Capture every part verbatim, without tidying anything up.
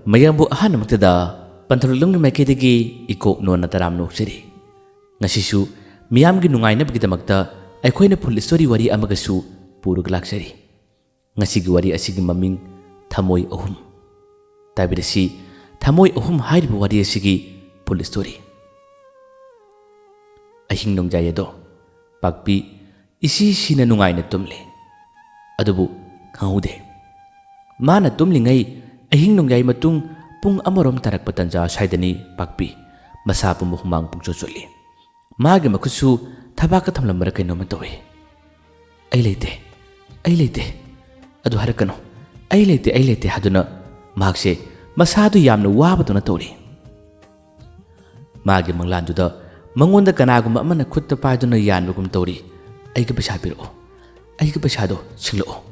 ꯃꯌꯥꯝꯕꯨ ꯑꯍꯥꯟꯕꯃꯛꯇꯗ ꯄꯟꯊꯧꯔꯛꯂꯝꯒꯤ ꯃꯥꯏꯀꯩꯗꯒꯤ ꯏꯀꯣꯛ ꯅꯣꯟꯅ ꯇꯔꯥꯝ ꯅꯣꯛꯆꯔꯤ꯫ ꯉꯁꯤꯁꯨ ꯃꯤꯌꯥꯝꯒꯤ ꯅꯨꯡꯉꯥꯏꯅꯕꯒꯤꯗꯃꯛꯇ ꯑꯩꯈꯣꯏꯅ ꯐꯨꯜ ꯁ꯭ꯇꯣꯔꯤ ꯋꯥꯔꯤ ꯑꯃꯒꯁꯨ ꯄꯨꯔꯒ ꯂꯥꯛꯆꯔꯤ꯫ ꯉꯁꯤꯒꯤ ꯋꯥꯔꯤ ꯑꯁꯤꯒꯤ ꯃꯃꯤꯡ ꯊꯃꯣꯏ ꯑꯍꯨꯝ꯫ ꯇꯥꯕꯤꯔꯁꯤ, ꯊꯃꯣꯏ ꯑꯍꯨꯝ ꯍꯥꯏꯔꯤꯕ ꯋꯥꯔꯤ ꯑꯁꯤꯒꯤ ꯐꯨꯜ ꯁ꯭ꯇꯣꯔꯤ꯫ ꯑꯍꯤꯡ ꯅꯣꯡꯌꯥꯏ ꯑꯗꯣ ꯄꯥꯛꯄꯤ ꯏꯁꯤ ꯁꯤꯅ ꯅꯨꯡꯉꯥꯏꯅ ꯇꯨꯝꯂꯤ꯫ ꯑꯗꯨꯕꯨ ꯈꯪꯍꯧꯗꯦ꯫ ꯃꯥꯅ ꯇꯨꯝꯂꯤꯉꯩ ꯑꯍꯤꯡ ꯅꯣꯡꯌꯥꯏ ꯃꯇꯨꯡ ꯄꯨꯡ ꯑꯃꯔꯣꯝ ꯇꯥꯔꯛꯄ ꯇꯟꯖꯥ ꯑꯁ꯭ꯋꯥꯏꯗꯅꯤ ꯄꯥꯛꯄꯤ ꯃꯁꯥ ꯄꯨꯝꯕ ꯍꯨꯃꯥꯡ ꯄꯨꯡꯆꯣꯠ ꯆꯣꯠꯂꯤ꯫ ꯃꯥꯒꯤ ꯃꯈꯨꯠꯁꯨ ꯊꯕꯥꯛꯀ ꯊꯝꯂꯝꯕꯔ ꯀꯩꯅꯣꯝꯃ ꯇꯧꯏ꯫ "ꯑꯩ ꯂꯩꯇꯦ, ꯑꯩ ꯂꯩꯇꯦ" ꯑꯗꯨ ꯍꯥꯏꯔꯛꯀꯅꯨ꯫ "ꯑꯩ ꯂꯩꯇꯦ, ꯑꯩ ꯂꯩꯇꯦ" ꯍꯥꯏꯗꯨꯅ ꯃꯍꯥꯛꯁꯦ ꯃꯁꯥꯗꯨ ꯌꯥꯝꯅ ꯋꯥꯕꯗꯧꯅ ꯇꯧꯔꯤ꯫ ꯃꯥꯒꯤ ꯃꯪꯂꯥꯟꯗꯨꯗ ꯃꯉꯣꯟꯗ ꯀꯅꯥꯒꯨꯝꯕ ꯑꯃꯅ ꯈꯨꯠꯇ ꯄꯥꯏꯗꯨꯅ ꯌꯥꯟꯕꯒꯨꯝ ꯇꯧꯔꯤ꯫ "ꯑꯩꯒꯤ ꯄꯩꯁꯥ ꯄꯤꯔꯛꯑꯣ, ꯑꯩꯒꯤ ꯄꯩꯁꯥꯗꯣ ꯁꯤꯡꯂꯛꯑꯣ,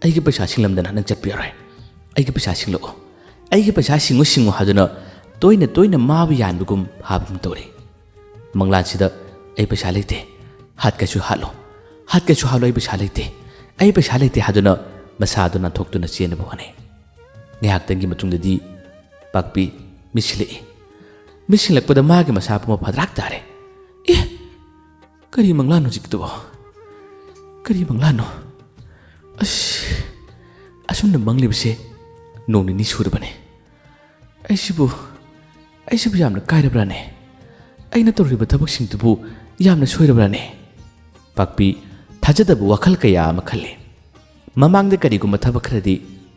ꯑꯩꯒꯤ ꯄꯩꯁꯥ ꯁꯤꯡꯂꯝꯗꯅ ꯅꯪ ꯆꯠꯄ ꯌꯥꯔꯣꯏ, ꯑꯩꯒꯤ ꯄꯩꯁꯥ ꯁꯤꯡꯂꯛꯑꯣ, ꯑꯩꯒꯤ ꯄꯩꯁꯥ ꯁꯤꯡꯉꯨ, ꯁꯤꯡꯉꯨ" ꯍꯥꯏꯗꯨꯅ ꯇꯣꯏꯅ ꯇꯣꯏꯅ ꯃꯥꯕꯨ ꯌꯥꯟꯕꯒꯨꯝ ꯐꯥꯕꯒꯨꯝ ꯇꯧꯔꯤ꯫ ꯃꯪꯂꯥꯟꯁꯤꯗ "ꯑꯩ ꯄꯩꯁꯥ ꯂꯩꯇꯦ, ꯍꯥꯠꯀꯦꯁꯨ ꯍꯥꯠꯂꯣ, ꯍꯥꯠꯀꯦꯁꯨ ꯍꯥꯠꯂꯣ, ꯑꯩ ꯄꯩꯁꯥ ꯂꯩꯇꯦ, ꯑꯩ ꯄꯩꯁꯥ ꯂꯩꯇꯦ" ꯍꯥꯏꯗꯨꯅ ꯃꯁꯥꯗꯨ ꯅꯥꯟꯊꯣꯛꯇꯨꯅ ꯆꯦꯟꯅꯕ ꯍꯣꯠꯅꯩ꯫ ꯉꯥꯏꯍꯥꯛꯇꯪꯒꯤ ꯃꯇꯨꯡꯗꯗꯤ ꯄꯥꯛꯄꯤ ꯃꯤꯠꯁꯤꯜꯂꯛꯏ꯫ ꯃꯤꯠꯁꯤꯜꯂꯛꯄꯗ ꯃꯥꯒꯤ ꯃꯁꯥ ꯄꯨꯝꯕ ꯐꯗ꯭ꯔꯥꯛ ꯇꯥꯔꯦ꯫ "ꯑꯦ, ꯀꯔꯤ ꯃꯪꯂꯥꯟꯅꯣ ꯍꯧꯖꯤꯛꯀꯤꯗꯨꯕꯣ? ꯀꯔꯤ ꯃꯪꯂꯥꯟꯅꯣ? ꯑꯁ, ꯑꯁꯨꯝꯅ ꯃꯪꯂꯤꯕꯁꯦ ꯅꯣꯡ ꯅꯤꯅꯤ ꯁꯨꯔꯕꯅꯤ꯫ ꯑꯩꯁꯤꯕꯨ, ꯑꯩꯁꯤꯕꯨ ꯌꯥꯝꯅ ꯀꯥꯏꯔꯕ꯭ꯔꯥꯅꯦ? ꯑꯩꯅ ꯇꯧꯔꯤꯕ ꯊꯕꯛꯁꯤꯡꯗꯨꯕꯨ ꯌꯥꯝꯅ ꯁꯣꯏꯔꯕ꯭ꯔꯥꯅꯦ?" ꯄꯥꯛꯄꯤ ꯊꯥꯖꯗꯕ ꯋꯥꯈꯜ ꯀꯌꯥ ꯑꯃ ꯈꯜꯂꯤ꯫ ꯃꯃꯥꯡꯗ ꯀꯔꯤꯒꯨꯝꯕ ꯊꯕꯛ ꯈꯔꯗꯤ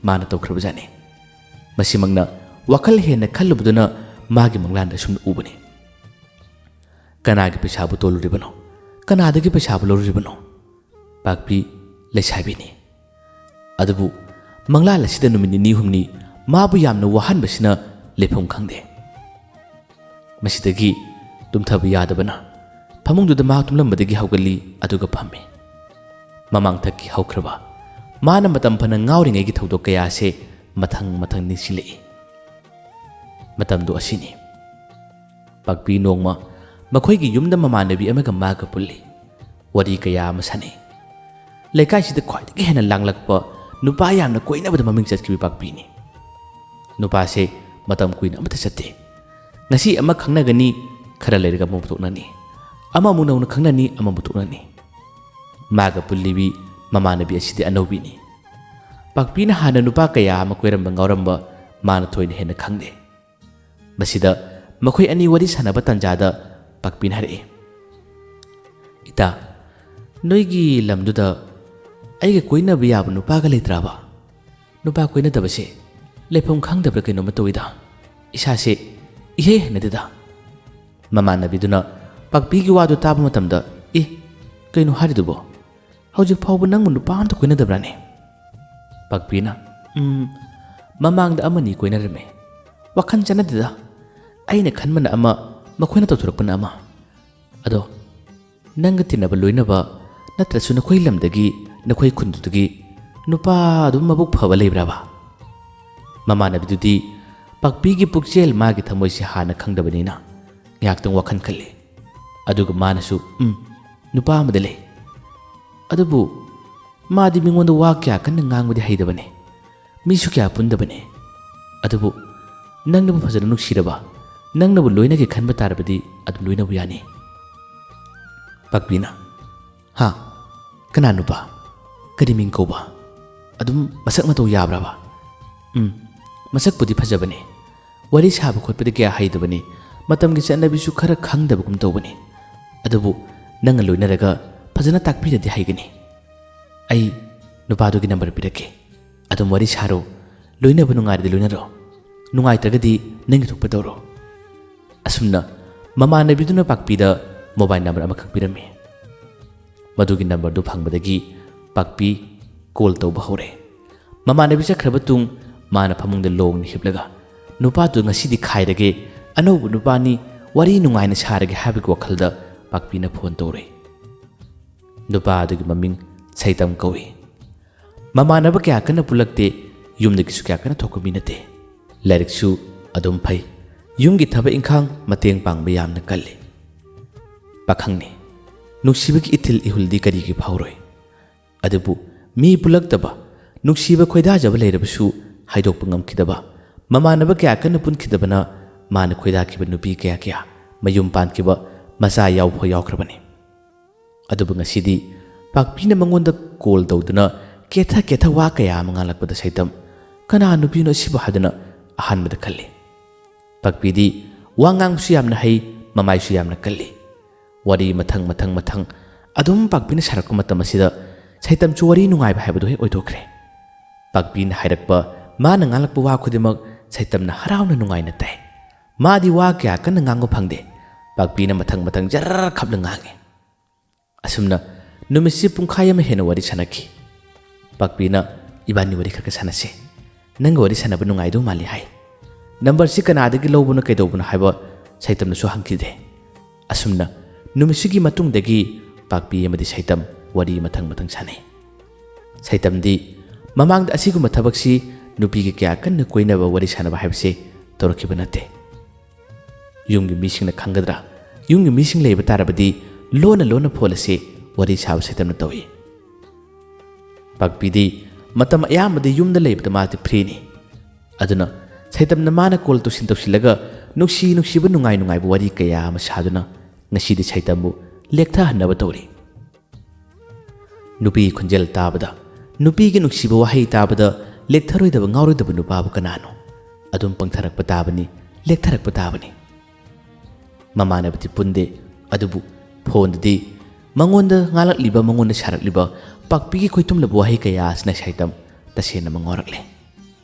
ꯃꯥꯅ ꯇꯧꯈ꯭ꯔꯕꯖꯥꯠꯅꯤ꯫ ꯃꯁꯤꯃꯛꯅ ꯋꯥꯈꯜ ꯍꯦꯟꯅ ꯈꯜꯂꯨꯕꯗꯨꯅ ꯃꯥꯒꯤ ꯃꯪꯂꯥꯟꯗ ꯁꯨꯝ ꯎꯕꯅꯤ꯫ ꯀꯅꯥꯒꯤ ꯄꯩꯁꯥꯕꯨ ꯇꯣꯜꯂꯨꯔꯤꯕꯅꯣ? ꯀꯅꯥꯗꯒꯤ ꯄꯩꯁꯥꯕꯨ ꯂꯧꯔꯨꯔꯤꯕꯅꯣ? ꯄꯥꯛꯄꯤ ꯂꯩꯁꯥꯕꯤꯅꯤ꯫ ꯑꯗꯨꯕꯨ ꯃꯪꯂꯥꯟ ꯑꯁꯤꯗ ꯅꯨꯃꯤꯠ ꯅꯤꯅꯤ ꯍꯨꯝꯅꯤ ꯃꯥꯕꯨ ꯌꯥꯝꯅ ꯋꯥꯍꯟꯕꯁꯤꯅ ꯂꯩꯐꯝ ꯈꯪꯗꯦ꯫ ꯃꯁꯤꯗꯒꯤ ꯇꯨꯝꯊꯕ ꯌꯥꯗꯕꯅ ꯐꯃꯨꯡꯗꯨꯗ ꯃꯍꯥꯛ ꯇꯨꯝꯂꯝꯕꯗꯒꯤ ꯍꯧꯒꯠꯂꯤ, ꯑꯗꯨꯒ ꯐꯝꯃꯤ꯫ ꯃꯃꯥꯡꯊꯛꯀꯤ ꯍꯧꯈ꯭ꯔꯕ, ꯃꯥꯅ ꯃꯇꯝ ꯐꯅ ꯉꯥꯎꯔꯤꯉꯩꯒꯤ ꯊꯧꯗꯣꯛ ꯀꯌꯥ ꯑꯁꯦ ꯃꯊꯪ ꯃꯊꯪ ꯅꯤꯡꯁꯤꯡꯂꯛꯏ꯫ ꯃꯇꯝꯗꯨ ꯑꯁꯤꯅꯤ꯫ ꯄꯥꯛꯄꯤ ꯅꯣꯡꯃ ꯃꯈꯣꯏꯒꯤ ꯌꯨꯝꯗ ꯃꯃꯥꯟꯅꯕꯤ ꯑꯃꯒ ꯃꯥꯒ ꯄꯨꯜꯂꯤ꯫ ꯋꯥꯔꯤ ꯀꯌꯥ ꯑꯃ ꯁꯥꯟꯅꯩ꯫ ꯂꯩꯀꯥꯏꯁꯤꯗ ꯈ꯭ꯋꯥꯏꯗꯒꯤ ꯍꯦꯟꯅ ꯂꯥꯡꯂꯛꯄ, ꯅꯨꯄꯥ ꯌꯥꯝꯅ ꯀꯣꯏꯅꯕꯗ ꯃꯃꯤꯡ ꯆꯠꯈꯤꯕ ꯄꯥꯛꯄꯤꯅꯤ꯫ ꯅꯨꯄꯥꯁꯦ ꯃꯇꯝ ꯀꯨꯏꯅ ꯑꯃꯠꯇ ꯆꯠꯇꯦ꯫ ꯉꯁꯤ ꯑꯃ ꯈꯪꯅꯒꯅꯤ, ꯈꯔ ꯂꯩꯔꯒ ꯑꯃꯃꯨꯛ ꯇꯣꯛꯅꯅꯤ, ꯑꯃꯃꯨꯛ ꯅꯧꯅ ꯈꯪꯅꯅꯤ, ꯑꯃꯃꯨꯛ ꯇꯣꯛꯅꯅꯤ꯫ ꯃꯥꯒ ꯄꯨꯜꯂꯤꯕꯤ ꯃꯃꯥꯟꯅꯕꯤ ꯑꯁꯤꯗꯤ ꯑꯅꯧꯕꯤꯅꯤ꯫ ꯄꯥꯛꯄꯤꯅ ꯍꯥꯟꯅ ꯅꯨꯄꯥ ꯀꯌꯥ ꯑꯃ ꯀꯣꯏꯔꯝꯕ ꯉꯥꯎꯔꯝꯕ ꯃꯥꯅ ꯊꯣꯏꯅ ꯍꯦꯟꯅ ꯈꯪꯗꯦ꯫ ꯃꯁꯤꯗ ꯃꯈꯣꯏ ꯑꯅꯤ ꯋꯥꯔꯤ ꯁꯥꯟꯅꯕ ꯇꯥꯟꯖꯥꯗ ꯄꯥꯛꯄꯤꯅ ꯍꯥꯏꯔꯛꯏ, "ꯏꯇꯥ, ꯅꯣꯏꯒꯤ ꯂꯝꯗꯨꯗ ꯑꯩꯒ ꯀꯣꯏꯅꯕ ꯌꯥꯕ ꯅꯨꯄꯥꯒ ꯂꯩꯇ꯭ꯔꯕ? ꯅꯨꯄꯥ ꯀꯣꯏꯅꯗꯕꯁꯦ ꯂꯩꯐꯝ ꯈꯪꯗꯕ꯭ꯔꯥ ꯀꯩꯅꯣꯝꯃ ꯇꯧꯏꯗ꯫ ꯏꯁꯥꯁꯦ ꯏꯍꯩ ꯍꯩꯅꯗꯦꯗ꯫" ꯃꯃꯥꯟꯅꯕꯤꯗꯨꯅ ꯄꯥꯛꯄꯤꯒꯤ ꯋꯥꯗꯨ ꯇꯥꯕ ꯃꯇꯝꯗ, "ꯑꯦ, ꯀꯩꯅꯣ ꯍꯥꯏꯔꯤꯗꯨꯕꯣ? ꯍꯧꯖꯤꯛ ꯐꯥꯎꯕ ꯅꯪꯕꯨ ꯅꯨꯄꯥ ꯑꯝꯇ ꯀꯣꯏꯅꯗꯕ꯭ꯔꯥꯅꯦ?" ꯄꯥꯛꯄꯤꯅ, "ꯎꯝ, ꯃꯃꯥꯡꯗ ꯑꯃꯅꯤ ꯀꯣꯏꯅꯔꯝꯃꯦ꯫ ꯋꯥꯈꯜ ꯆꯥꯟꯅꯗꯦꯗ꯫ ꯑꯩꯅ ꯈꯟꯕꯅ ꯑꯃ, ꯃꯈꯣꯏꯅ ꯇꯧꯊꯣꯔꯛꯄꯅ ꯑꯃ꯫ ꯑꯗꯣ ꯅꯪꯒ ꯇꯤꯟꯅꯕ ꯂꯣꯏꯅꯕ ꯅꯠꯇ꯭ꯔꯁꯨ ꯅꯈꯣꯏ ꯂꯝꯗꯒꯤ, ꯅꯈꯣꯏ ꯈꯨꯟꯗꯨꯗꯒꯤ ꯅꯨꯄꯥ ꯑꯗꯨꯝ ꯃꯕꯨꯛ ꯐꯕ ꯂꯩꯕ꯭ꯔꯕ?" ꯃꯃꯥꯟꯅꯕꯤꯗꯨꯗꯤ ꯄꯥꯛꯄꯤꯒꯤ ꯄꯨꯛꯆꯦꯜ, ꯃꯥꯒꯤ ꯊꯃꯣꯏꯁꯦ ꯍꯥꯟꯅ ꯈꯪꯗꯕꯅꯤꯅ ꯉꯥꯏꯍꯥꯛꯇꯪ ꯋꯥꯈꯜ ꯈꯜꯂꯤ꯫ ꯑꯗꯨꯒ ꯃꯥꯅꯁꯨ, "ꯎꯝ, ꯅꯨꯄꯥ ꯑꯃꯗ ꯂꯩ꯫ ꯑꯗꯨꯕꯨ ꯃꯥꯗꯤ ꯃꯤꯉꯣꯟꯗ ꯋꯥ ꯀꯌꯥ ꯀꯟꯅ ꯉꯥꯡꯕꯗꯤ ꯍꯩꯇꯕꯅꯤ꯫ ꯃꯤꯁꯨ ꯀꯌꯥ ꯄꯨꯟꯗꯕꯅꯤ꯫ ꯑꯗꯨꯕꯨ ꯅꯪꯅꯕꯨ ꯐꯖꯅ ꯅꯨꯡꯁꯤꯔꯕ, ꯅꯪꯅꯕꯨ ꯂꯣꯏꯅꯒꯦ ꯈꯟꯕ ꯇꯥꯔꯕꯗꯤ ꯑꯗꯨꯝ ꯂꯣꯏꯅꯕ ꯌꯥꯅꯤ꯫" ꯄꯥꯛꯄꯤꯅ, "ꯍꯥ? ꯀꯅꯥ ꯅꯨꯄꯥ? ꯀꯔꯤ ꯃꯤꯡ ꯀꯧꯕ? ꯑꯗꯨꯝ ꯃꯁꯛ ꯃꯇꯧ ꯌꯥꯕ꯭ꯔꯕ?" "ꯎꯝ, ꯃꯁꯛꯄꯨꯗꯤ ꯐꯖꯕꯅꯤ꯫ ꯋꯥꯔꯤ ꯁꯥꯕ ꯈꯣꯠꯄꯗꯤ ꯀꯌꯥ ꯍꯩꯇꯕꯅꯤ꯫ ꯃꯇꯝꯒꯤ ꯆꯠꯅꯕꯤꯁꯨ ꯈꯔ ꯈꯪꯗꯕꯒꯨꯝ ꯇꯧꯕꯅꯤ꯫ ꯑꯗꯨꯕꯨ ꯅꯪꯒ ꯂꯣꯏꯅꯔꯒ ꯐꯖꯅ ꯇꯥꯛꯄꯤꯔꯗꯤ ꯍꯩꯒꯅꯤ꯫ ꯑꯩ ꯅꯨꯄꯥꯗꯨꯒꯤ ꯅꯝꯕꯔ ꯄꯤꯔꯛꯀꯦ꯫ ꯑꯗꯨꯝ ꯋꯥꯔꯤ ꯁꯥꯔꯣ꯫ ꯂꯣꯏꯅꯕ ꯅꯨꯡꯉꯥꯏꯔꯗꯤ ꯂꯣꯏꯅꯔꯣ꯫ ꯅꯨꯡꯉꯥꯏꯇ꯭ꯔꯒꯗꯤ ꯅꯪꯒꯤ ꯊꯣꯛꯄ ꯇꯧꯔꯣ꯫" ꯑꯁꯨꯝꯅ ꯃꯃꯥꯟꯅꯕꯤꯗꯨꯅ ꯄꯥꯛꯄꯤꯗ ꯃꯣꯕꯥꯏꯜ ꯅꯝꯕꯔ ꯑꯃꯈꯛ ꯄꯤꯔꯝꯃꯤ꯫ ꯃꯗꯨꯒꯤ ꯅꯝꯕꯔꯗꯨ ꯐꯪꯕꯗꯒꯤ ꯄꯥꯛꯄꯤ ꯀꯣꯜ ꯇꯧꯕ ꯍꯧꯔꯦ꯫ ꯃꯃꯥꯟꯅꯕꯤ ꯆꯠꯈ꯭ꯔꯕ ꯇꯨꯡ ꯃꯥꯅ ꯐꯃꯨꯡꯗ ꯂꯣꯡꯅ ꯍꯤꯞꯂꯒ, "ꯅꯨꯄꯥꯗꯨ ꯉꯁꯤꯗꯤ ꯈꯥꯏꯔꯒꯦ, ꯑꯅꯧꯕ ꯅꯨꯄꯥꯅꯤ, ꯋꯥꯔꯤ ꯅꯨꯡꯉꯥꯏꯅ ꯁꯥꯔꯒꯦ" ꯍꯥꯏꯕꯒꯤ ꯋꯥꯈꯜꯗ ꯄꯥꯛꯄꯤꯅ ꯐꯣꯟ ꯇꯧꯔꯦ꯫ ꯅꯨꯄꯥ ꯑꯗꯨꯒꯤ ꯃꯃꯤꯡ ꯁꯩꯇꯝ ꯀꯧꯏ꯫ ꯃꯃꯥꯟꯅꯕ ꯀꯌꯥ ꯀꯟꯅ ꯄꯨꯜꯂꯛꯇꯦ, ꯌꯨꯝꯗꯒꯤꯁꯨ ꯀꯌꯥ ꯀꯟꯅ ꯊꯣꯛꯄ ꯃꯤ ꯅꯠꯇꯦ꯫ ꯂꯥꯏꯔꯤꯛꯁꯨ ꯑꯗꯨꯝ ꯐꯩ, ꯌꯨꯝꯒꯤ ꯊꯕꯛ ꯏꯪꯈꯥꯡ ꯃꯇꯦꯡ ꯄꯥꯡꯕ ꯌꯥꯝꯅ ꯀꯜꯂꯤ꯫ ꯄꯥꯈꯪꯅꯤ, ꯅꯨꯡꯁꯤꯕꯒꯤ ꯏꯊꯤꯜ ꯏꯍꯨꯜꯗꯤ ꯀꯔꯤꯒꯤ ꯐꯥꯎꯔꯣꯏ? ꯑꯗꯨꯕꯨ ꯃꯤ ꯄꯨꯜꯂꯛꯇꯕ, ꯅꯨꯡꯁꯤꯕ ꯈꯣꯏꯗꯥꯖꯕ ꯂꯩꯔꯕꯁꯨ ꯍꯥꯏꯗꯣꯛꯄ ꯉꯝꯈꯤꯗꯕ, ꯃꯃꯥꯟꯅꯕ ꯀꯌꯥ ꯀꯟꯅ ꯄꯨꯟꯈꯤꯗꯕꯅ ꯃꯥꯅ ꯈꯣꯏꯗꯥꯈꯤꯕ ꯅꯨꯄꯤ ꯀꯌꯥ ꯀꯌꯥ ꯃꯌꯨꯝ ꯄꯥꯟꯈꯤꯕ, ꯃꯆꯥ ꯌꯥꯎꯐꯥꯎ ꯌꯥꯎꯈ꯭ꯔꯕꯅꯤ꯫ ꯑꯗꯨꯕꯨ ꯉꯁꯤꯗꯤ ꯄꯥꯛꯄꯤꯅ ꯃꯉꯣꯟꯗ ꯀꯣꯜ ꯇꯧꯗꯨꯅ ꯀꯦꯊ ꯀꯦꯊ ꯋꯥ ꯀꯌꯥ ꯑꯃ ꯉꯥꯡꯂꯛꯄꯗ ꯁꯩꯇꯝ "ꯀꯅꯥ ꯅꯨꯄꯤꯅꯣ ꯑꯁꯤꯕꯨ?" ꯍꯥꯏꯗꯨꯅ ꯑꯍꯥꯟꯕꯗ ꯈꯜꯂꯤ꯫ ꯄꯥꯛꯄꯤꯗꯤ ꯋꯥ ꯉꯥꯡꯕꯁꯨ ꯌꯥꯝꯅ ꯍꯩ, ꯃꯃꯥꯏꯁꯨ ꯌꯥꯝꯅ ꯀꯜꯂꯤ꯫ ꯋꯥꯔꯤ ꯃꯊꯪ ꯃꯊꯪ ꯃꯊꯪ ꯑꯗꯨꯝ ꯄꯥꯛꯄꯤꯅ ꯁꯥꯔꯛꯄ ꯃꯇꯝ ꯑꯁꯤꯗ ꯁꯩꯇꯝꯁꯨ ꯋꯥꯔꯤ ꯅꯨꯡꯉꯥꯏꯕ ꯍꯥꯏꯕꯗꯨ ꯍꯦꯛ ꯑꯣꯏꯊꯣꯛꯈ꯭ꯔꯦ꯫ ꯄꯥꯛꯄꯤꯅ ꯍꯥꯏꯔꯛꯄ, ꯃꯥꯅ ꯉꯥꯡꯂꯛꯄ ꯋꯥ ꯈꯨꯗꯤꯡꯃꯛ ꯁꯩꯇꯝꯅ ꯍꯔꯥꯎꯅ ꯅꯨꯡꯉꯥꯏꯅ ꯇꯥꯏ꯫ ꯃꯥꯗꯤ ꯋꯥ ꯀꯌꯥ ꯀꯟꯅ ꯉꯥꯡꯕ ꯐꯪꯗꯦ꯫ ꯄꯥꯛꯄꯤꯅ ꯃꯊꯪ ꯃꯊꯪ ꯖꯔ ꯈꯞꯂ ꯉꯥꯡꯉꯤ꯫ ꯑꯁꯨꯝꯅ ꯅꯨꯃꯤꯠꯁꯤ ꯄꯨꯡꯈꯥꯏ ꯑꯃ ꯍꯦꯟꯅ ꯋꯥꯔꯤ ꯁꯥꯟꯅꯈꯤ꯫ ꯄꯥꯛꯄꯤꯅ "ꯏꯕꯥꯅꯤ ꯋꯥꯔꯤ ꯈꯔ ꯈꯔ ꯁꯥꯟꯅꯁꯤ꯫ ꯅꯪꯒ ꯋꯥꯔꯤ ꯁꯥꯟꯅꯕ ꯅꯨꯡꯉꯥꯏꯗꯧ ꯃꯥꯜꯂꯤ" ꯍꯥꯏ꯫ ꯅꯝꯕꯔꯁꯤ ꯀꯅꯥꯗꯒꯤ ꯂꯧꯕꯅꯣ ꯀꯩꯗꯧꯕꯅꯣ ꯍꯥꯏꯕ ꯁꯩꯇꯝꯅꯁꯨ ꯍꯪꯈꯤꯗꯦ꯫ ꯑꯁꯨꯝꯅ ꯅꯨꯃꯤꯠꯁꯤꯒꯤ ꯃꯇꯨꯡꯗꯒꯤ ꯄꯥꯛꯄꯤ ꯑꯃꯗꯤ ꯁꯩꯇꯝ ꯋꯥꯔꯤ ꯃꯊꯪ ꯃꯊꯪ ꯁꯥꯟꯅꯩ꯫ ꯁꯩꯇꯝꯗꯤ ꯃꯃꯥꯡꯗ ꯑꯁꯤꯒꯨꯝꯕ ꯊꯕꯛꯁꯤ ꯅꯨꯄꯤꯒ ꯀꯌꯥ ꯀꯟꯅ ꯀꯣꯏꯅꯕ ꯋꯥꯔꯤ ꯁꯥꯟꯅꯕ ꯍꯥꯏꯕꯁꯤ ꯇꯧꯔꯛꯈꯤꯕ ꯅꯠꯇꯦ꯫ ꯌꯨꯝꯒꯤ ꯃꯤꯁꯤꯡꯅ ꯈꯪꯒꯗ꯭ꯔꯥ? ꯌꯨꯝꯒꯤ ꯃꯤꯁꯤꯡ ꯂꯩꯕ ꯇꯥꯔꯕꯗꯤ ꯂꯣꯟꯅ ꯂꯣꯟꯅ ꯐꯣꯟ ꯑꯁꯤ ꯋꯥꯔꯤ ꯁꯥꯕ ꯁꯩꯇꯝꯅ ꯇꯧꯏ꯫ ꯄꯥꯛꯄꯤꯗꯤ ꯃꯇꯝ ꯑꯌꯥꯝꯕꯗꯤ ꯌꯨꯝꯗ ꯂꯩꯕꯗ ꯃꯥꯗꯤ ꯐ꯭ꯔꯤꯅꯤ꯫ ꯑꯗꯨꯅ ꯁꯩꯇꯝꯅ ꯃꯥꯅ ꯀꯣꯜ ꯇꯧꯁꯤꯟ ꯇꯧꯁꯤꯜꯂꯒ ꯅꯨꯡꯁꯤ ꯅꯨꯡꯁꯤꯕ ꯅꯨꯡꯉꯥꯏ ꯅꯨꯡꯉꯥꯏꯕ ꯋꯥꯔꯤ ꯀꯌꯥ ꯑꯃ ꯁꯥꯗꯨꯅ ꯉꯁꯤꯗꯤ ꯁꯩꯇꯝꯕꯨ ꯂꯦꯛꯊꯍꯟꯅꯕ ꯇꯧꯔꯤ꯫ ꯅꯨꯄꯤꯒꯤ ꯈꯣꯟꯖꯦꯜ ꯇꯥꯕꯗ, ꯅꯨꯄꯤꯒꯤ ꯅꯨꯡꯁꯤꯕ ꯋꯥꯍꯩ ꯇꯥꯕꯗ ꯂꯦꯛꯊꯔꯣꯏꯗꯕ ꯉꯥꯎꯔꯣꯏꯗꯕ ꯅꯨꯄꯥꯕꯨ ꯀꯅꯥꯅꯣ? ꯑꯗꯨꯝ ꯄꯪꯊꯔꯛꯄ ꯇꯥꯕꯅꯤ, ꯂꯦꯛꯊꯔꯛꯄ ꯇꯥꯕꯅꯤ꯫ ꯃꯃꯥꯟꯅꯕꯗꯤ ꯄꯨꯟꯗꯦ, ꯑꯗꯨꯕꯨ ꯐꯣꯟꯗꯗꯤ ꯃꯉꯣꯟꯗ ꯉꯥꯡꯂꯛꯂꯤꯕ, ꯃꯉꯣꯟꯗ ꯁꯥꯔꯛꯂꯤꯕ ꯄꯥꯛꯄꯤꯒꯤ ꯈꯣꯏꯇꯨꯝꯂꯕ ꯋꯥꯍꯩ ꯀꯌꯥ ꯑꯁꯤꯅ ꯁꯩꯇꯝ ꯇꯁꯦꯡꯅ ꯃꯉꯥꯎꯔꯛꯂꯦ꯫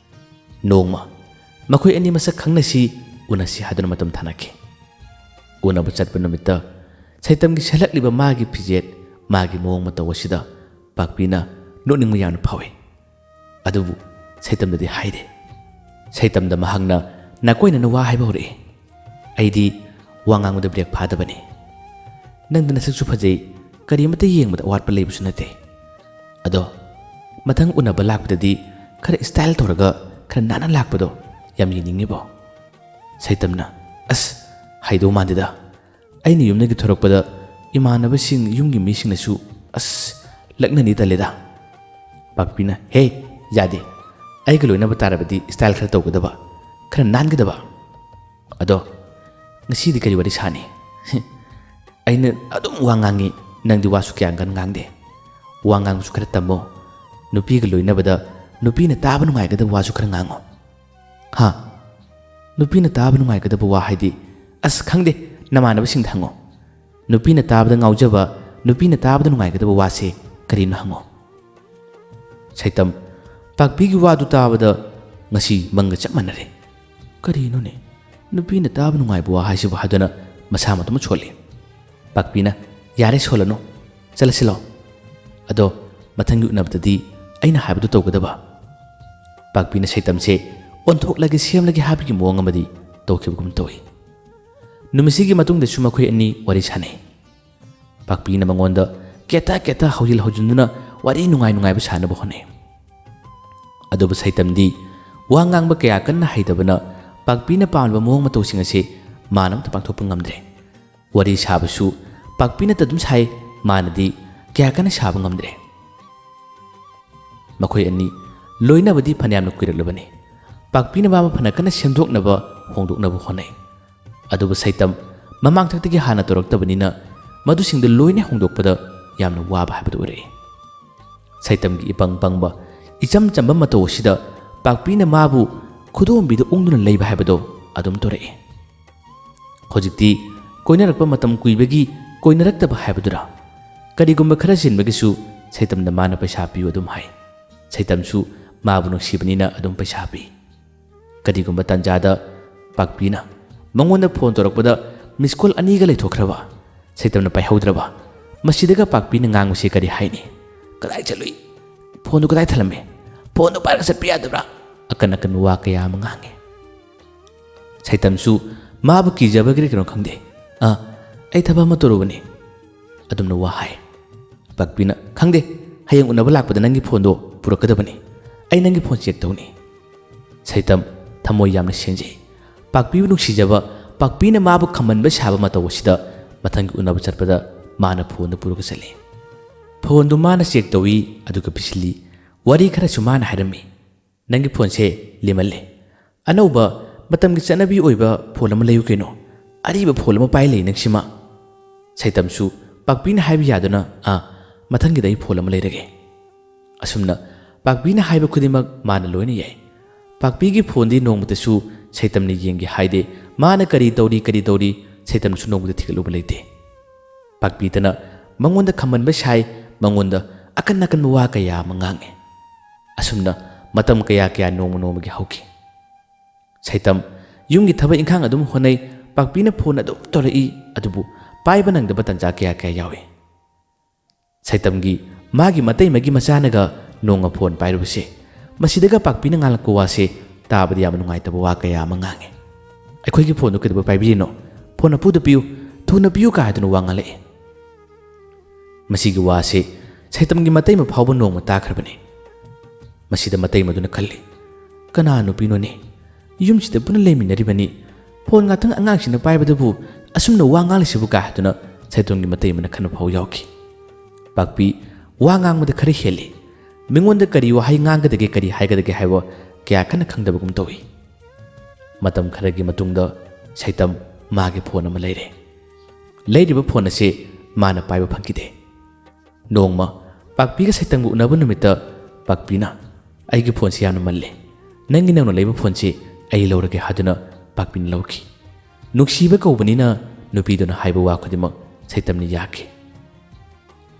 ꯅꯣꯡꯃ ꯃꯈꯣꯏ ꯑꯅꯤ ꯃꯁꯛ ꯈꯪꯅꯁꯤ, ꯎꯅꯁꯤ ꯍꯥꯏꯗꯨꯅ ꯃꯇꯝ ꯊꯥꯅꯈꯤ꯫ ꯎꯅꯕ ꯆꯠꯄ ꯅꯨꯃꯤꯠꯇ ꯁꯩꯇꯝꯒꯤ ꯁꯦꯠꯂꯛꯂꯤꯕ ꯃꯥꯒꯤ ꯐꯤꯖꯦꯠ, ꯃꯥꯒꯤ ꯃꯑꯣꯡ ꯃꯇꯧ ꯑꯁꯤꯗ ꯄꯥꯛꯄꯤꯅ ꯅꯣꯛꯅꯤꯡꯕ ꯌꯥꯝꯅ ꯐꯥꯎꯏ꯫ ꯑꯗꯨꯕꯨ ꯁꯩꯇꯝꯗꯗꯤ ꯍꯥꯏꯗꯦ꯫ ꯁꯩꯇꯝꯗ ꯃꯍꯥꯛꯅ ꯅꯥꯀꯣꯏꯅꯅ ꯋꯥ ꯍꯥꯏꯕ ꯍꯧꯔꯛꯏ꯫ ꯑꯩꯗꯤ ꯋꯥ ꯉꯥꯡꯕꯗ ꯕ꯭ꯔꯦꯛ ꯐꯥꯗꯕꯅꯤ꯫ ꯅꯪꯗꯤ ꯅꯁꯛꯁꯨ ꯐꯖꯩ, ꯀꯔꯤꯃꯠꯇ ꯌꯦꯡꯕꯗ ꯑꯋꯥꯠꯄ ꯂꯩꯕꯁꯨ ꯅꯠꯇꯦ꯫ ꯑꯗꯣ ꯃꯊꯪ ꯎꯅꯕ ꯂꯥꯛꯄꯗꯗꯤ ꯈꯔ ꯁ꯭ꯇꯥꯏꯜ ꯇꯧꯔꯒ ꯈꯔ ꯅꯥꯟꯅ ꯂꯥꯛꯄꯗꯣ ꯌꯥꯝ ꯌꯦꯡꯅꯤꯡꯉꯤꯕꯣ? ꯁꯩꯇꯝꯅ, ꯑꯁ, ꯍꯩꯗꯧ ꯃꯥꯟꯗꯦꯗ꯫ ꯑꯩꯅ ꯌꯨꯝꯗꯒꯤ ꯊꯣꯔꯛꯄꯗ ꯏꯃꯥꯟꯅꯕꯁꯤꯡ, ꯌꯨꯝꯒꯤ ꯃꯤꯁꯤꯡꯅꯁꯨ, ꯑꯁ, ꯂꯛꯅꯅꯤ ꯇꯜꯂꯦꯗ꯫ ꯄꯥꯛꯄꯤꯅ, ꯍꯦ, ꯌꯥꯗꯦ꯫ ꯑꯩꯒ ꯂꯣꯏꯅꯕ ꯇꯥꯔꯕꯗꯤ ꯁ꯭ꯇꯥꯏꯜ ꯈꯔ ꯇꯧꯒꯗꯕ꯫ ꯈꯔ ꯅꯥꯟꯒꯗꯕ꯫ ꯑꯗꯣ ꯉꯁꯤꯗꯤ ꯀꯔꯤ ꯋꯥꯔꯤ ꯁꯥꯅꯤ? ꯑꯩꯅ ꯑꯗꯨꯝ ꯋꯥ ꯉꯥꯡꯉꯤ, ꯅꯪꯗꯤ ꯋꯥꯁꯨ ꯀꯌꯥ ꯀꯟꯅ ꯉꯥꯡꯗꯦ꯫ ꯋꯥ ꯉꯥꯡꯕꯁꯨ ꯈꯔ ꯇꯝꯃꯣ꯫ ꯅꯨꯄꯤꯒ ꯂꯣꯏꯅꯕꯗ ꯅꯨꯄꯤꯅ ꯇꯥꯕ ꯅꯨꯡꯉꯥꯏꯒꯗꯕ ꯋꯥꯁꯨ ꯈꯔ ꯉꯥꯡꯉꯣ꯫ ꯍꯥ? ꯅꯨꯄꯤꯅ ꯇꯥꯕ ꯅꯨꯡꯉꯥꯏꯒꯗꯕ ꯋꯥ ꯍꯥꯏꯗꯤ? ꯑꯁ, ꯈꯪꯗꯦ, ꯅꯃꯥꯟꯅꯕꯁꯤꯡꯗ ꯍꯪꯉꯣ꯫ ꯅꯨꯄꯤꯅ ꯇꯥꯕꯗ ꯉꯥꯎꯖꯕ, ꯅꯨꯄꯤꯅ ꯇꯥꯕꯗ ꯅꯨꯡꯉꯥꯏꯒꯗꯕ ꯋꯥꯁꯦ ꯀꯔꯤꯅꯣ ꯍꯪꯉꯣ꯫ ꯁꯩꯇꯝ, ꯄꯥꯛꯄꯤꯒꯤ ꯋꯥꯗꯨ ꯇꯥꯕꯗ ꯉꯁꯤ ꯃꯪꯒ ꯆꯞ ꯃꯥꯟꯅꯔꯦ꯫ ꯀꯔꯤꯅꯣꯅꯦ? ꯅꯨꯄꯤꯅ ꯇꯥꯕ ꯅꯨꯡꯉꯥꯏꯕ ꯋꯥ ꯍꯥꯏꯁꯤꯕꯨ ꯍꯥꯏꯗꯨꯅ ꯃꯁꯥ ꯃꯇꯣꯝ ꯁꯣꯜꯂꯤ꯫ ꯄꯥꯛꯄꯤꯅ, ꯌꯥꯔꯦ, ꯁꯣꯜꯂꯅꯨ, ꯆꯠꯂꯁꯤ ꯂꯥꯎ꯫ ꯑꯗꯣ ꯃꯊꯪꯒꯤ ꯎꯅꯕꯗꯗꯤ ꯑꯩꯅ ꯍꯥꯏꯕꯗꯨ ꯇꯧꯒꯗꯕ꯫ ꯄꯥꯛꯄꯤꯅ ꯁꯩꯇꯝꯁꯦ ꯑꯣꯟꯊꯣꯛꯂꯒꯦ ꯁꯦꯝꯂꯒꯦ ꯍꯥꯏꯕꯒꯤ ꯃꯑꯣꯡ ꯑꯃꯗꯤ ꯇꯧꯈꯤꯕꯒꯨꯝ ꯇꯧꯏ꯫ ꯅꯨꯃꯤꯠꯁꯤꯒꯤ ꯃꯇꯨꯡꯗꯁꯨ ꯃꯈꯣꯏ ꯑꯅꯤ ꯋꯥꯔꯤ ꯁꯥꯟꯅꯩ꯫ ꯄꯥꯛꯄꯤꯅ ꯃꯉꯣꯟꯗ ꯀꯦꯇ ꯀꯦꯇ ꯍꯧꯖꯤꯜ ꯍꯧꯖꯤꯟꯗꯨꯅ ꯋꯥꯔꯤ ꯅꯨꯡꯉꯥꯏ ꯅꯨꯡꯉꯥꯏꯕ ꯁꯥꯟꯅꯕ ꯍꯣꯠꯅꯩ꯫ ꯑꯗꯨꯕꯨ ꯁꯩꯇꯝꯗꯤ ꯋꯥ ꯉꯥꯡꯕ ꯀꯌꯥ ꯀꯟꯅ ꯍꯩꯇꯕꯅ ꯄꯥꯛꯄꯤꯅ ꯄꯥꯝꯂꯤꯕ ꯃꯑꯣꯡ ꯃꯇꯧꯁꯤꯡ ꯑꯁꯤ ꯃꯥꯅ ꯑꯝꯇ ꯄꯥꯡꯊꯣꯛꯄ ꯉꯝꯗ꯭ꯔꯦ꯫ ꯋꯥꯔꯤ ꯁꯥꯕꯁꯨ ꯄꯥꯛꯄꯤꯅꯇ ꯑꯗꯨꯝ ꯁꯥꯏ, ꯃꯥꯅꯗꯤ ꯀꯌꯥ ꯀꯟꯅ ꯁꯥꯕ ꯉꯝꯗ꯭ꯔꯦ꯫ ꯃꯈꯣꯏ ꯑꯅꯤ ꯂꯣꯏꯅꯕꯗꯤ ꯐꯅꯌꯥꯝꯅ ꯀꯨꯏꯔꯛꯂꯕꯅꯤ꯫ ꯄꯥꯛꯄꯤꯅ ꯃꯥꯕꯨ ꯐꯅ ꯀꯟꯅ ꯁꯦꯝꯗꯣꯛꯅꯕ, ꯍꯣꯡꯗꯣꯛꯅꯕ ꯍꯣꯠꯅꯩ꯫ ꯑꯗꯨꯕꯨ ꯁꯩꯇꯝ ꯃꯃꯥꯡꯊꯛꯇꯒꯤ ꯍꯥꯟꯅ ꯇꯧꯔꯛꯇꯕꯅꯤꯅ ꯃꯗꯨꯁꯤꯡꯗꯨ ꯂꯣꯏꯅ ꯍꯣꯡꯗꯣꯛꯄꯗ ꯌꯥꯝꯅ ꯋꯥꯕ ꯍꯥꯏꯕꯗꯨ ꯑꯣꯏꯔꯛꯏ꯫ ꯁꯩꯇꯝꯒꯤ ꯏꯄꯪ ꯄꯪꯕ, ꯏꯆꯝ ꯆꯝꯕ ꯃꯇꯧ ꯑꯁꯤꯗ ꯄꯥꯛꯄꯤꯅ ꯃꯥꯕꯨ ꯈꯨꯗꯣꯝꯕꯤꯗ ꯎꯪꯗꯨꯅ ꯂꯩꯕ ꯍꯥꯏꯕꯗꯣ ꯑꯗꯨꯝ ꯇꯧꯔꯛꯏ꯫ ꯍꯧꯖꯤꯛꯇꯤ ꯀꯣꯏꯅꯔꯛꯄ ꯃꯇꯝ ꯀꯨꯏꯕꯒꯤ ꯀꯣꯏꯅꯔꯛꯇꯕ ꯍꯥꯏꯕꯗꯨꯔꯥ? ꯀꯔꯤꯒꯨꯝꯕ ꯈꯔ ꯆꯤꯟꯕꯒꯤꯁꯨ ꯁꯩꯇꯝꯅ ꯃꯥꯅ ꯄꯩꯁꯥ ꯄꯤꯌꯨ ꯑꯗꯨꯝ ꯍꯥꯏ꯫ ꯁꯩꯇꯝꯁꯨ ꯃꯥꯕꯨ ꯅꯨꯡꯁꯤꯕꯅꯤꯅ ꯑꯗꯨꯝ ꯄꯩꯁꯥ ꯄꯤ꯫ ꯀꯔꯤꯒꯨꯝꯕ ꯇꯥꯟꯖꯥꯗ ꯄꯥꯛꯄꯤꯅ ꯃꯉꯣꯟꯗ ꯐꯣꯟ ꯇꯧꯔꯛꯄꯗ ꯃꯤꯁ ꯀꯣꯜ ꯑꯅꯤꯒ ꯂꯩꯊꯣꯛꯈ꯭ꯔꯕ? ꯁꯩꯇꯝꯅ ꯄꯥꯏꯍꯧꯗ꯭ꯔꯕ? ꯃꯁꯤꯗꯒ ꯄꯥꯛꯄꯤꯅ ꯉꯥꯡꯕꯁꯤ ꯀꯔꯤ ꯍꯥꯏꯅꯤ? "ꯀꯗꯥꯏ ꯆꯠꯂꯨꯏ? ꯐꯣꯟꯗꯨ ꯀꯗꯥꯏ ꯊꯝꯂꯝꯃꯤ? ꯐꯣꯟꯗꯨ ꯄꯥꯏꯔꯒ ꯆꯠꯄ ꯌꯥꯗꯕ꯭ꯔꯥ?" ꯑꯀꯟ ꯑꯀꯟꯕ ꯋꯥ ꯀꯌꯥ ꯑꯃ ꯉꯥꯡꯉꯤ꯫ ꯁꯩꯇꯝꯁꯨ ꯃꯥꯕꯨ ꯀꯤꯖꯕꯒꯤꯔ ꯀꯩꯅꯣ ꯈꯪꯗꯦ, "ꯑ, ꯑꯩ ꯊꯕꯛ ꯑꯃ ꯇꯧꯔꯨꯕꯅꯤ" ꯑꯗꯨꯝꯅ ꯋꯥ ꯍꯥꯏ꯫ ꯄꯥꯛꯄꯤꯅ, "ꯈꯪꯗꯦ, ꯍꯌꯦꯡ ꯎꯅꯕ ꯂꯥꯛꯄꯗ ꯅꯪꯒꯤ ꯐꯣꯟꯗꯣ ꯄꯨꯔꯛꯀꯗꯕꯅꯤ꯫ ꯑꯩ ꯅꯪꯒꯤ ꯐꯣꯟ ꯆꯦꯛ ꯇꯧꯅꯤ"꯫ ꯁꯩꯇꯝ ꯊꯃꯣꯏ ꯌꯥꯝꯅ ꯁꯦꯡꯖꯩ꯫ ꯄꯥꯛꯄꯤꯕꯨ ꯅꯨꯡꯁꯤꯖꯕ, ꯄꯥꯛꯄꯤꯅ ꯃꯥꯕꯨ ꯈꯝꯍꯟꯕ ꯁꯥꯕ ꯃꯇꯧ ꯑꯁꯤꯗ ꯃꯊꯪꯒꯤ ꯎꯅꯕ ꯆꯠꯄꯗ ꯃꯥꯅ ꯐꯣꯟꯗꯨ ꯄꯨꯔꯒ ꯆꯠꯂꯤ꯫ ꯐꯣꯟꯗꯨ ꯃꯥꯅ ꯆꯦꯛ ꯇꯧꯏ, ꯑꯗꯨꯒ ꯄꯤꯁꯤꯜꯂꯤ꯫ ꯋꯥꯔꯤ ꯈꯔꯁꯨ ꯃꯥꯅ ꯍꯥꯏꯔꯝꯃꯤ꯫ "ꯅꯪꯒꯤ ꯐꯣꯟꯁꯦ ꯂꯤꯃꯜꯂꯦ꯫ ꯑꯅꯧꯕ "ꯃꯇꯝꯒꯤ ꯆꯠꯅꯕꯤ ꯑꯣꯏꯕ ꯐꯣꯟ ꯑꯃ ꯂꯩꯌꯨ ꯀꯩꯅꯣ, ꯑꯔꯤꯕ ꯐꯣꯟ ꯑꯃ ꯄꯥꯏ ꯂꯩ ꯅꯪꯁꯤꯃ"꯫ ꯁꯩꯇꯝꯁꯨ ꯄꯥꯛꯄꯤꯅ ꯍꯥꯏꯕ ꯌꯥꯗꯨꯅ, "ꯑꯥ, ꯃꯊꯪꯒꯤꯗ ꯑꯩ ꯐꯣꯟ ꯑꯃ ꯂꯩꯔꯒꯦ"꯫ ꯑꯁꯨꯝꯅ ꯄꯥꯛꯄꯤꯅ ꯍꯥꯏꯕ ꯈꯨꯗꯤꯡꯃꯛ ꯃꯥꯅ ꯂꯣꯏꯅ ꯌꯥꯏ꯫ ꯄꯥꯛꯄꯤꯒꯤ ꯐꯣꯟꯗꯤ ꯅꯣꯡꯃꯇꯁꯨ ꯁꯩꯇꯝꯅ ꯌꯦꯡꯒꯦ ꯍꯥꯏꯗꯦ꯫ ꯃꯥꯅ ꯀꯔꯤ ꯇꯧꯔꯤ, ꯀꯔꯤ ꯇꯧꯔꯤ, ꯁꯩꯇꯝꯁꯨ ꯅꯣꯡꯃꯇ ꯊꯤꯒꯠꯂꯨꯕ ꯂꯩꯇꯦ꯫ ꯄꯥꯛꯄꯤꯗꯅ ꯃꯉꯣꯟꯗ ꯈꯝꯕꯟꯕ ꯁꯥꯏ, ꯃꯉꯣꯟꯗ ꯑꯀꯟ ꯑꯀꯟꯕ ꯋꯥ ꯀꯌꯥ ꯑꯃ ꯉꯥꯡꯉꯤ꯫ ꯑꯁꯨꯝꯅ ꯃꯇꯝ ꯀꯌꯥ ꯀꯌꯥ ꯅꯣꯡꯃ ꯅꯣꯡꯃꯒꯤ ꯍꯧꯈꯤ꯫ ꯁꯩꯇꯝ ꯌꯨꯝꯒꯤ ꯊꯕꯛ ꯏꯪꯈꯥꯡ ꯑꯗꯨꯝ ꯍꯣꯠꯅꯩ, ꯄꯥꯛꯄꯤꯅ ꯐꯣꯟ ꯑꯗꯨꯝ ꯇꯧꯔꯛꯏ, ꯑꯗꯨꯕꯨ ꯄꯥꯏꯕ ꯅꯪꯗꯕ ꯇꯟꯖꯥ ꯀꯌꯥ ꯀꯌꯥ ꯌꯥꯎꯏ꯫ ꯁꯩꯇꯝꯒꯤ ꯃꯥꯒꯤ ꯃꯇꯩꯃꯒꯤ ꯃꯆꯥꯅꯒ ꯅꯣꯡꯃ ꯐꯣꯟ ꯄꯥꯏꯔꯨꯕꯁꯦ, ꯃꯁꯤꯗꯒ ꯄꯥꯛꯄꯤꯅ ꯉꯥꯡꯂꯛꯄ ꯋꯥꯁꯦ ꯇꯥꯕꯗ ꯌꯥꯝꯅ ꯅꯨꯡꯉꯥꯏꯇꯕ ꯋꯥ ꯀꯌꯥ ꯑꯃ ꯉꯥꯡꯉꯤ꯫ "ꯑꯩꯈꯣꯏꯒꯤ ꯐꯣꯟꯗꯨ ꯀꯩꯗꯧꯕ ꯄꯥꯏꯕꯤꯔꯤꯅꯣ? ꯐꯣꯟ ꯑꯄꯨꯗ ꯄꯤꯌꯨ, ꯊꯨꯅ ꯄꯤꯌꯨ" ꯀꯥ ꯍꯥꯏꯗꯨꯅ ꯋꯥ ꯉꯥꯡꯂꯛꯏ꯫ ꯃꯁꯤꯒꯤ ꯋꯥꯁꯦ ꯁꯩꯇꯝꯒꯤ ꯃꯇꯩꯃ ꯐꯥꯎꯕ ꯅꯣꯡꯃ ꯇꯥꯈ꯭ꯔꯕꯅꯤ꯫ ꯃꯁꯤꯗ ꯃꯇꯩꯃꯗꯨꯅ ꯈꯜꯂꯤ, "ꯀꯅꯥ ꯅꯨꯄꯤꯅꯣꯅꯦ? ꯌꯨꯝꯁꯤꯗ ꯄꯨꯟꯅ ꯂꯩꯃꯤꯟꯅꯔꯤꯕꯅꯤ꯫ ꯐꯣꯟ ꯉꯥꯛꯇꯪ ꯑꯉꯥꯡꯁꯤꯅ ꯄꯥꯏꯕꯗꯕꯨ ꯑꯁꯨꯝꯅ ꯋꯥ ꯉꯥꯡꯂꯤꯁꯤꯕꯨ" ꯀꯥ ꯍꯥꯏꯗꯨꯅ ꯁꯩꯇꯝꯒꯤ ꯃꯇꯩꯃꯅ ꯈꯟꯕ ꯐꯥꯎ ꯌꯥꯎꯈꯤ꯫ ꯄꯥꯛꯄꯤ ꯋꯥ ꯉꯥꯡꯕꯗ ꯈꯔ ꯍꯦꯜꯂꯤ꯫ ꯃꯤꯉꯣꯟꯗ ꯀꯔꯤ ꯋꯥꯍꯩ ꯉꯥꯡꯒꯗꯒꯦ, ꯀꯔꯤ ꯍꯥꯏꯒꯗꯒꯦ ꯍꯥꯏꯕ ꯀꯌꯥ ꯀꯟꯅ ꯈꯪꯗꯕꯒꯨꯝ ꯇꯧꯏ꯫ ꯃꯇꯝ ꯈꯔꯒꯤ ꯃꯇꯨꯡꯗ ꯁꯩꯇꯝ ꯃꯥꯒꯤ ꯐꯣꯟ ꯑꯃ ꯂꯩꯔꯦ꯫ ꯂꯩꯔꯤꯕ ꯐꯣꯟ ꯑꯁꯤ ꯃꯥꯅ ꯄꯥꯏꯕ ꯐꯪꯈꯤꯗꯦ꯫ ꯅꯣꯡꯃ ꯄꯥꯛꯄꯤꯒ ꯁꯩꯇꯝꯒ ꯎꯅꯕ ꯅꯨꯃꯤꯠꯇ ꯄꯥꯛꯄꯤꯅ, "ꯑꯩꯒꯤ ꯐꯣꯟꯁꯤ ꯌꯥꯝꯅ ꯃꯜꯂꯦ, ꯅꯪꯒꯤ ꯅꯧꯅ ꯂꯩꯕ ꯐꯣꯟꯁꯤ ꯑꯩ ꯂꯧꯔꯒꯦ" ꯍꯥꯏꯗꯨꯅ ꯄꯥꯛꯄꯤꯅ ꯂꯧꯈꯤ꯫ ꯅꯨꯡꯁꯤꯕ ꯀꯧꯕꯅꯤꯅ ꯅꯨꯄꯤꯗꯨꯅ ꯍꯥꯏꯕ ꯋꯥ ꯈꯨꯗꯤꯡꯃꯛ ꯁꯩꯇꯝꯅ ꯌꯥꯈꯤ꯫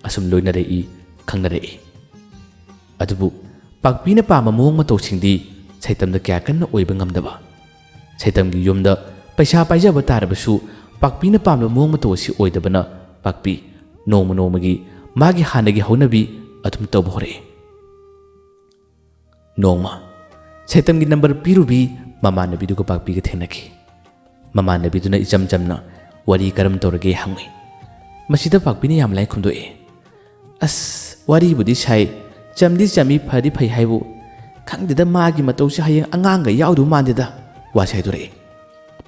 ꯑꯁꯨꯝ ꯂꯣꯏꯅꯔꯛꯏ, ꯈꯪꯅꯔꯛꯏ꯫ ꯑꯗꯨꯕꯨ ꯄꯥꯛꯄꯤꯅ ꯄꯥꯝꯕ ꯃꯑꯣꯡ ꯃꯇꯧꯁꯤꯡꯗꯤ ꯁꯩꯇꯝꯗ ꯀꯌꯥ ꯀꯟꯅ ꯑꯣꯏꯕ ꯉꯝꯗꯕ꯫ ꯁꯩꯇꯝꯒꯤ ꯌꯨꯝꯗ ꯄꯩꯁꯥ ꯄꯥꯏꯖꯕ ꯇꯥꯔꯕꯁꯨ ꯄꯥꯛꯄꯤꯅ ꯄꯥꯝꯕ ꯃꯑꯣꯡ ꯃꯇꯧ ꯑꯁꯤ ꯑꯣꯏꯗꯕꯅ ꯄꯥꯛꯄꯤ ꯅꯣꯡꯃ ꯅꯣꯡꯃꯒꯤ ꯃꯥꯒꯤ ꯍꯥꯟꯅꯒꯤ ꯍꯧꯅꯕꯤ ꯑꯗꯨꯝ ꯇꯧꯕ ꯍꯧꯔꯛꯏ꯫ ꯅꯣꯡꯃ ꯁꯩꯇꯝꯒꯤ ꯅꯝꯕꯔ ꯄꯤꯔꯨꯕꯤ ꯃꯃꯥꯟꯅꯕꯤꯗꯨꯒ ꯄꯥꯛꯄꯤꯒ ꯊꯦꯡꯅꯈꯤ꯫ ꯃꯃꯥꯟꯅꯕꯤꯗꯨꯅ ꯏꯆꯝ ꯆꯝꯅ ꯋꯥꯔꯤ ꯀꯔꯝ ꯇꯧꯔꯒꯦ ꯍꯪꯉꯤ꯫ ꯃꯁꯤꯗ ꯄꯥꯛꯄꯤꯅ ꯌꯥꯝ ꯂꯥꯏꯅ ꯈꯨꯝꯗꯣꯛꯏ, "ꯑꯁ, ꯋꯥꯔꯤꯕꯨꯗꯤ ꯁꯥꯏ, ꯆꯝꯗꯤ ꯆꯝꯃꯤ, ꯐꯗꯤ ꯐꯩ ꯍꯥꯏꯕꯨ, ꯈꯪꯗꯦꯗ, ꯃꯥꯒꯤ ꯃꯇꯧꯁꯤ ꯍꯌꯦꯡ ꯑꯉꯥꯡꯒ ꯌꯥꯎꯗꯧ ꯃꯥꯟꯗꯦꯗ" ꯋꯥꯁꯦ ꯍꯥꯏꯗꯣꯔꯛꯏ꯫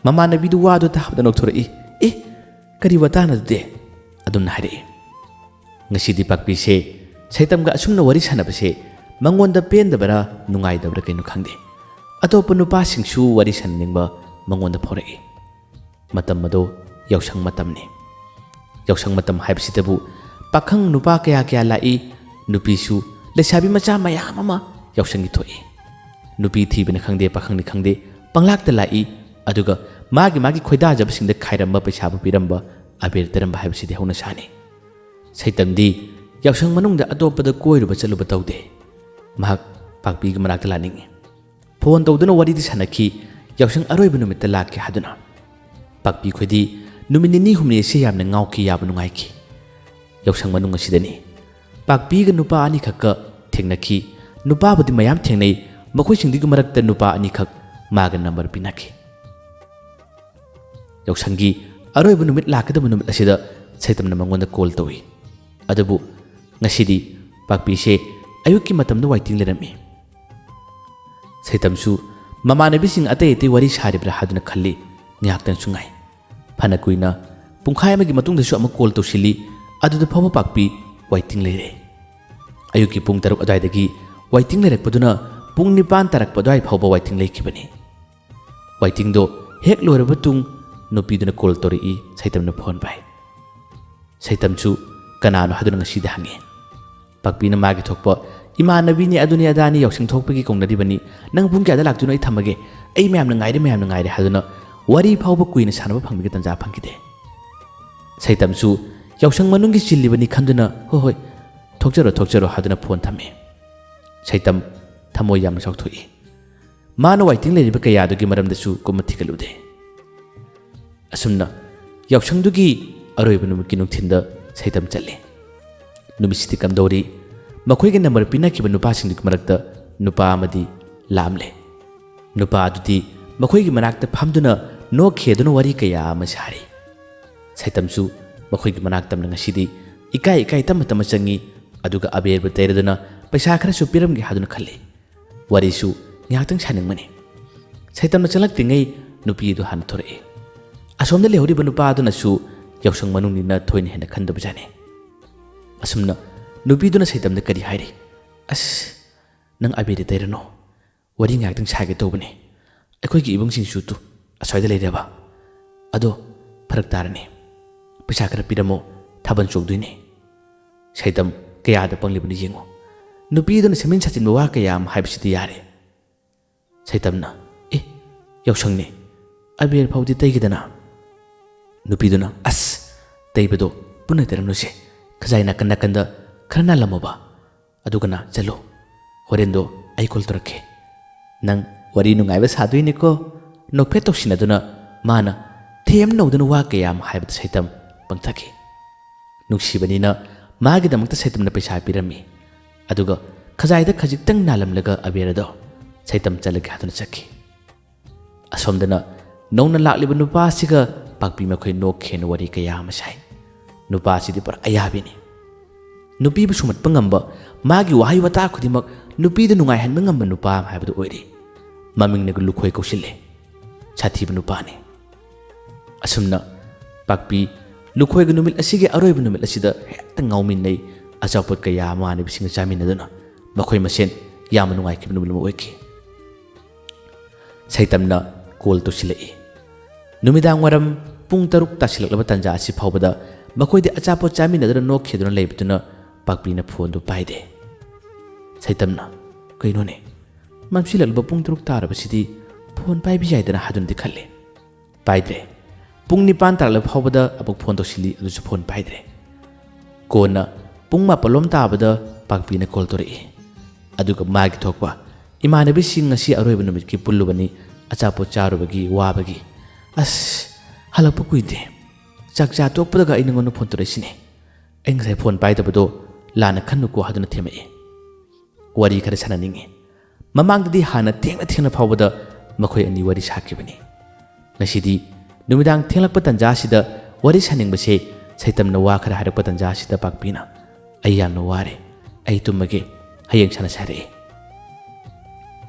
ꯃꯃꯥꯟꯅꯕꯤꯗꯨ ꯋꯥꯗꯨ ꯇꯥꯕꯗ ꯅꯣꯛꯊꯣꯔꯛꯏ꯫ "ꯑꯦ, ꯀꯔꯤ ꯋꯥꯇꯥꯅꯣ ꯑꯗꯨꯗꯤ?" ꯑꯗꯨꯝꯅ ꯍꯥꯏꯔꯛꯏ꯫ ꯉꯁꯤꯗꯤ ꯄꯥꯛꯄꯤꯁꯦ ꯁꯩꯇꯝꯒ ꯑꯁꯨꯝꯅ ꯋꯥꯔꯤ ꯁꯥꯟꯅꯕꯁꯦ ꯃꯉꯣꯟꯗ ꯄꯦꯟꯗꯕꯔꯥ ꯅꯨꯡꯉꯥꯏꯗꯕꯔꯥ ꯀꯩꯅꯣ ꯈꯪꯗꯦ꯫ ꯑꯇꯣꯞꯄ ꯅꯨꯄꯥꯁꯤꯡꯁꯨ ꯋꯥꯔꯤ ꯁꯥꯟꯅꯅꯤꯡꯕ ꯃꯉꯣꯟꯗ ꯐꯥꯎꯔꯛꯏ꯫ ꯃꯇꯝ ꯑꯗꯣ ꯌꯥꯎꯁꯪ ꯃꯇꯝꯅꯤ꯫ ꯌꯥꯎꯁꯪ ꯃꯇꯝ ꯍꯥꯏꯕꯁꯤꯗꯕꯨ ꯄꯥꯈꯪ ꯅꯨꯄꯥ ꯀꯌꯥ ꯀꯌꯥ ꯂꯥꯛꯏ, ꯅꯨꯄꯤꯁꯨ ꯂꯩꯁꯥꯕꯤ ꯃꯆꯥ ꯃꯌꯥꯝ ꯑꯃ ꯌꯥꯎꯁꯪꯒꯤ ꯊꯣꯛꯏ꯫ ꯅꯨꯄꯤ ꯊꯤꯕꯅꯤ ꯈꯪꯗꯦ, ꯄꯥꯈꯪꯅꯤ ꯈꯪꯗꯦ, ꯄꯪꯂꯥꯛꯇ ꯂꯥꯛꯏ꯫ ꯑꯗꯨꯒ ꯃꯥꯒꯤ ꯃꯥꯒꯤ ꯈꯣꯏꯗꯥꯖꯕꯁꯤꯡꯗ ꯈꯥꯏꯔꯝꯕ, ꯄꯩꯁꯥꯕꯨ ꯄꯤꯔꯝꯕ, ꯑꯕꯦꯔ ꯇꯩꯔꯝꯕ ꯍꯥꯏꯕꯁꯤꯗꯤ ꯍꯧꯅ ꯁꯥꯅꯤ꯫ ꯁꯩꯇꯝꯗꯤ ꯌꯥꯎꯁꯪ ꯃꯅꯨꯡꯗ ꯑꯇꯣꯞꯄꯗ ꯀꯣꯏꯔꯨꯕ ꯆꯠꯂꯨꯕ ꯇꯧꯗꯦ꯫ ꯃꯍꯥꯛ ꯄꯥꯛꯄꯤꯒꯤ ꯃꯅꯥꯛꯇ ꯂꯥꯛꯅꯤꯡꯏ꯫ ꯐꯣꯟ ꯇꯧꯗꯨꯅ ꯋꯥꯔꯤꯗꯤ ꯁꯥꯟꯅꯈꯤ, ꯌꯥꯎꯁꯪ ꯑꯔꯣꯏꯕ ꯅꯨꯃꯤꯠꯇ ꯂꯥꯛꯀꯦ ꯍꯥꯏꯗꯨꯅ꯫ ꯄꯥꯛꯄꯤ ꯈꯣꯏꯗꯤ ꯅꯨꯃꯤꯠ ꯅꯤꯅꯤ ꯍꯨꯝꯅꯤ ꯑꯁꯤ ꯌꯥꯝꯅ ꯉꯥꯎꯈꯤ, ꯌꯥꯕ ꯅꯨꯡꯉꯥꯏꯈꯤ꯫ ꯌꯥꯎꯁꯪ ꯃꯅꯨꯡ ꯑꯁꯤꯗꯅꯤ ꯄꯥꯛꯄꯤꯒ ꯅꯨꯄꯥ ꯑꯅꯤꯈꯛꯀ ꯊꯦꯡꯅꯈꯤ꯫ ꯅꯨꯄꯥꯕꯨꯗꯤ ꯃꯌꯥꯝ ꯊꯦꯡꯅꯩ, ꯃꯈꯣꯏꯁꯤꯡꯗꯨꯒꯤ ꯃꯔꯛꯇ ꯅꯨꯄꯥ ꯑꯅꯤꯈꯛ ꯃꯥꯒ ꯅꯝꯕꯔ ꯄꯤꯅꯈꯤ꯫ ꯌꯥꯎꯁꯪꯒꯤ ꯑꯔꯣꯏꯕ ꯅꯨꯃꯤꯠ ꯂꯥꯛꯀꯗꯕ ꯅꯨꯃꯤꯠ ꯑꯁꯤꯗ ꯁꯩꯇꯝꯅ ꯃꯉꯣꯟꯗ ꯀꯣꯜ ꯇꯧꯏ꯫ ꯑꯗꯨꯕꯨ ꯉꯁꯤꯗꯤ ꯄꯥꯛꯄꯤꯁꯦ ꯑꯌꯨꯛꯀꯤ ꯃꯇꯝꯗ ꯋꯥꯏꯇꯤꯡ ꯂꯩꯔꯝꯃꯤ꯫ ꯁꯩꯇꯝꯁꯨ ꯃꯃꯥꯟꯅꯕꯤꯁꯤꯡ ꯑꯇꯩ ꯑꯇꯩ ꯋꯥꯔꯤ ꯁꯥꯔꯤꯕ꯭ꯔꯥ ꯍꯥꯏꯗꯨꯅ ꯈꯜꯂꯤ꯫ ꯉꯥꯏꯍꯥꯛꯇꯪꯁꯨ ꯉꯥꯏ꯫ ꯐꯅ ꯀꯨꯏꯅ, ꯄꯨꯡꯈꯥꯏ ꯑꯃꯒꯤ ꯃꯇꯨꯡꯗꯁꯨ ꯑꯃꯨꯛ ꯀꯣꯜ ꯇꯧꯁꯤꯜꯂꯤ꯫ ꯑꯗꯨꯗ ꯐꯥꯎꯕ ꯄꯥꯛꯄꯤ ꯋꯥꯏꯇꯤꯡ ꯂꯩꯔꯦ꯫ ꯑꯌꯨꯛꯀꯤ ꯄꯨꯡ ꯇꯔꯨꯛ ꯑꯗꯨꯋꯥꯏꯗꯒꯤ ꯋꯥꯏꯇꯤꯡ ꯂꯩꯔꯛꯄꯗꯨꯅ ꯄꯨꯡ ꯅꯤꯄꯥꯟ ꯇꯥꯔꯛꯄ ꯑꯗꯨꯋꯥꯏ ꯐꯥꯎꯕ ꯋꯥꯏꯇꯤꯡ ꯂꯩꯈꯤꯕꯅꯤ꯫ ꯋꯥꯏꯇꯤꯡꯗꯣ ꯍꯦꯛ ꯂꯣꯏꯔꯕ ꯇꯨꯡ ꯅꯨꯄꯤꯗꯨꯅ ꯀꯣꯜ ꯇꯧꯔꯛꯏ, ꯁꯩꯇꯝꯅ ꯐꯣꯟ ꯄꯥꯏ꯫ ꯁꯩꯇꯝꯁꯨ ꯀꯅꯥꯅꯣ ꯍꯥꯏꯗꯨꯅ ꯉꯁꯤꯗꯤ ꯍꯪꯉꯤ꯫ ꯄꯥꯛꯄꯤꯅ ꯃꯥꯒꯤ ꯊꯣꯛꯄ, "ꯏꯃꯥꯟꯅꯕꯤꯅꯤ, ꯑꯗꯨꯅꯤ ꯑꯗꯥꯅꯤ, ꯌꯥꯎꯁꯪ ꯊꯣꯛꯄꯒꯤ ꯀꯧꯅꯔꯤꯕꯅꯤ, ꯅꯪ ꯄꯨꯡ ꯀꯌꯥꯗ ꯂꯥꯛꯇꯣꯏꯅꯣ? ꯑꯩ ꯊꯝꯃꯒꯦ, ꯑꯩ ꯃꯌꯥꯝꯅ ꯉꯥꯏꯔꯦ, ꯃꯌꯥꯝꯅ ꯉꯥꯏꯔꯦ" ꯍꯥꯏꯗꯨꯅ ꯋꯥꯔꯤ ꯐꯥꯎꯕ ꯀꯨꯏꯅ ꯁꯥꯟꯅꯕ ꯐꯪꯕꯒꯤ ꯇꯥꯟꯖꯥ ꯐꯪꯈꯤꯗꯦ꯫ ꯁꯩꯇꯝꯁꯨ ꯌꯥꯎꯁꯪ ꯃꯅꯨꯡꯒꯤ ꯆꯤꯜꯂꯤꯕꯅꯤ ꯈꯟꯗꯨꯅ, "ꯍꯣꯏ ꯍꯣꯏ, ꯊꯣꯛꯆꯔꯣ ꯊꯣꯛꯆꯔꯣ" ꯍꯥꯏꯗꯨꯅ ꯐꯣꯟ ꯊꯝꯃꯤ꯫ ꯁꯩꯇꯝ ꯊꯃꯣꯏ ꯌꯥꯝꯅ ꯆꯥꯎꯊꯣꯛꯏ꯫ ꯃꯥꯅ ꯋꯥꯏꯇꯤꯡ ꯂꯩꯔꯤꯕ ꯀꯌꯥꯗꯨꯒꯤ ꯃꯔꯝꯗꯁꯨ ꯀꯨꯝꯃ ꯊꯤꯒꯠꯂꯨꯗꯦ꯫ ꯑꯁꯨꯝꯅ ꯌꯥꯎꯁꯪꯗꯨꯒꯤ ꯑꯔꯣꯏꯕ ꯅꯨꯃꯤꯠꯀꯤ ꯅꯨꯡꯊꯤꯟꯗ ꯁꯩꯇꯝ ꯆꯠꯂꯤ꯫ ꯅꯨꯃꯤꯠꯁꯤꯗꯤ ꯀꯝꯗꯧꯔꯤ? ꯃꯈꯣꯏꯒꯤ ꯅꯝꯕꯔ ꯄꯤꯅꯈꯤꯕ ꯅꯨꯄꯥꯁꯤꯡꯗꯨꯒꯤ ꯃꯔꯛꯇ ꯅꯨꯄꯥ ꯑꯃꯗꯤ ꯂꯥꯛꯂꯦ꯫ ꯅꯨꯄꯥ ꯑꯗꯨꯗꯤ ꯃꯈꯣꯏꯒꯤ ꯃꯅꯥꯛꯇ ꯐꯝꯗꯨꯅ ꯅꯣꯛꯈꯤ ꯑꯗꯨꯅ ꯋꯥꯔꯤ ꯀꯌꯥ ꯑꯃ ꯁꯥꯔꯤ꯫ ꯁꯩꯇꯝꯁꯨ ꯃꯈꯣꯏꯒꯤ ꯃꯅꯥꯛ ꯇꯝꯅ ꯉꯁꯤꯗꯤ ꯏꯀꯥꯏ ꯏꯀꯥꯏ ꯇꯞꯅ ꯇꯞꯅ ꯆꯪꯉꯤ, ꯑꯗꯨꯒ ꯑꯕꯦꯔꯕꯨ ꯇꯩꯔꯗꯨꯅ ꯄꯩꯁꯥ ꯈꯔꯁꯨ ꯄꯤꯔꯝꯒꯦ ꯍꯥꯏꯗꯨꯅ ꯈꯜꯂꯤ꯫ ꯋꯥꯔꯤꯁꯨ ꯉꯥꯏꯍꯥꯛꯇꯪ ꯁꯥꯅꯤꯡꯕꯅꯤ꯫ ꯁꯩꯇꯝꯅ ꯆꯪꯂꯛꯇ꯭ꯔꯤꯉꯩ ꯅꯨꯄꯤ ꯑꯗꯨ ꯍꯥꯟꯅ ꯊꯣꯔꯛꯏ꯫ ꯑꯁꯣꯝꯗ ꯂꯩꯍꯧꯔꯤꯕ ꯅꯨꯄꯥ ꯑꯗꯨꯅꯁꯨ ꯌꯥꯎꯁꯪ ꯃꯅꯨꯡꯅꯤꯅ ꯊꯣꯏꯅ ꯍꯦꯟꯅ ꯈꯟꯗꯕꯖꯥꯠꯅꯤ꯫ ꯑꯁꯨꯝꯅ ꯅꯨꯄꯤꯗꯨꯅ ꯁꯩꯇꯝꯗ ꯀꯔꯤ ꯍꯥꯏꯔꯤ? "ꯑꯁ, ꯅꯪ ꯑꯕꯦꯔꯗꯤ ꯇꯩꯔꯅꯨ꯫ ꯋꯥꯔꯤ ꯉꯥꯏꯍꯥꯛꯇꯪ ꯁꯥꯒꯦ ꯇꯧꯕꯅꯤ꯫ ꯑꯩꯈꯣꯏꯒꯤ ꯏꯕꯨꯡꯁꯤꯡꯁꯨ ꯇꯨ ꯑꯁ꯭ꯋꯥꯏꯗ ꯂꯩꯔꯦꯕ꯫ ꯑꯗꯣ ꯐꯔꯛ ꯇꯥꯔꯅꯤ꯫ ꯄꯩꯁꯥ ꯈꯔ ꯄꯤꯔꯝꯃꯣ, ꯊꯥꯕꯜ ꯆꯣꯡꯗꯣꯏꯅꯦ꯫ ꯁꯩꯇꯝ, ꯀꯌꯥꯗ ꯄꯪꯂꯤꯕꯅꯣ ꯌꯦꯡꯉꯨ꯫ ꯅꯨꯄꯤꯗꯨꯅ ꯁꯦꯝꯖꯤꯟ ꯁꯥꯖꯤꯟꯕ ꯋꯥ ꯀꯌꯥ ꯑꯃ ꯍꯥꯏꯕꯁꯤꯗꯤ ꯌꯥꯔꯦ꯫ ꯁꯩꯇꯝꯅ, "ꯑꯦ, ꯌꯥꯎꯁꯪꯅꯦ, ꯑꯕꯦꯔ ꯐꯥꯎꯗꯤ ꯇꯩꯒꯦꯗꯅ?" ꯅꯨꯄꯤꯗꯨꯅ, "ꯑꯁ, ꯇꯩꯕꯗꯣ ꯄꯨꯟꯅ ꯇꯩꯔꯝꯂꯨꯁꯦ꯫ ꯈꯖꯥꯏ ꯅꯥꯀꯟ ꯅꯥꯀꯟꯗ ꯈꯔ ꯅꯥꯜꯂꯝꯃꯣꯕ꯫ ꯑꯗꯨꯒꯅ ꯆꯠꯂꯣ꯫ ꯍꯣꯔꯦꯟꯗꯣ ꯑꯩ ꯀꯣꯜ ꯇꯧꯔꯛꯀꯦ꯫ ꯅꯪ ꯋꯥꯔꯤ ꯅꯨꯡꯉꯥꯏꯕ ꯁꯥꯗꯣꯏꯅꯤꯀꯣ?" ꯅꯣꯛꯐꯦꯠ ꯇꯧꯁꯤꯟꯅꯗꯨꯅ ꯃꯥꯅ ꯊꯦꯝ ꯅꯧꯗꯨꯅ ꯋꯥ ꯀꯌꯥ ꯑꯃ ꯍꯥꯏꯕꯗ ꯁꯩꯇꯝ ꯄꯪꯊꯈꯤ꯫ ꯅꯨꯡꯁꯤꯕꯅꯤꯅ ꯃꯥꯒꯤꯗꯃꯛꯇ ꯁꯩꯇꯝꯅ ꯄꯩꯁꯥ ꯄꯤꯔꯝꯃꯤ꯫ ꯑꯗꯨꯒ ꯈꯖꯥꯏꯗ ꯈꯖꯤꯛꯇꯪ ꯅꯥꯜꯂꯝꯂꯒ ꯑꯕꯦꯔ ꯑꯗꯣ ꯁꯩꯇꯝ ꯆꯠꯂꯒꯦ ꯍꯥꯏꯗꯨꯅ ꯆꯠꯈꯤ꯫ ꯑꯁꯣꯝꯗꯅ ꯅꯧꯅ ꯂꯥꯛꯂꯤꯕ ꯅꯨꯄꯥꯁꯤꯒ ꯄꯥꯛꯄꯤ ꯃꯈꯣꯏ ꯅꯣꯛꯈꯦꯅ ꯋꯥꯔꯤ ꯀꯌꯥ ꯑꯃ ꯁꯥꯏ꯫ ꯅꯨꯄꯥꯁꯤꯗꯤ ꯄꯨꯔꯥ ꯑꯌꯥꯕꯤꯅꯤ꯫ ꯅꯨꯄꯤꯕꯨ ꯁꯨꯝꯍꯠꯄ ꯉꯝꯕ, ꯃꯥꯒꯤ ꯋꯥꯍꯩ ꯋꯥꯇꯥ ꯈꯨꯗꯤꯡꯃꯛ ꯅꯨꯄꯤꯗ ꯅꯨꯡꯉꯥꯏꯍꯟꯕ ꯉꯝꯕ ꯅꯨꯄꯥ ꯑꯃ ꯍꯥꯏꯕꯗꯨ ꯑꯣꯏꯔꯤ꯫ ꯃꯃꯤꯡꯅꯒ ꯂꯨꯈꯣꯏ ꯀꯧꯁꯤꯜꯂꯦ꯫ ꯁꯥꯊꯤꯕ ꯅꯨꯄꯥꯅꯤ꯫ ꯑꯁꯨꯝꯅ ꯄꯥꯛꯄꯤ ꯂꯨꯈꯣꯏꯒ ꯅꯨꯃꯤꯠ ꯑꯁꯤꯒꯤ ꯑꯔꯣꯏꯕ ꯅꯨꯃꯤꯠ ꯑꯁꯤꯗ ꯍꯦꯛꯇ ꯉꯥꯎꯃꯤꯟꯅꯩ꯫ ꯑꯆꯥꯄꯣꯠ ꯀꯌꯥ ꯃꯃꯥꯟꯅꯕꯤꯁꯤꯡꯒ ꯆꯥꯃꯤꯟꯅꯗꯨꯅ ꯃꯈꯣꯏ ꯃꯁꯦꯟ ꯌꯥꯝꯅ ꯅꯨꯡꯉꯥꯏꯈꯤꯕ ꯅꯨꯃꯤꯠ ꯑꯃ ꯑꯣꯏꯈꯤ꯫ ꯁꯩꯇꯝꯅ ꯀꯣꯜ ꯇꯧꯁꯤꯜꯂꯛꯏ꯫ ꯅꯨꯃꯤꯗꯥꯡ ꯋꯥꯏꯔꯝ ꯄꯨꯡ ꯇꯔꯨꯛ ꯇꯥꯁꯤꯜꯂꯛꯂꯕ ꯇꯥꯟꯖꯥ ꯑꯁꯤ ꯐꯥꯎꯕꯗ ꯃꯈꯣꯏꯗꯤ ꯑꯆꯥꯄꯣꯠ ꯆꯥꯃꯤꯟꯅꯗꯨꯅ ꯅꯣꯛꯈꯤꯗꯨꯅ ꯂꯩꯕꯗꯨꯅ ꯄꯥꯛꯄꯤꯅ ꯐꯣꯟꯗꯨ ꯄꯥꯏꯗꯦ꯫ ꯁꯩꯇꯝꯅ, "ꯀꯩꯅꯣꯅꯦ, ꯃꯝꯁꯤꯜꯂꯛꯂꯕ ꯄꯨꯡ ꯇꯔꯨꯛ ꯇꯥꯔꯕꯁꯤꯗꯤ ꯐꯣꯟ ꯄꯥꯏꯕ ꯌꯥꯏꯗꯅ?" ꯍꯥꯏꯗꯨꯅꯗꯤ ꯈꯜꯂꯤ꯫ ꯄꯥꯏꯗ꯭ꯔꯦ꯫ ꯄꯨꯡ ꯅꯤꯄꯥꯟ ꯇꯥꯔꯛꯂꯕ ꯐꯥꯎꯕꯗ ꯑꯃꯨꯛ ꯐꯣꯟ ꯇꯧꯁꯤꯜꯂꯤ, ꯑꯗꯨꯁꯨ ꯐꯣꯟ ꯄꯥꯏꯗ꯭ꯔꯦ꯫ ꯀꯣꯟꯅ ꯄꯨꯡ ꯃꯥꯄꯜ ꯂꯣꯝ ꯇꯥꯕꯗ ꯄꯥꯛꯄꯤꯅ ꯀꯣꯜ ꯇꯧꯔꯛꯏ꯫ ꯑꯗꯨꯒ ꯃꯥꯒꯤ ꯊꯣꯛꯄ, "ꯏꯃꯥꯟꯅꯕꯤꯁꯤꯡ ꯉꯁꯤ ꯑꯔꯣꯏꯕ ꯅꯨꯃꯤꯠꯀꯤ ꯄꯨꯜꯂꯨꯕꯅꯤ, ꯑꯆꯥꯄꯣꯠ ꯆꯥꯔꯨꯕꯒꯤ ꯋꯥꯕꯒꯤ꯫ ꯑꯁ, ꯍꯜꯂꯛꯄ ꯀꯨꯏꯗ꯭ꯔꯤ꯫ ꯆꯥꯛ ꯆꯥ ꯇꯣꯛꯄꯗꯒ ꯑꯩ ꯅꯉꯣꯟꯗ ꯐꯣꯟ ꯇꯧꯔꯛꯏꯁꯤꯅꯦ꯫ ꯑꯩ ꯉꯁꯥꯏ ꯐꯣꯟ ꯄꯥꯏꯗꯕꯗꯣ ꯂꯥꯟꯅ ꯈꯟꯅꯨꯀꯣ" ꯍꯥꯏꯗꯨꯅ ꯊꯦꯝꯃꯛꯏ꯫ ꯋꯥꯔꯤ ꯈꯔ ꯁꯥꯟꯅꯅꯤꯡꯉꯤ꯫ ꯃꯃꯥꯡꯗꯗꯤ ꯍꯥꯟꯅ ꯊꯦꯡꯅ ꯊꯦꯡꯅ ꯐꯥꯎꯕꯗ ꯃꯈꯣꯏ ꯑꯅꯤ ꯋꯥꯔꯤ ꯁꯥꯈꯤꯕꯅꯤ꯫ ꯉꯁꯤꯗꯤ ꯅꯨꯃꯤꯗꯥꯡ ꯊꯦꯡꯂꯛꯄ ꯇꯥꯟꯖꯥꯁꯤꯗ ꯋꯥꯔꯤ ꯁꯥꯅꯤꯡꯕꯁꯦ ꯁꯩꯇꯝꯅ ꯋꯥ ꯈꯔ ꯍꯥꯏꯔꯛꯄ ꯇꯥꯟꯖꯥꯁꯤꯗ ꯄꯥꯛꯄꯤꯅ, "ꯑꯩ ꯌꯥꯝꯅ ꯋꯥꯔꯦ, ꯑꯩ ꯇꯨꯝꯃꯒꯦ, ꯍꯌꯦꯡ ꯁꯥꯟꯅꯁꯦ" ꯍꯥꯏꯔꯛꯏ꯫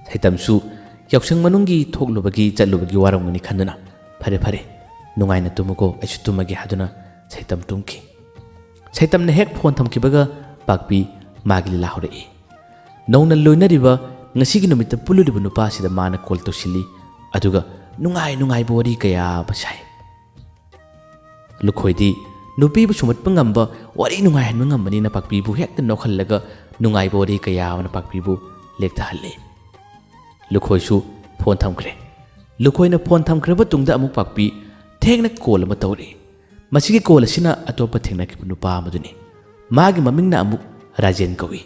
ꯁꯩꯇꯝꯁꯨ ꯌꯥꯎꯁꯪ ꯃꯅꯨꯡꯒꯤ ꯊꯣꯛꯂꯨꯕꯒꯤ ꯆꯠꯂꯨꯕꯒꯤ ꯋꯥꯔꯝꯒꯅꯤ ꯈꯟꯗꯨꯅ, "ꯐꯔꯦ ꯐꯔꯦ, ꯅꯨꯡꯉꯥꯏꯅ ꯇꯨꯝꯃꯨꯀꯣ, ꯑꯩꯁꯨ ꯇꯨꯝꯃꯒꯦ" ꯍꯥꯏꯗꯨꯅ ꯁꯩꯇꯝ ꯇꯨꯝꯈꯤ꯫ ꯁꯩꯇꯝꯅ ꯍꯦꯛ ꯐꯣꯟ ꯊꯝꯈꯤꯕꯒ ꯄꯥꯛꯄꯤ ꯃꯥꯒꯤ ꯂꯤꯂꯥ ꯍꯧꯔꯛꯏ꯫ ꯅꯧꯅ ꯂꯣꯏꯅꯔꯤꯕ ꯉꯁꯤꯒꯤ ꯅꯨꯃꯤꯠꯇ ꯄꯨꯜꯂꯨꯔꯤꯕ ꯅꯨꯄꯥꯁꯤꯗ ꯃꯥꯅ ꯀꯣꯜ ꯇꯧꯁꯤꯜꯂꯤ꯫ ꯑꯗꯨꯒ ꯅꯨꯡꯉꯥꯏ ꯅꯨꯡꯉꯥꯏꯕ ꯋꯥꯔꯤ ꯀꯌꯥ ꯑꯃ ꯁꯥꯏ꯫ ꯂꯨꯈꯣꯏꯗꯤ ꯅꯨꯄꯤꯕꯨ ꯁꯨꯝꯍꯠꯄ ꯉꯝꯕ ꯋꯥꯔꯤ ꯅꯨꯡꯉꯥꯏꯍꯟꯕ ꯉꯝꯕꯅꯤꯅ ꯄꯥꯛꯄꯤꯕꯨ ꯍꯦꯛꯇ ꯅꯣꯛꯍꯜꯂꯒ ꯅꯨꯡꯉꯥꯏꯕ ꯋꯥꯔꯤ ꯀꯌꯥ ꯑꯃꯅ ꯄꯥꯛꯄꯤꯕꯨ ꯂꯦꯛꯊꯍꯜꯂꯤ꯫ ꯂꯨꯈꯣꯏꯁꯨ ꯐꯣꯟ ꯊꯝꯈ꯭ꯔꯦ꯫ ꯂꯨꯈꯣꯏꯅ ꯐꯣꯟ ꯊꯝꯈ꯭ꯔꯕ ꯇꯨꯡꯗ ꯑꯃꯨꯛ ꯄꯥꯛꯄꯤ ꯊꯦꯡꯅ ꯀꯣꯜ ꯑꯃ ꯇꯧꯔꯤ꯫ ꯃꯁꯤꯒꯤ ꯀꯣꯜ ꯑꯁꯤꯅ ꯑꯇꯣꯞꯄ ꯊꯦꯡꯅꯈꯤꯕ ꯅꯨꯄꯥ ꯑꯃꯗꯨꯅꯤ꯫ ꯃꯥꯒꯤ ꯃꯃꯤꯡꯅ ꯑꯃꯨꯛ ꯔꯥꯖꯦꯟ ꯀꯧꯏ꯫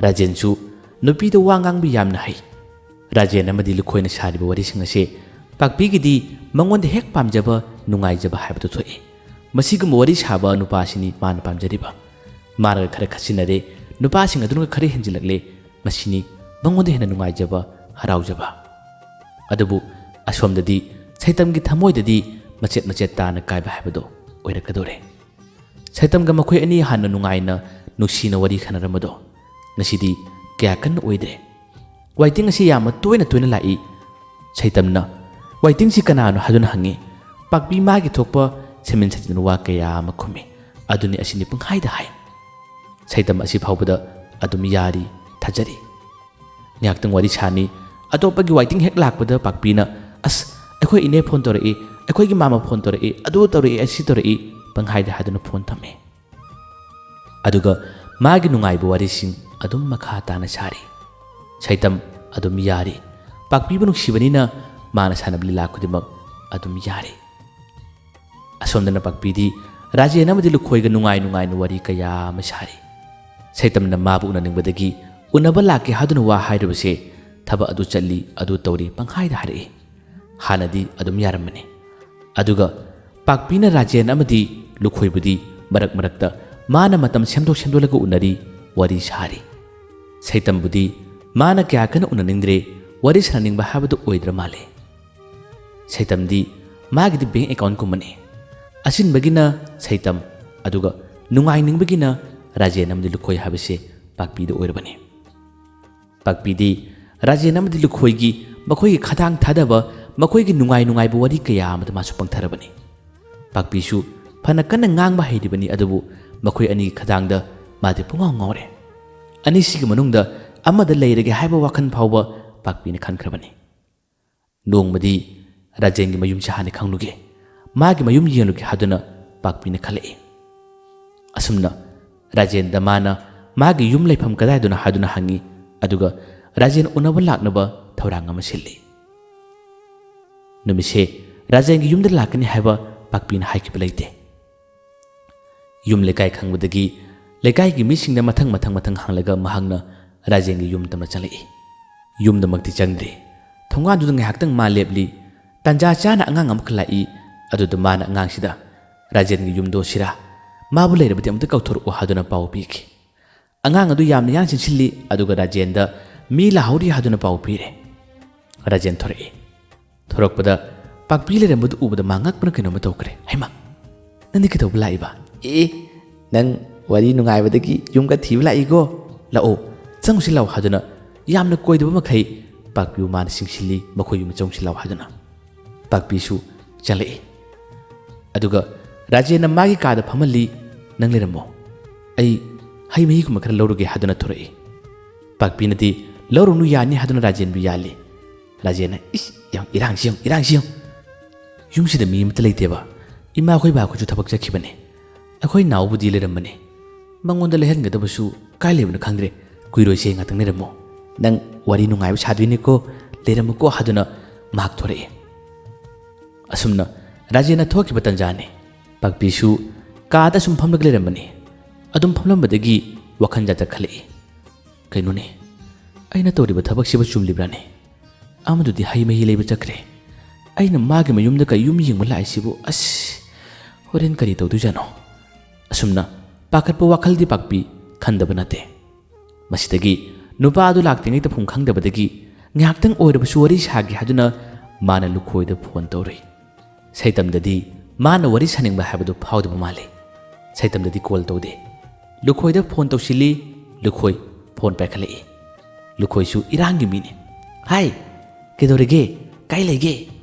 ꯔꯥꯖꯦꯟꯁꯨ ꯅꯨꯄꯤꯗ ꯋꯥ ꯉꯥꯡꯕ ꯌꯥꯝꯅ ꯍꯩ꯫ ꯔꯥꯖꯦꯟ ꯑꯃꯗꯤ ꯂꯨꯈꯣꯏꯅ ꯁꯥꯔꯤꯕ ꯋꯥꯔꯤꯁꯤꯡ ꯑꯁꯦ ꯄꯥꯛꯄꯤꯒꯤꯗꯤ ꯃꯉꯣꯟꯗ ꯍꯦꯛ ꯄꯥꯝꯖꯕ, ꯅꯨꯡꯉꯥꯏꯖꯕ ꯍꯥꯏꯕꯗꯨ ꯊꯣꯛꯏ꯫ ꯃꯁꯤꯒꯨꯝꯕ ꯋꯥꯔꯤ ꯁꯥꯕ ꯅꯨꯄꯥ ꯑꯁꯤꯅꯤ ꯃꯥꯅ ꯄꯥꯝꯖꯔꯤꯕ꯫ ꯃꯥꯅꯒ ꯈꯔ ꯈꯠꯆꯤꯟꯅꯔꯦ, ꯅꯨꯄꯥꯁꯤꯡ ꯑꯗꯨꯅꯒ ꯈꯔ ꯍꯦꯟꯖꯤꯜꯂꯛꯂꯦ, ꯃꯁꯤꯅꯤ ꯃꯉꯣꯟꯗ ꯍꯦꯟꯅ ꯅꯨꯡꯉꯥꯏꯖꯕ, ꯍꯔꯥꯎꯖꯕ꯫ ꯑꯗꯨꯕꯨ ꯑꯁꯣꯝꯗꯗꯤ ꯁꯩꯇꯝꯒꯤ ꯊꯃꯣꯏꯗꯗꯤ ꯃꯆꯦꯠ ꯃꯆꯦꯠ ꯇꯥꯅ ꯀꯥꯏꯕ ꯍꯥꯏꯕꯗꯣ ꯑꯣꯏꯔꯛꯀꯗꯧꯔꯦ꯫ ꯁꯩꯇꯝꯒ ꯃꯈꯣꯏ ꯑꯅꯤ ꯍꯥꯟꯅ ꯅꯨꯡꯉꯥꯏꯅ, ꯅꯨꯡꯁꯤꯅ ꯋꯥꯔꯤ ꯁꯥꯟꯅꯔꯝꯕꯗꯣ ꯉꯁꯤꯗꯤ ꯀꯌꯥ ꯀꯟꯅ ꯑꯣꯏꯗ꯭ꯔꯦ꯫ ꯋꯥꯏꯇꯤꯡ ꯑꯁꯤ ꯌꯥꯝꯅ ꯇꯣꯏꯅ ꯇꯣꯏꯅ ꯂꯥꯛꯏ꯫ ꯁꯩꯇꯝꯅ ꯋꯥꯏꯇꯤꯡꯁꯤ ꯀꯅꯥꯅꯣ ꯍꯥꯏꯗꯨꯅ ꯍꯪꯉꯤ꯫ ꯄꯥꯛꯄꯤ ꯃꯥꯒꯤ ꯊꯣꯛꯄ ꯁꯦꯝꯖꯤꯟ ꯁꯥꯖꯤꯟꯗꯨꯅ ꯋꯥ ꯀꯌꯥ ꯑꯃ ꯈꯨꯝꯃꯤ꯫ ꯑꯗꯨꯅꯤ ꯑꯁꯤꯅꯤ ꯄꯪꯍꯥꯏꯗ ꯍꯥꯏ꯫ ꯁꯩꯇꯝ ꯑꯁꯤ ꯐꯥꯎꯕꯗ ꯑꯗꯨꯝ ꯌꯥꯔꯤ, ꯊꯥꯖꯔꯤ꯫ ꯉꯥꯏꯍꯥꯛꯇꯪ ꯋꯥꯔꯤ ꯁꯥꯅꯤ꯫ ꯑꯇꯣꯞꯄꯒꯤ ꯋꯥꯏꯇꯤꯡ ꯍꯦꯛ ꯂꯥꯛꯄꯗ ꯄꯥꯛꯄꯤꯅ, "ꯑꯁ, ꯑꯩꯈꯣꯏ ꯏꯅꯦ ꯐꯣꯟ ꯇꯧꯔꯛꯏ, ꯑꯩꯈꯣꯏꯒꯤ ꯃꯥꯃ ꯐꯣꯟ ꯇꯧꯔꯛꯏ, ꯑꯗꯨ ꯇꯧꯔꯛꯏ, ꯑꯁꯤ ꯇꯧꯔꯛꯏ", ꯄꯪꯍꯥꯏꯗ ꯍꯥꯏꯗꯨꯅ ꯐꯣꯟ ꯊꯝꯃꯤ꯫ ꯑꯗꯨꯒ ꯃꯥꯒꯤ ꯅꯨꯡꯉꯥꯏꯕ ꯋꯥꯔꯤꯁꯤꯡ ꯑꯗꯨꯝ ꯃꯈꯥ ꯇꯥꯅ ꯁꯥꯔꯤ꯫ ꯁꯩꯇꯝ ꯑꯗꯨꯝ ꯌꯥꯔꯤ꯫ ꯄꯥꯛꯄꯤꯕꯨ ꯅꯨꯡꯁꯤꯕꯅꯤꯅ ꯃꯥꯅ ꯁꯥꯟꯅꯕ ꯂꯤꯂꯥ ꯈꯨꯗꯤꯡꯃꯛ ꯑꯗꯨꯝ ꯌꯥꯔꯤ꯫ ꯑꯁꯣꯝꯗꯅ ꯄꯥꯛꯄꯤꯗꯤ ꯔꯥꯖꯦꯟ ꯑꯃꯗꯤ ꯂꯨꯈꯣꯏꯒ ꯅꯨꯡꯉꯥꯏ ꯅꯨꯡꯉꯥꯏꯅ ꯋꯥꯔꯤ ꯀꯌꯥ ꯑꯃ ꯁꯥꯔꯤ꯫ ꯁꯩꯇꯝꯅ ꯃꯥꯕꯨ ꯎꯅꯅꯤꯡꯕꯗꯒꯤ ꯎꯅꯕ ꯂꯥꯛꯀꯦ ꯍꯥꯏꯗꯨꯅ ꯋꯥ ꯍꯥꯏꯔꯨꯕꯁꯦ ꯊꯕꯛ ꯑꯗꯨ ꯆꯠꯂꯤ, ꯑꯗꯨ ꯇꯧꯔꯤ ꯄꯪꯍꯥꯏꯗ ꯍꯥꯏꯔꯛꯏ꯫ ꯍꯥꯟꯅꯗꯤ ꯑꯗꯨꯝ ꯌꯥꯔꯝꯕꯅꯤ꯫ ꯑꯗꯨꯒ ꯄꯥꯛꯄꯤꯅ ꯔꯥꯖꯦꯟ ꯑꯃꯗꯤ ꯂꯨꯈꯣꯏꯕꯨꯗꯤ ꯃꯔꯛ ꯃꯔꯛꯇ ꯃꯥꯅ ꯃꯇꯝ ꯁꯦꯝꯗꯣꯛ ꯁꯦꯝꯗꯣꯛꯂꯒ ꯎꯅꯔꯤ, ꯋꯥꯔꯤ ꯁꯥꯔꯤ꯫ ꯁꯩꯇꯝꯕꯨꯗꯤ ꯃꯥꯅ ꯀꯌꯥ ꯀꯟꯅ ꯎꯅꯅꯤꯡꯗ꯭ꯔꯦ, ꯋꯥꯔꯤ ꯁꯥꯟꯅꯅꯤꯡꯕ ꯍꯥꯏꯕꯗꯨ ꯑꯣꯏꯗ꯭ꯔ ꯃꯥꯜꯂꯦ꯫ ꯁꯩꯇꯝꯗꯤ ꯃꯥꯒꯤꯗꯤ ꯕꯦꯡ ꯑꯦꯀꯥꯎꯟꯒꯨꯝꯕꯅꯤ꯫ ꯑꯁꯤꯟꯕꯒꯤꯅ ꯁꯩꯇꯝ, ꯑꯗꯨꯒ ꯅꯨꯡꯉꯥꯏꯅꯤꯡꯕꯒꯤꯅ ꯔꯥꯖꯦꯟ ꯑꯃꯗꯤ ꯂꯨꯈꯣꯏ ꯍꯥꯏꯕꯁꯦ ꯄꯥꯛꯄꯤꯗ ꯑꯣꯏꯔꯕꯅꯤ꯫ ꯄꯥꯛꯄꯤꯗꯤ ꯔꯥꯖꯦꯟ ꯑꯃꯗꯤ ꯂꯨꯈꯣꯏꯒꯤ ꯃꯈꯣꯏꯒꯤ ꯈꯗꯥꯡ ꯊꯥꯗꯕ, ꯃꯈꯣꯏꯒꯤ ꯅꯨꯡꯉꯥꯏ ꯅꯨꯡꯉꯥꯏꯕ ꯋꯥꯔꯤ ꯀꯌꯥ ꯑꯃꯗ ꯃꯥꯁꯨ ꯄꯪꯊꯔꯕꯅꯤ꯫ ꯄꯥꯛꯄꯤꯁꯨ ꯐꯅ ꯀꯟꯅ ꯉꯥꯡꯕ ꯍꯩꯔꯤꯕꯅꯤ, ꯑꯗꯨꯕꯨ ꯃꯈꯣꯏ ꯑꯅꯤꯒꯤ ꯈꯗꯥꯡꯗ ꯃꯥꯗꯤ ꯄꯨꯡꯉꯥꯎ ꯉꯥꯎꯔꯦ꯫ ꯑꯅꯤꯁꯤꯒꯤ ꯃꯅꯨꯡꯗ ꯑꯃꯗ ꯂꯩꯔꯒꯦ ꯍꯥꯏꯕ ꯋꯥꯈꯜ ꯐꯥꯎꯕ ꯄꯥꯛꯄꯤꯅ ꯈꯟꯈ꯭ꯔꯕꯅꯤ꯫ ꯅꯣꯡꯃꯗꯤ ꯔꯥꯖꯦꯟꯒꯤ ꯃꯌꯨꯝꯁꯦ ꯍꯥꯟꯅ ꯈꯪꯂꯨꯒꯦ, ꯃꯥꯒꯤ ꯃꯌꯨꯝ ꯌꯦꯡꯂꯨꯒꯦ ꯍꯥꯏꯗꯨꯅ ꯄꯥꯛꯄꯤꯅ ꯈꯜꯂꯛꯏ꯫ ꯑꯁꯨꯝꯅ ꯔꯥꯖꯦꯟꯗ ꯃꯥꯅ ꯃꯥꯒꯤ ꯌꯨꯝ ꯂꯩꯐꯝ ꯀꯗꯥꯏꯗꯅꯣ ꯍꯥꯏꯗꯨꯅ ꯍꯪꯉꯤ, ꯑꯗꯨꯒ ꯔꯥꯖꯦꯟ ꯎꯅꯕ ꯂꯥꯛꯅꯕ ꯊꯧꯔꯥꯡ ꯑꯃ ꯁꯤꯜꯂꯤ꯫ ꯅꯨꯃꯤꯠꯁꯦ ꯔꯥꯖꯦꯟꯒꯤ ꯌꯨꯝꯗ ꯂꯥꯛꯀꯅꯤ ꯍꯥꯏꯕ ꯄꯥꯛꯄꯤꯅ ꯍꯥꯏꯈꯤꯕ ꯂꯩꯇꯦ꯫ ꯌꯨꯝ ꯂꯩꯀꯥꯏ ꯈꯪꯕꯗꯒꯤ ꯂꯩꯀꯥꯏꯒꯤ ꯃꯤꯁꯤꯡꯗ ꯃꯊꯪ ꯃꯊꯪ ꯃꯊꯪ ꯍꯪꯂꯒ ꯃꯍꯥꯛꯅ ꯔꯥꯖꯦꯟꯒꯤ ꯌꯨꯝ ꯇꯝꯅ ꯆꯪꯂꯛꯏ꯫ ꯌꯨꯝꯗꯃꯛꯇꯤ ꯆꯪꯗ꯭ꯔꯤ꯫ ꯊꯣꯡꯒꯥꯟꯗꯨꯗ ꯉꯥꯏꯍꯥꯛꯇꯪ ꯃꯥ ꯂꯦꯞꯂꯤ꯫ ꯇꯟꯖꯥ ꯆꯥꯅ ꯑꯉꯥꯡ ꯑꯃꯈꯛ ꯂꯥꯛꯏ꯫ ꯑꯗꯨꯗ ꯃꯥꯅ ꯑꯉꯥꯡꯁꯤꯗ, "ꯔꯥꯖꯦꯟꯒꯤ ꯌꯨꯝꯗꯣ ꯁꯤꯔꯥ? ꯃꯥꯕꯨ ꯂꯩꯔꯕꯗꯤ ꯑꯃꯨꯛꯇ ꯀꯧꯊꯣꯔꯛꯎ" ꯍꯥꯏꯗꯨꯅ ꯄꯥꯎ ꯄꯤꯈꯤ꯫ ꯑꯉꯥꯡ ꯑꯗꯨ ꯌꯥꯝꯅ ꯌꯥꯡ ꯆꯤꯟꯁꯤꯜꯂꯤ, ꯑꯗꯨꯒ ꯔꯥꯖꯦꯟꯗ ꯃꯤ ꯂꯥꯛꯍꯧꯔꯤ ꯍꯥꯏꯗꯨꯅ ꯄꯥꯎ ꯄꯤꯔꯦ꯫ ꯔꯥꯖꯦꯟ ꯊꯣꯔꯛꯏ꯫ ꯊꯣꯔꯛꯄꯗ ꯄꯥꯛꯄꯤ ꯂꯩꯔꯝꯕꯗꯨ ꯎꯕꯗ ꯃꯥ ꯉꯛꯄꯅ ꯀꯩꯅꯣꯝꯃ ꯇꯧꯈ꯭ꯔꯦ꯫ "ꯍꯩꯃꯥ, ꯅꯪꯗꯤ ꯀꯩꯗꯧꯕ ꯂꯥꯛꯏꯕ?" "ꯑꯦ, ꯅꯪ ꯋꯥꯔꯤ ꯅꯨꯡꯉꯥꯏꯕꯗꯒꯤ ꯌꯨꯝꯒ ꯊꯤꯕ ꯂꯥꯛꯏꯀꯣ꯫ ꯂꯥꯛꯑꯣ, ꯆꯪꯉꯨꯁꯤ ꯂꯥꯛꯑꯣ" ꯍꯥꯏꯗꯨꯅ ꯌꯥꯝꯅ ꯀꯣꯏꯗꯕ ꯃꯈꯩ ꯄꯥꯛꯄꯤꯕꯨ ꯃꯥꯅ ꯆꯤꯡꯁꯤꯜꯂꯤ, ꯃꯈꯣꯏ ꯌꯨꯝꯗ ꯆꯪꯉꯨꯁꯤ ꯂꯥꯛꯑꯣ ꯍꯥꯏꯗꯨꯅ꯫ ꯄꯥꯛꯄꯤꯁꯨ ꯆꯪꯂꯛꯏ꯫ ꯑꯗꯨꯒ ꯔꯥꯖꯦꯟꯅ ꯃꯥꯒꯤ ꯀꯥꯗ ꯐꯝꯍꯜꯂꯤ꯫ "ꯅꯪ ꯂꯩꯔꯝꯃꯣ, ꯑꯩ ꯍꯩ ꯃꯍꯤꯒꯨꯝꯕ ꯈꯔ ꯂꯧꯔꯨꯒꯦ" ꯍꯥꯏꯗꯨꯅ ꯊꯣꯔꯛꯏ꯫ ꯄꯥꯛꯄꯤꯅꯗꯤ "ꯂꯧꯔꯨꯅꯨ, ꯌꯥꯅꯤ" ꯍꯥꯏꯗꯨꯅ ꯔꯥꯖꯦꯟꯕꯨ ꯌꯥꯜꯂꯤ꯫ ꯔꯥꯖꯦꯟꯅ, "ꯏꯁ, ꯌꯦꯡꯉꯨ, ꯏꯔꯥꯡꯁꯤ ꯌꯦꯡꯉꯨ, ꯏꯔꯥꯡꯁꯤ ꯌꯦꯡꯉꯨ꯫ ꯌꯨꯝꯁꯤꯗ ꯃꯤ ꯑꯃꯠꯇ ꯂꯩꯇꯦꯕ꯫ ꯏꯃꯥꯈꯣꯏ ꯕꯥꯈꯣꯏꯁꯨ ꯊꯕꯛ ꯆꯠꯈꯤꯕꯅꯦ꯫ ꯑꯩꯈꯣꯏ ꯅꯥꯎꯕꯨꯗꯤ ꯂꯩꯔꯝꯕꯅꯦ꯫ ꯃꯉꯣꯟꯗ ꯂꯩꯍꯟꯒꯗꯕꯁꯨ ꯀꯥꯏ ꯂꯩꯕꯅꯣ ꯈꯪꯗ꯭ꯔꯦ꯫ ꯀꯨꯏꯔꯣꯏꯁꯦ, ꯉꯥꯛꯇꯪ ꯂꯩꯔꯝꯃꯣ꯫ ꯅꯪ ꯋꯥꯔꯤ ꯅꯨꯡꯉꯥꯏꯕ ꯁꯥꯗꯣꯏꯅꯤꯀꯣ, ꯂꯩꯔꯝꯃꯨꯀꯣ" ꯍꯥꯏꯗꯨꯅ ꯃꯍꯥꯛ ꯊꯣꯔꯛꯏ꯫ ꯑꯁꯨꯝꯅ ꯔꯥꯖꯦꯟꯅ ꯊꯣꯛꯈꯤꯕ ꯇꯟꯖꯥꯅꯤ꯫ ꯄꯥꯛꯄꯤꯁꯨ ꯀꯥꯗ ꯁꯨꯝ ꯐꯝꯂꯒ ꯂꯩꯔꯝꯕꯅꯤ꯫ ꯑꯗꯨꯝ ꯐꯝꯂꯝꯕꯗꯒꯤ ꯋꯥꯈꯜ ꯖꯥꯠ ꯖꯥꯠ ꯈꯜꯂꯛꯏ꯫ "ꯀꯩꯅꯣꯅꯦ, ꯑꯩꯅ ꯇꯧꯔꯤꯕ ꯊꯕꯛꯁꯤꯕꯨ ꯆꯨꯝꯂꯤꯕ꯭ꯔꯥꯅꯦ? ꯑꯃꯗꯨꯗꯤ ꯍꯩ ꯃꯍꯤ ꯂꯩꯕ ꯆꯠꯈ꯭ꯔꯦ꯫ ꯑꯩꯅ ꯃꯥꯒꯤ ꯃꯌꯨꯝꯗ ꯀꯩ ꯌꯨꯝ ꯌꯦꯡꯕ ꯂꯥꯛꯏꯁꯤꯕꯨ? ꯑꯁ, ꯍꯣꯔꯦꯟ ꯀꯔꯤ ꯇꯧꯗꯣꯏꯖꯥꯠꯅꯣ?" ꯑꯁꯨꯝꯅ ꯄꯥꯈꯠꯄ ꯋꯥꯈꯜꯗꯤ ꯄꯥꯛꯄꯤ ꯈꯟꯗꯕ ꯅꯠꯇꯦ꯫ ꯃꯁꯤꯗꯒꯤ ꯅꯨꯄꯥ ꯑꯗꯨ ꯂꯥꯛꯇ꯭ꯔꯤꯉꯩ ꯇꯧꯐꯝ ꯈꯪꯗꯕꯗꯒꯤ ꯉꯥꯏꯍꯥꯛꯇꯪ ꯑꯣꯏꯔꯕꯁꯨ ꯋꯥꯔꯤ ꯁꯥꯒꯦ ꯍꯥꯏꯗꯨꯅ ꯃꯥꯅ ꯂꯨꯈꯣꯏꯗ ꯐꯣꯟ ꯇꯧꯔꯨꯏ꯫ ꯁꯩꯇꯝꯗꯗꯤ ꯃꯥꯅ ꯋꯥꯔꯤ ꯁꯥꯅꯤꯡꯕ ꯍꯥꯏꯕꯗꯨ ꯐꯥꯎꯗꯕ ꯃꯥꯜꯂꯤ꯫ ꯁꯩꯇꯝꯗꯗꯤ ꯀꯣꯜ ꯇꯧꯗꯦ꯫ ꯂꯨꯈꯣꯏꯗ ꯐꯣꯟ ꯇꯧꯁꯤꯜꯂꯤ꯫ ꯂꯨꯈꯣꯏ ꯐꯣꯟ ꯄꯥꯏꯈꯠꯂꯛꯏ꯫ ꯂꯨꯈꯣꯏꯁꯨ ꯏꯔꯥꯡꯒꯤ ꯃꯤꯅꯤ꯫ "ꯍꯥꯏ, ꯀꯩꯗꯧꯔꯒꯦ? ꯀꯥꯏ ꯂꯩꯒꯦ?"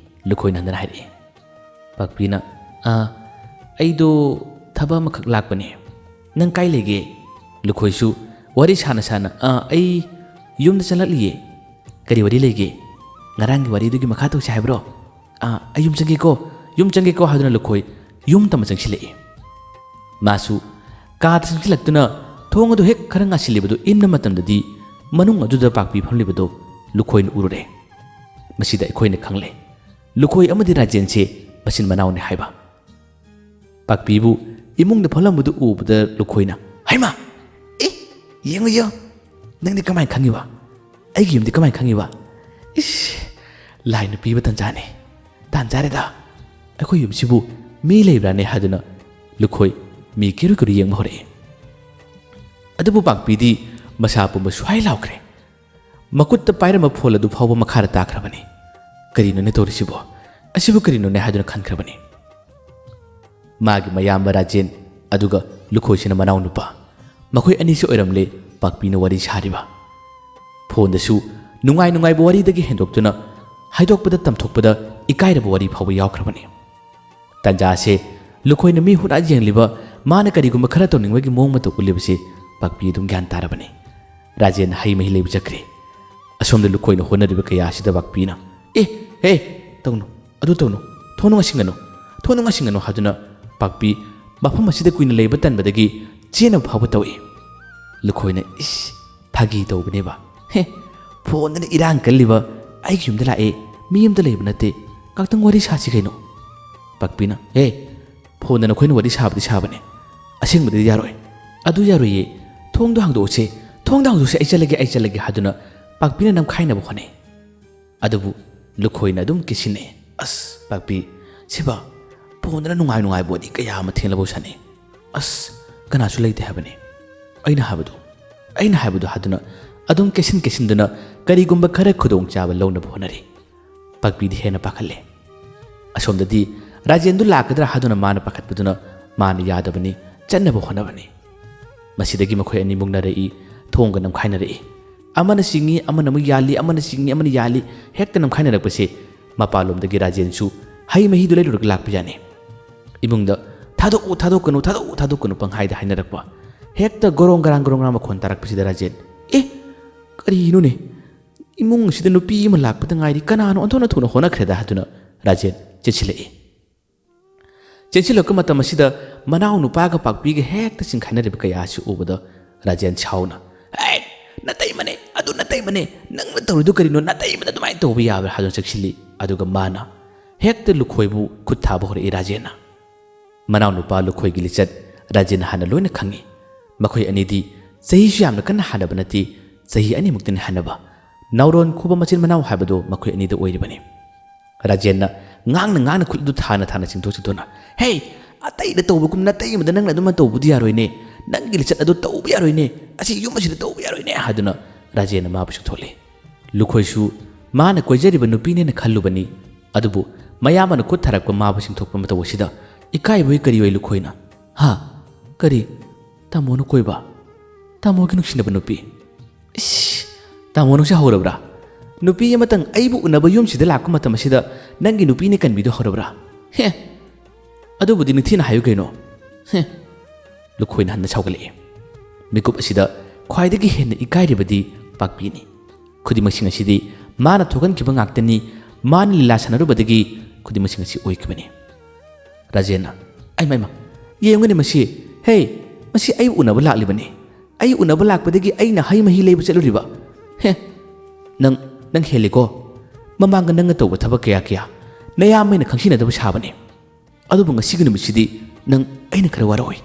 ꯂꯨꯈꯣꯏꯅ ꯍꯟꯗꯅ ꯍꯥꯏꯔꯛꯏ꯫ ꯄꯥꯛꯄꯤꯅ, "ꯑꯥ, ꯑꯩꯗꯣ ꯊꯕꯛ ꯑꯃꯈꯛ ꯂꯥꯛꯄꯅꯦ꯫ ꯅꯪ ꯀꯥꯏ ꯂꯩꯒꯦ?" ꯂꯨꯈꯣꯏꯁꯨ ꯋꯥꯔꯤ ꯁꯥꯅ ꯁꯥꯅ, "ꯑꯥ, ꯑꯩ "ꯌꯨꯝꯗ ꯆꯪꯂꯛꯂꯤꯌꯦ꯫ ꯀꯔꯤ ꯋꯥꯔꯤ ꯂꯩꯒꯦ? ꯉꯔꯥꯡꯒꯤ ꯋꯥꯔꯤꯗꯨꯒꯤ ꯃꯈꯥ ꯇꯧꯁꯤ ꯍꯥꯏꯕ꯭ꯔꯣ? ꯑꯥ, ꯑꯩ ꯌꯨꯝ ꯆꯪꯒꯦꯀꯣ, ꯌꯨꯝ ꯆꯪꯒꯦꯀꯣ" ꯍꯥꯏꯗꯨꯅ ꯂꯨꯈꯣꯏ ꯌꯨꯝ ꯇꯝꯕ ꯆꯪꯁꯤꯜꯂꯛꯏ꯫ ꯃꯥꯁꯨ ꯀꯥꯗ ꯆꯪꯁꯤꯜꯂꯛꯇꯨꯅ ꯊꯣꯡ ꯑꯗꯨ ꯍꯦꯛ ꯈꯔ ꯉꯥꯁꯤꯜꯂꯤꯕꯗꯨ ꯏꯟꯕ ꯃꯇꯝꯗꯗꯤ ꯃꯅꯨꯡ ꯑꯗꯨꯗ ꯄꯥꯛꯄꯤ ꯐꯝꯂꯤꯕꯗꯨ ꯂꯨꯈꯣꯏꯅ ꯎꯔꯨꯔꯦ꯫ ꯃꯁꯤꯗ ꯑꯩꯈꯣꯏꯅ ꯈꯪꯂꯦ, ꯂꯨꯈꯣꯏ ꯑꯃꯗꯤ ꯔꯥꯖꯦꯟꯁꯦ ꯃꯆꯤꯟ ꯃꯅꯥꯎꯅꯤ ꯍꯥꯏꯕ꯫ ꯄꯥꯛꯄꯤꯕꯨ ꯏꯃꯨꯡꯗ ꯐꯝꯂꯝꯕꯗꯨ ꯎꯕꯗ ꯂꯨꯈꯣꯏꯅ, "ꯍꯩꯃꯥ! ꯑꯦ, ꯌꯦꯡꯉꯨ, ꯌꯦꯡꯉꯨ꯫ ꯅꯪꯗꯤ ꯀꯃꯥꯏꯅ ꯈꯪꯉꯤꯕ? ꯑꯩꯒꯤ ꯌꯨꯝꯗꯤ ꯀꯃꯥꯏꯅ ꯈꯪꯉꯤꯕ? ꯏꯁ, ꯂꯥꯏꯅ ꯄꯤꯕ ꯇꯟꯖꯥꯅꯤ꯫ ꯇꯥꯟ ꯆꯥꯔꯦꯗ꯫ ꯑꯩꯈꯣꯏ ꯌꯨꯝꯁꯤꯕꯨ ꯃꯤ ꯂꯩꯕ꯭ꯔꯥꯅꯦ?" ꯍꯥꯏꯗꯨꯅ ꯂꯨꯈꯣꯏ ꯃꯤ ꯀꯤꯔꯨ ꯀꯤꯔꯨ ꯌꯦꯡꯕ ꯍꯧꯔꯛꯏ꯫ ꯑꯗꯨꯕꯨ ꯄꯥꯛꯄꯤꯗꯤ ꯃꯁꯥ ꯄꯨꯝꯕ ꯁ꯭ꯋꯥꯏ ꯂꯥꯎꯈ꯭ꯔꯦ꯫ ꯃꯈꯨꯠꯇ ꯄꯥꯏꯔꯝꯕ ꯐꯣꯜ ꯑꯗꯨ ꯐꯥꯎꯕ ꯃꯈꯥꯗ ꯇꯥꯈ꯭ꯔꯕꯅꯤ꯫ "ꯀꯔꯤꯅꯣꯅꯦ ꯇꯧꯔꯤꯁꯤꯕꯣ? ꯑꯁꯤꯕꯨ ꯀꯔꯤꯅꯣꯅꯦ?" ꯍꯥꯏꯗꯨꯅ ꯈꯟꯈ꯭ꯔꯕꯅꯤ꯫ ꯃꯥꯒꯤ ꯃꯌꯥꯝꯕ ꯔꯥꯖꯦꯟ, ꯑꯗꯨꯒ ꯂꯨꯈꯣꯏꯁꯤꯅ ꯃꯅꯥꯎꯅꯨꯄꯥ꯫ ꯃꯈꯣꯏ ꯑꯅꯤꯁꯤ ꯑꯣꯏꯔꯝꯂꯦ ꯄꯥꯛꯄꯤꯅ ꯋꯥꯔꯤ ꯁꯥꯔꯤꯕ꯫ ꯐꯣꯟꯗꯁꯨ ꯅꯨꯡꯉꯥꯏ ꯅꯨꯡꯉꯥꯏꯕ ꯋꯥꯔꯤꯗꯒꯤ ꯍꯦꯟꯗꯣꯛꯇꯨꯅ ꯍꯥꯏꯗꯣꯛꯄꯗ ꯇꯝꯊꯣꯛꯄꯗ ꯏꯀꯥꯏꯔꯕ ꯋꯥꯔꯤ ꯐꯥꯎꯕ ꯌꯥꯎꯈ꯭ꯔꯕꯅꯤ꯫ ꯇꯥꯟꯖꯥꯁꯦ ꯂꯨꯈꯣꯏꯅ ꯃꯤ ꯍꯨꯠꯅ ꯌꯦꯡꯂꯤꯕ, ꯃꯥꯅ ꯀꯔꯤꯒꯨꯝꯕ ꯈꯔ ꯇꯧꯅꯤꯡꯕꯒꯤ ꯃꯑꯣꯡ ꯃꯇꯧ ꯎꯠꯂꯤꯕꯁꯤ ꯄꯥꯛꯄꯤ ꯑꯗꯨꯝ ꯒ꯭ꯌꯥꯟ ꯇꯥꯔꯕꯅꯤ꯫ ꯔꯥꯖꯦꯟ ꯍꯩ ꯃꯍꯤ ꯂꯩꯕ ꯆꯠꯈ꯭ꯔꯦ꯫ ꯑꯁꯣꯝꯗ ꯂꯨꯈꯣꯏꯅ ꯍꯣꯠꯅꯔꯤꯕ ꯀꯌꯥ ꯑꯁꯤꯗ ꯄꯥꯛꯄꯤꯅ, "ꯑꯦ, ꯍꯦ, ꯇꯧꯅꯨ, ꯑꯗꯨ ꯇꯧꯅꯨ, ꯊꯣꯡ ꯉꯥꯁꯤꯟꯒꯅꯨ, ꯊꯣꯡ ꯉꯥꯁꯤꯟꯒꯅꯨ" ꯍꯥꯏꯗꯨꯅ ꯄꯥꯛꯄꯤ ꯃꯐꯝ ꯑꯁꯤꯗ ꯀꯨꯏꯅ ꯂꯩꯕ ꯇꯟꯕꯗꯒꯤ ꯆꯦꯟꯅꯕ ꯐꯥꯎꯕ ꯇꯧꯏ꯫ ꯂꯨꯈꯣꯏꯅ, "ꯏꯁ, ꯐꯥꯒꯤ ꯇꯧꯕꯅꯦꯕ꯫ ꯍꯦ, ꯐꯣꯟꯗꯅ ꯏꯔꯥꯡ ꯀꯜꯂꯤꯕ, ꯑꯩꯒꯤ ꯌꯨꯝꯗ ꯂꯥꯛꯑꯦ, ꯃꯤ ꯑꯝꯇ ꯂꯩꯕ ꯅꯠꯇꯦ, ꯉꯥꯛꯇꯪ ꯋꯥꯔꯤ ꯁꯥꯁꯤ ꯀꯩꯅꯣ?" ꯄꯥꯛꯄꯤꯅ, "ꯍꯦ, ꯐꯣꯟꯗ ꯅꯈꯣꯏꯅ ꯋꯥꯔꯤ ꯁꯥꯕꯗꯤ ꯁꯥꯕꯅꯦ, ꯑꯁꯦꯡꯕꯗꯗꯤ ꯌꯥꯔꯣꯏ꯫ ꯑꯗꯨ ꯌꯥꯔꯣꯏꯌꯦ, ꯊꯣꯡꯗꯣ ꯍꯥꯡꯗꯣꯛꯎꯁꯦ, ꯊꯣꯡꯗꯣ ꯍꯥꯡꯗꯣꯛꯎꯁꯦ, ꯑꯩ ꯆꯠꯂꯒꯦ, ꯑꯩ ꯆꯠꯂꯒꯦ" ꯍꯥꯏꯗꯨꯅ ꯄꯥꯛꯄꯤꯅ ꯅꯝꯈꯥꯏꯅꯕ ꯍꯣꯠꯅꯩ꯫ ꯑꯗꯨꯕꯨ ꯂꯨꯈꯣꯏꯅ ꯑꯗꯨꯝ ꯀꯦꯁꯤꯟꯅꯩ꯫ "ꯑꯁ, ꯄꯥꯛꯄꯤ, ꯁꯤꯕ, ꯐꯣꯟꯗꯅ ꯅꯨꯡꯉꯥꯏ ꯅꯨꯡꯉꯥꯏꯕ ꯋꯥꯔꯤ ꯀꯌꯥ ꯑꯃ ꯊꯦꯡꯂꯐꯥꯎ ꯁꯥꯟꯅꯩ꯫ ꯑꯁ, ꯀꯅꯥꯁꯨ ꯂꯩꯇꯦ ꯍꯥꯏꯕꯅꯤ꯫ ꯑꯩꯅ ꯍꯥꯏꯕꯗꯨ, ꯑꯩꯅ ꯍꯥꯏꯕꯗꯨ" ꯍꯥꯏꯗꯨꯅ ꯑꯗꯨꯝ ꯀꯦꯁꯤꯟ ꯀꯦꯁꯤꯟꯗꯨꯅ ꯀꯔꯤꯒꯨꯝꯕ ꯈꯔ ꯈꯨꯗꯣꯡꯆꯥꯕ ꯂꯧꯅꯕ ꯍꯣꯠꯅꯔꯤ꯫ ꯄꯥꯛꯄꯤꯗꯤ ꯍꯦꯟꯅ ꯄꯥꯈꯠꯂꯦ꯫ ꯑꯁꯣꯝꯗꯗꯤ ꯔꯥꯖꯦꯟꯗꯨ ꯂꯥꯛꯀꯗ꯭ꯔꯥ ꯍꯥꯏꯗꯨꯅ ꯃꯥꯅ ꯄꯥꯈꯠꯄꯗꯨꯅ ꯃꯥꯅ ꯌꯥꯗꯕꯅꯤ, ꯆꯠꯅꯕ ꯍꯣꯠꯅꯕꯅꯤ꯫ ꯃꯁꯤꯗꯒꯤ ꯃꯈꯣꯏ ꯑꯅꯤ ꯃꯨꯛꯅꯔꯛꯏ, ꯊꯣꯡꯒ ꯅꯝꯈꯥꯏꯅꯔꯛꯏ꯫ ꯑꯃꯅ ꯆꯤꯡꯏ, ꯑꯃꯅ ꯑꯃꯨꯛ ꯌꯥꯜꯂꯤ, ꯑꯃꯅ ꯆꯤꯡꯏ, ꯑꯃꯅ ꯌꯥꯜꯂꯤ꯫ ꯍꯦꯛꯇ ꯅꯝꯈꯥꯏꯅꯔꯛꯄꯁꯦ ꯃꯄꯥꯟꯂꯣꯝꯗꯒꯤ ꯔꯥꯖꯦꯟꯁꯨ ꯍꯩ ꯃꯍꯤꯗꯨ ꯂꯩꯔꯨꯔꯒ ꯂꯥꯛꯄ ꯌꯥꯅꯤ꯫ ꯏꯃꯨꯡꯗ, "ꯊꯥꯗꯣꯛꯎ, ꯊꯥꯗꯣꯛꯀꯅꯨ, ꯊꯥꯗꯣꯛꯎ, ꯊꯥꯗꯣꯛꯀꯅꯨ" ꯄꯪꯍꯥꯏꯗ ꯍꯥꯏꯅꯔꯛꯄ꯫ ꯍꯦꯛꯇ ꯒꯣꯔꯣꯡ ꯒꯔꯥꯡ ꯒꯣꯔꯣꯡ ꯒꯔꯥꯡ ꯃꯈꯣꯟ ꯇꯥꯔꯛꯄꯁꯤꯗ ꯔꯥꯖꯦꯟ, "ꯑꯦ, ꯀ-, "ꯀꯔꯤꯅꯣꯅꯦ? ꯏꯃꯨꯡ ꯑꯁꯤꯗ ꯅꯨꯄꯤ ꯑꯃ ꯂꯥꯛꯄꯗ ꯉꯥꯏꯔꯤ, ꯀꯅꯥꯅꯣ ꯑꯣꯟꯊꯣꯛꯅ ꯊꯨꯅ ꯍꯣꯠꯅꯈ꯭ꯔꯦꯗ?" ꯍꯥꯏꯗꯨꯅ ꯔꯥꯖꯦꯟ ꯆꯦꯟꯁꯤꯜꯂꯛꯏ꯫ ꯆꯦꯟꯁꯤꯜꯂꯛꯄ ꯃꯇꯝ ꯑꯁꯤꯗ ꯃꯅꯥꯎ ꯅꯨꯄꯥꯒ ꯄꯥꯛꯄꯤꯒ ꯍꯦꯛꯇ ꯆꯤꯡꯈꯥꯏꯅꯔꯤꯕ ꯀꯌꯥ ꯑꯁꯤ ꯎꯕꯗ ꯔꯥꯖꯦꯟ ꯁꯥꯎꯅ, "ꯑꯦ, ꯅꯇꯩꯃꯅꯦ, ꯑꯗꯨ ꯅꯇꯩꯃꯅꯦ, ꯅꯪꯅ ꯇꯧꯔꯤꯗꯨ ꯀꯔꯤꯅꯣ? ꯅꯇꯩꯃꯗ ꯑꯗꯨꯃꯥꯏꯅ ꯇꯧꯕ ꯌꯥꯕ꯭ꯔꯥ?" ꯍꯥꯏꯗꯨꯅ ꯆꯪꯁꯤꯜꯂꯤ꯫ ꯑꯗꯨꯒ ꯃꯥꯅ ꯍꯦꯛꯇ ꯂꯨꯈꯣꯏꯕꯨ ꯈꯨꯠ ꯊꯥꯕ ꯍꯧꯔꯛꯏ ꯔꯥꯖꯦꯟꯅ꯫ ꯃꯅꯥꯎ ꯅꯨꯄꯥ ꯂꯨꯈꯣꯏꯒꯤ ꯂꯤꯆꯠ ꯔꯥꯖꯦꯟꯅ ꯍꯥꯟꯅ ꯂꯣꯏꯅ ꯈꯪꯏ꯫ ꯃꯈꯣꯏ ꯑꯅꯤꯗꯤ ꯆꯍꯤꯁꯨ ꯌꯥꯝꯅ ꯀꯟꯅ ꯍꯥꯟꯅꯕ ꯅꯠꯇꯦ, ꯆꯍꯤ ꯑꯅꯤꯃꯨꯛꯇꯅꯤ ꯍꯥꯟꯅꯕ꯫ ꯅꯥꯎꯔꯣꯟ ꯈꯨꯕ ꯃꯆꯤꯟ ꯃꯅꯥꯎ ꯍꯥꯏꯕꯗꯨ ꯃꯈꯣꯏ ꯑꯅꯤꯗ ꯑꯣꯏꯔꯤꯕꯅꯤ꯫ ꯔꯥꯖꯦꯟꯅ ꯉꯥꯡꯅ ꯉꯥꯡꯅ ꯈꯨꯠ ꯑꯗꯨ ꯊꯥꯅ ꯊꯥꯅ ꯆꯤꯡꯊꯣꯛ ꯆꯤꯡꯊꯣꯛꯅ, "ꯍꯦ, ꯑꯇꯩꯗ ꯇꯧꯕꯒꯨꯝ ꯅꯇꯩꯃꯗ ꯅꯪꯅ ꯑꯗꯨꯃ ꯇꯧꯕꯗꯤ ꯌꯥꯔꯣꯏꯅꯦ, ꯅꯪꯒꯤ ꯂꯤꯆꯠ ꯑꯗꯨ ꯇꯧꯕ ꯌꯥꯔꯣꯏꯅꯦ, ꯑꯁꯤ ꯌꯨꯝ ꯑꯁꯤꯗ ꯇꯧꯕ ꯌꯥꯔꯣꯏꯅꯦ" ꯍꯥꯏꯗꯨꯅ ꯔꯥꯖꯦꯟꯅ ꯃꯥꯕꯨ ꯆꯤꯡꯊꯣꯛꯂꯤ꯫ ꯂꯨꯈꯣꯏꯁꯨ ꯃꯥꯅ ꯀꯣꯏꯖꯔꯤꯕ ꯅꯨꯄꯤꯅꯦꯅ ꯈꯜꯂꯨꯕꯅꯤ, ꯑꯗꯨꯕꯨ ꯃꯌꯥꯝꯕꯅ ꯈꯨꯠ ꯊꯥꯔꯛꯄ ꯃꯥꯕꯨ ꯆꯤꯡꯊꯣꯛꯄ ꯃꯇꯧ ꯑꯁꯤꯗ ꯏꯀꯥꯏꯕꯣꯏ ꯀꯔꯤꯑꯣꯏ ꯂꯨꯈꯣꯏꯅ, "ꯍꯥ? ꯀꯔꯤ? ꯇꯥꯃꯣꯅ ꯀꯣꯏꯕ? ꯇꯥꯃꯣꯒꯤ ꯅꯨꯡꯁꯤꯅꯕ ꯅꯨꯄꯤ? ꯏꯁ! ꯇꯥꯃꯣ ꯅꯪꯁꯨ ꯍꯧꯔꯕ꯭ꯔꯥ? ꯅꯨꯄꯤ ꯑꯃꯇꯪ ꯑꯩꯕꯨ ꯎꯅꯕ ꯌꯨꯝꯁꯤꯗ ꯂꯥꯛꯄ ꯃꯇꯝ ꯑꯁꯤꯗ ꯅꯪꯒꯤ ꯅꯨꯄꯤꯅꯦ ꯀꯟꯕꯤꯗꯣ ꯍꯧꯔꯕ꯭ꯔꯥ? ꯍꯦ! ꯑꯗꯨꯕꯨꯗꯤ ꯅꯤꯡꯊꯤꯅ ꯍꯥꯏꯌꯨ ꯀꯩꯅꯣ꯫ ꯍꯦ!" ꯂꯨꯈꯣꯏꯅ ꯍꯟꯅ ꯁꯥꯎꯒꯠꯂꯛꯏ꯫ ꯃꯤꯀꯨꯞ ꯑꯁꯤꯗ ꯈ꯭ꯋꯥꯏꯗꯒꯤ ꯍꯦꯟꯅ ꯏꯀꯥꯏꯔꯤꯕꯗꯤ ꯄꯥꯛꯄꯤꯅꯤ꯫ ꯈꯨꯗꯤꯡꯃꯛꯁꯤꯡ ꯑꯁꯤꯗꯤ ꯃꯥꯅ ꯊꯣꯛꯍꯟꯈꯤꯕ ꯉꯥꯛꯇꯅꯤ, ꯃꯥꯅ ꯂꯤꯂꯥ ꯁꯥꯟꯅꯔꯨꯕꯗꯒꯤ ꯈꯨꯗꯤꯡꯃꯛꯁꯤꯡ ꯑꯁꯤ ꯑꯣꯏꯈꯤꯕꯅꯤ꯫ ꯔꯥꯖꯦꯟꯅ, "ꯑꯩꯃ, ꯑꯩꯃ, ꯌꯦꯡꯉꯨꯅꯦ ꯃꯁꯤ, ꯍꯦ, ꯃꯁꯤ ꯑꯩ ꯎꯅꯕ ꯂꯥꯛꯂꯤꯕꯅꯤ꯫ ꯑꯩ ꯎꯅꯕ ꯂꯥꯛꯄꯗꯒꯤ ꯑꯩꯅ ꯍꯩ ꯃꯍꯤ ꯂꯩꯕ ꯆꯠꯂꯨꯔꯤꯕ꯫ ꯍꯦ, ꯅꯪ, ꯅꯪ ꯍꯦꯜꯂꯤꯀꯣ꯫ ꯃꯃꯥꯡꯗ ꯅꯪꯅ ꯇꯧꯕ ꯊꯕꯛ ꯀꯌꯥ ꯀꯌꯥ ꯅꯌꯥꯝꯕꯅ ꯈꯪꯁꯤꯟꯅꯗꯕ ꯁꯥꯕꯅꯤ꯫ ꯑꯗꯨꯕꯨ ꯉꯁꯤꯒꯤ ꯅꯨꯃꯤꯠꯁꯤꯗꯤ ꯅꯪ ꯑꯩꯅ ꯈꯔ ꯋꯥꯔꯛꯑꯣꯏ꯫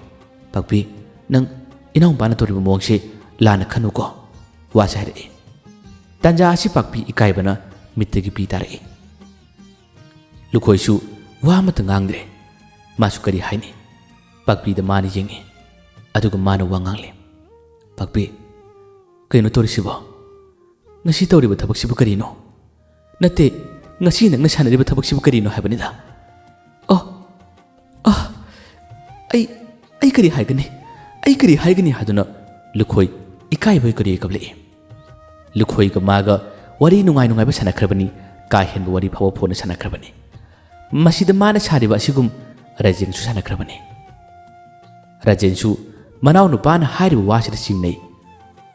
ꯄꯥꯛꯄꯤ, ꯅꯪ ꯏꯅꯥꯎꯄꯥꯅ ꯇꯧꯔꯤꯕ ꯃꯑꯣꯡꯁꯦ ꯂꯥꯟꯅ ꯈꯟꯅꯨꯀꯣ", ꯋꯥꯁꯦ ꯍꯥꯏꯔꯛꯏ꯫ ꯇꯥꯟꯖꯥ ꯑꯁꯤ ꯄꯥꯛꯄꯤ ꯏꯀꯥꯏꯕꯅ ꯃꯤꯠꯇꯒꯤ ꯄꯤ ꯇꯥꯔꯛꯏ꯫ ꯂꯨꯈꯣꯏꯁꯨ ꯋꯥ ꯑꯃꯠꯇ ꯉꯥꯡꯗ꯭ꯔꯦ꯫ ꯃꯥꯁꯨ ꯀꯔꯤ ꯍꯥꯏꯅꯤ? ꯄꯥꯛꯄꯤꯗ ꯃꯥꯅ ꯌꯦꯡꯉꯤ꯫ ꯑꯗꯨꯒ ꯃꯥꯅ ꯋꯥ ꯉꯥꯡꯂꯦ꯫ "ꯄꯥꯛꯄꯤ, ꯀꯩꯅꯣ ꯇꯧꯔꯤꯁꯤꯕꯣ? ꯉꯁꯤ ꯇꯧꯔꯤꯕ ꯊꯕꯛꯁꯤꯕꯨ ꯀꯔꯤꯅꯣ? ꯅꯠꯇꯦ, ꯉꯁꯤ ꯅꯪꯅ ꯁꯥꯟꯅꯔꯤꯕ ꯊꯕꯛꯁꯤꯕꯨ ꯀꯔꯤꯅꯣ ꯍꯥꯏꯕꯅꯤꯗ?" "ꯑꯣ, ꯑ, ꯑꯩ, ꯑꯩ ꯀꯔꯤ ꯍꯥꯏꯒꯅꯤ? ꯑꯩ ꯀꯔꯤ ꯍꯥꯏꯒꯅꯤ?" ꯍꯥꯏꯗꯨꯅ ꯂꯨꯈꯣꯏ ꯏꯀꯥꯏꯕꯣꯏ ꯀꯔꯤ ꯀꯞꯂꯛꯏ꯫ ꯂꯨꯈꯣꯏꯒ ꯃꯥꯒ ꯋꯥꯔꯤ ꯅꯨꯡꯉꯥꯏ ꯅꯨꯡꯉꯥꯏꯕ ꯁꯥꯟꯅꯈ꯭ꯔꯕꯅꯤ, ꯀꯥ ꯍꯦꯟꯕ ꯋꯥꯔꯤ ꯐꯥꯎꯕ ꯐꯣꯟꯅ ꯁꯥꯟꯅꯈ꯭ꯔꯕꯅꯤ꯫ ꯃꯁꯤꯗ ꯃꯥꯅ ꯁꯥꯔꯤꯕ ꯑꯁꯤꯒꯨꯝ ꯔꯥꯖꯦꯟꯁꯨ ꯁꯥꯟꯅꯈ꯭ꯔꯕꯅꯤ꯫ ꯔꯥꯖꯦꯟꯁꯨ ꯃꯅꯥꯎ ꯅꯨꯄꯥꯅ ꯍꯥꯏꯔꯤꯕ ꯋꯥꯁꯤꯗ ꯆꯤꯡꯅꯩ꯫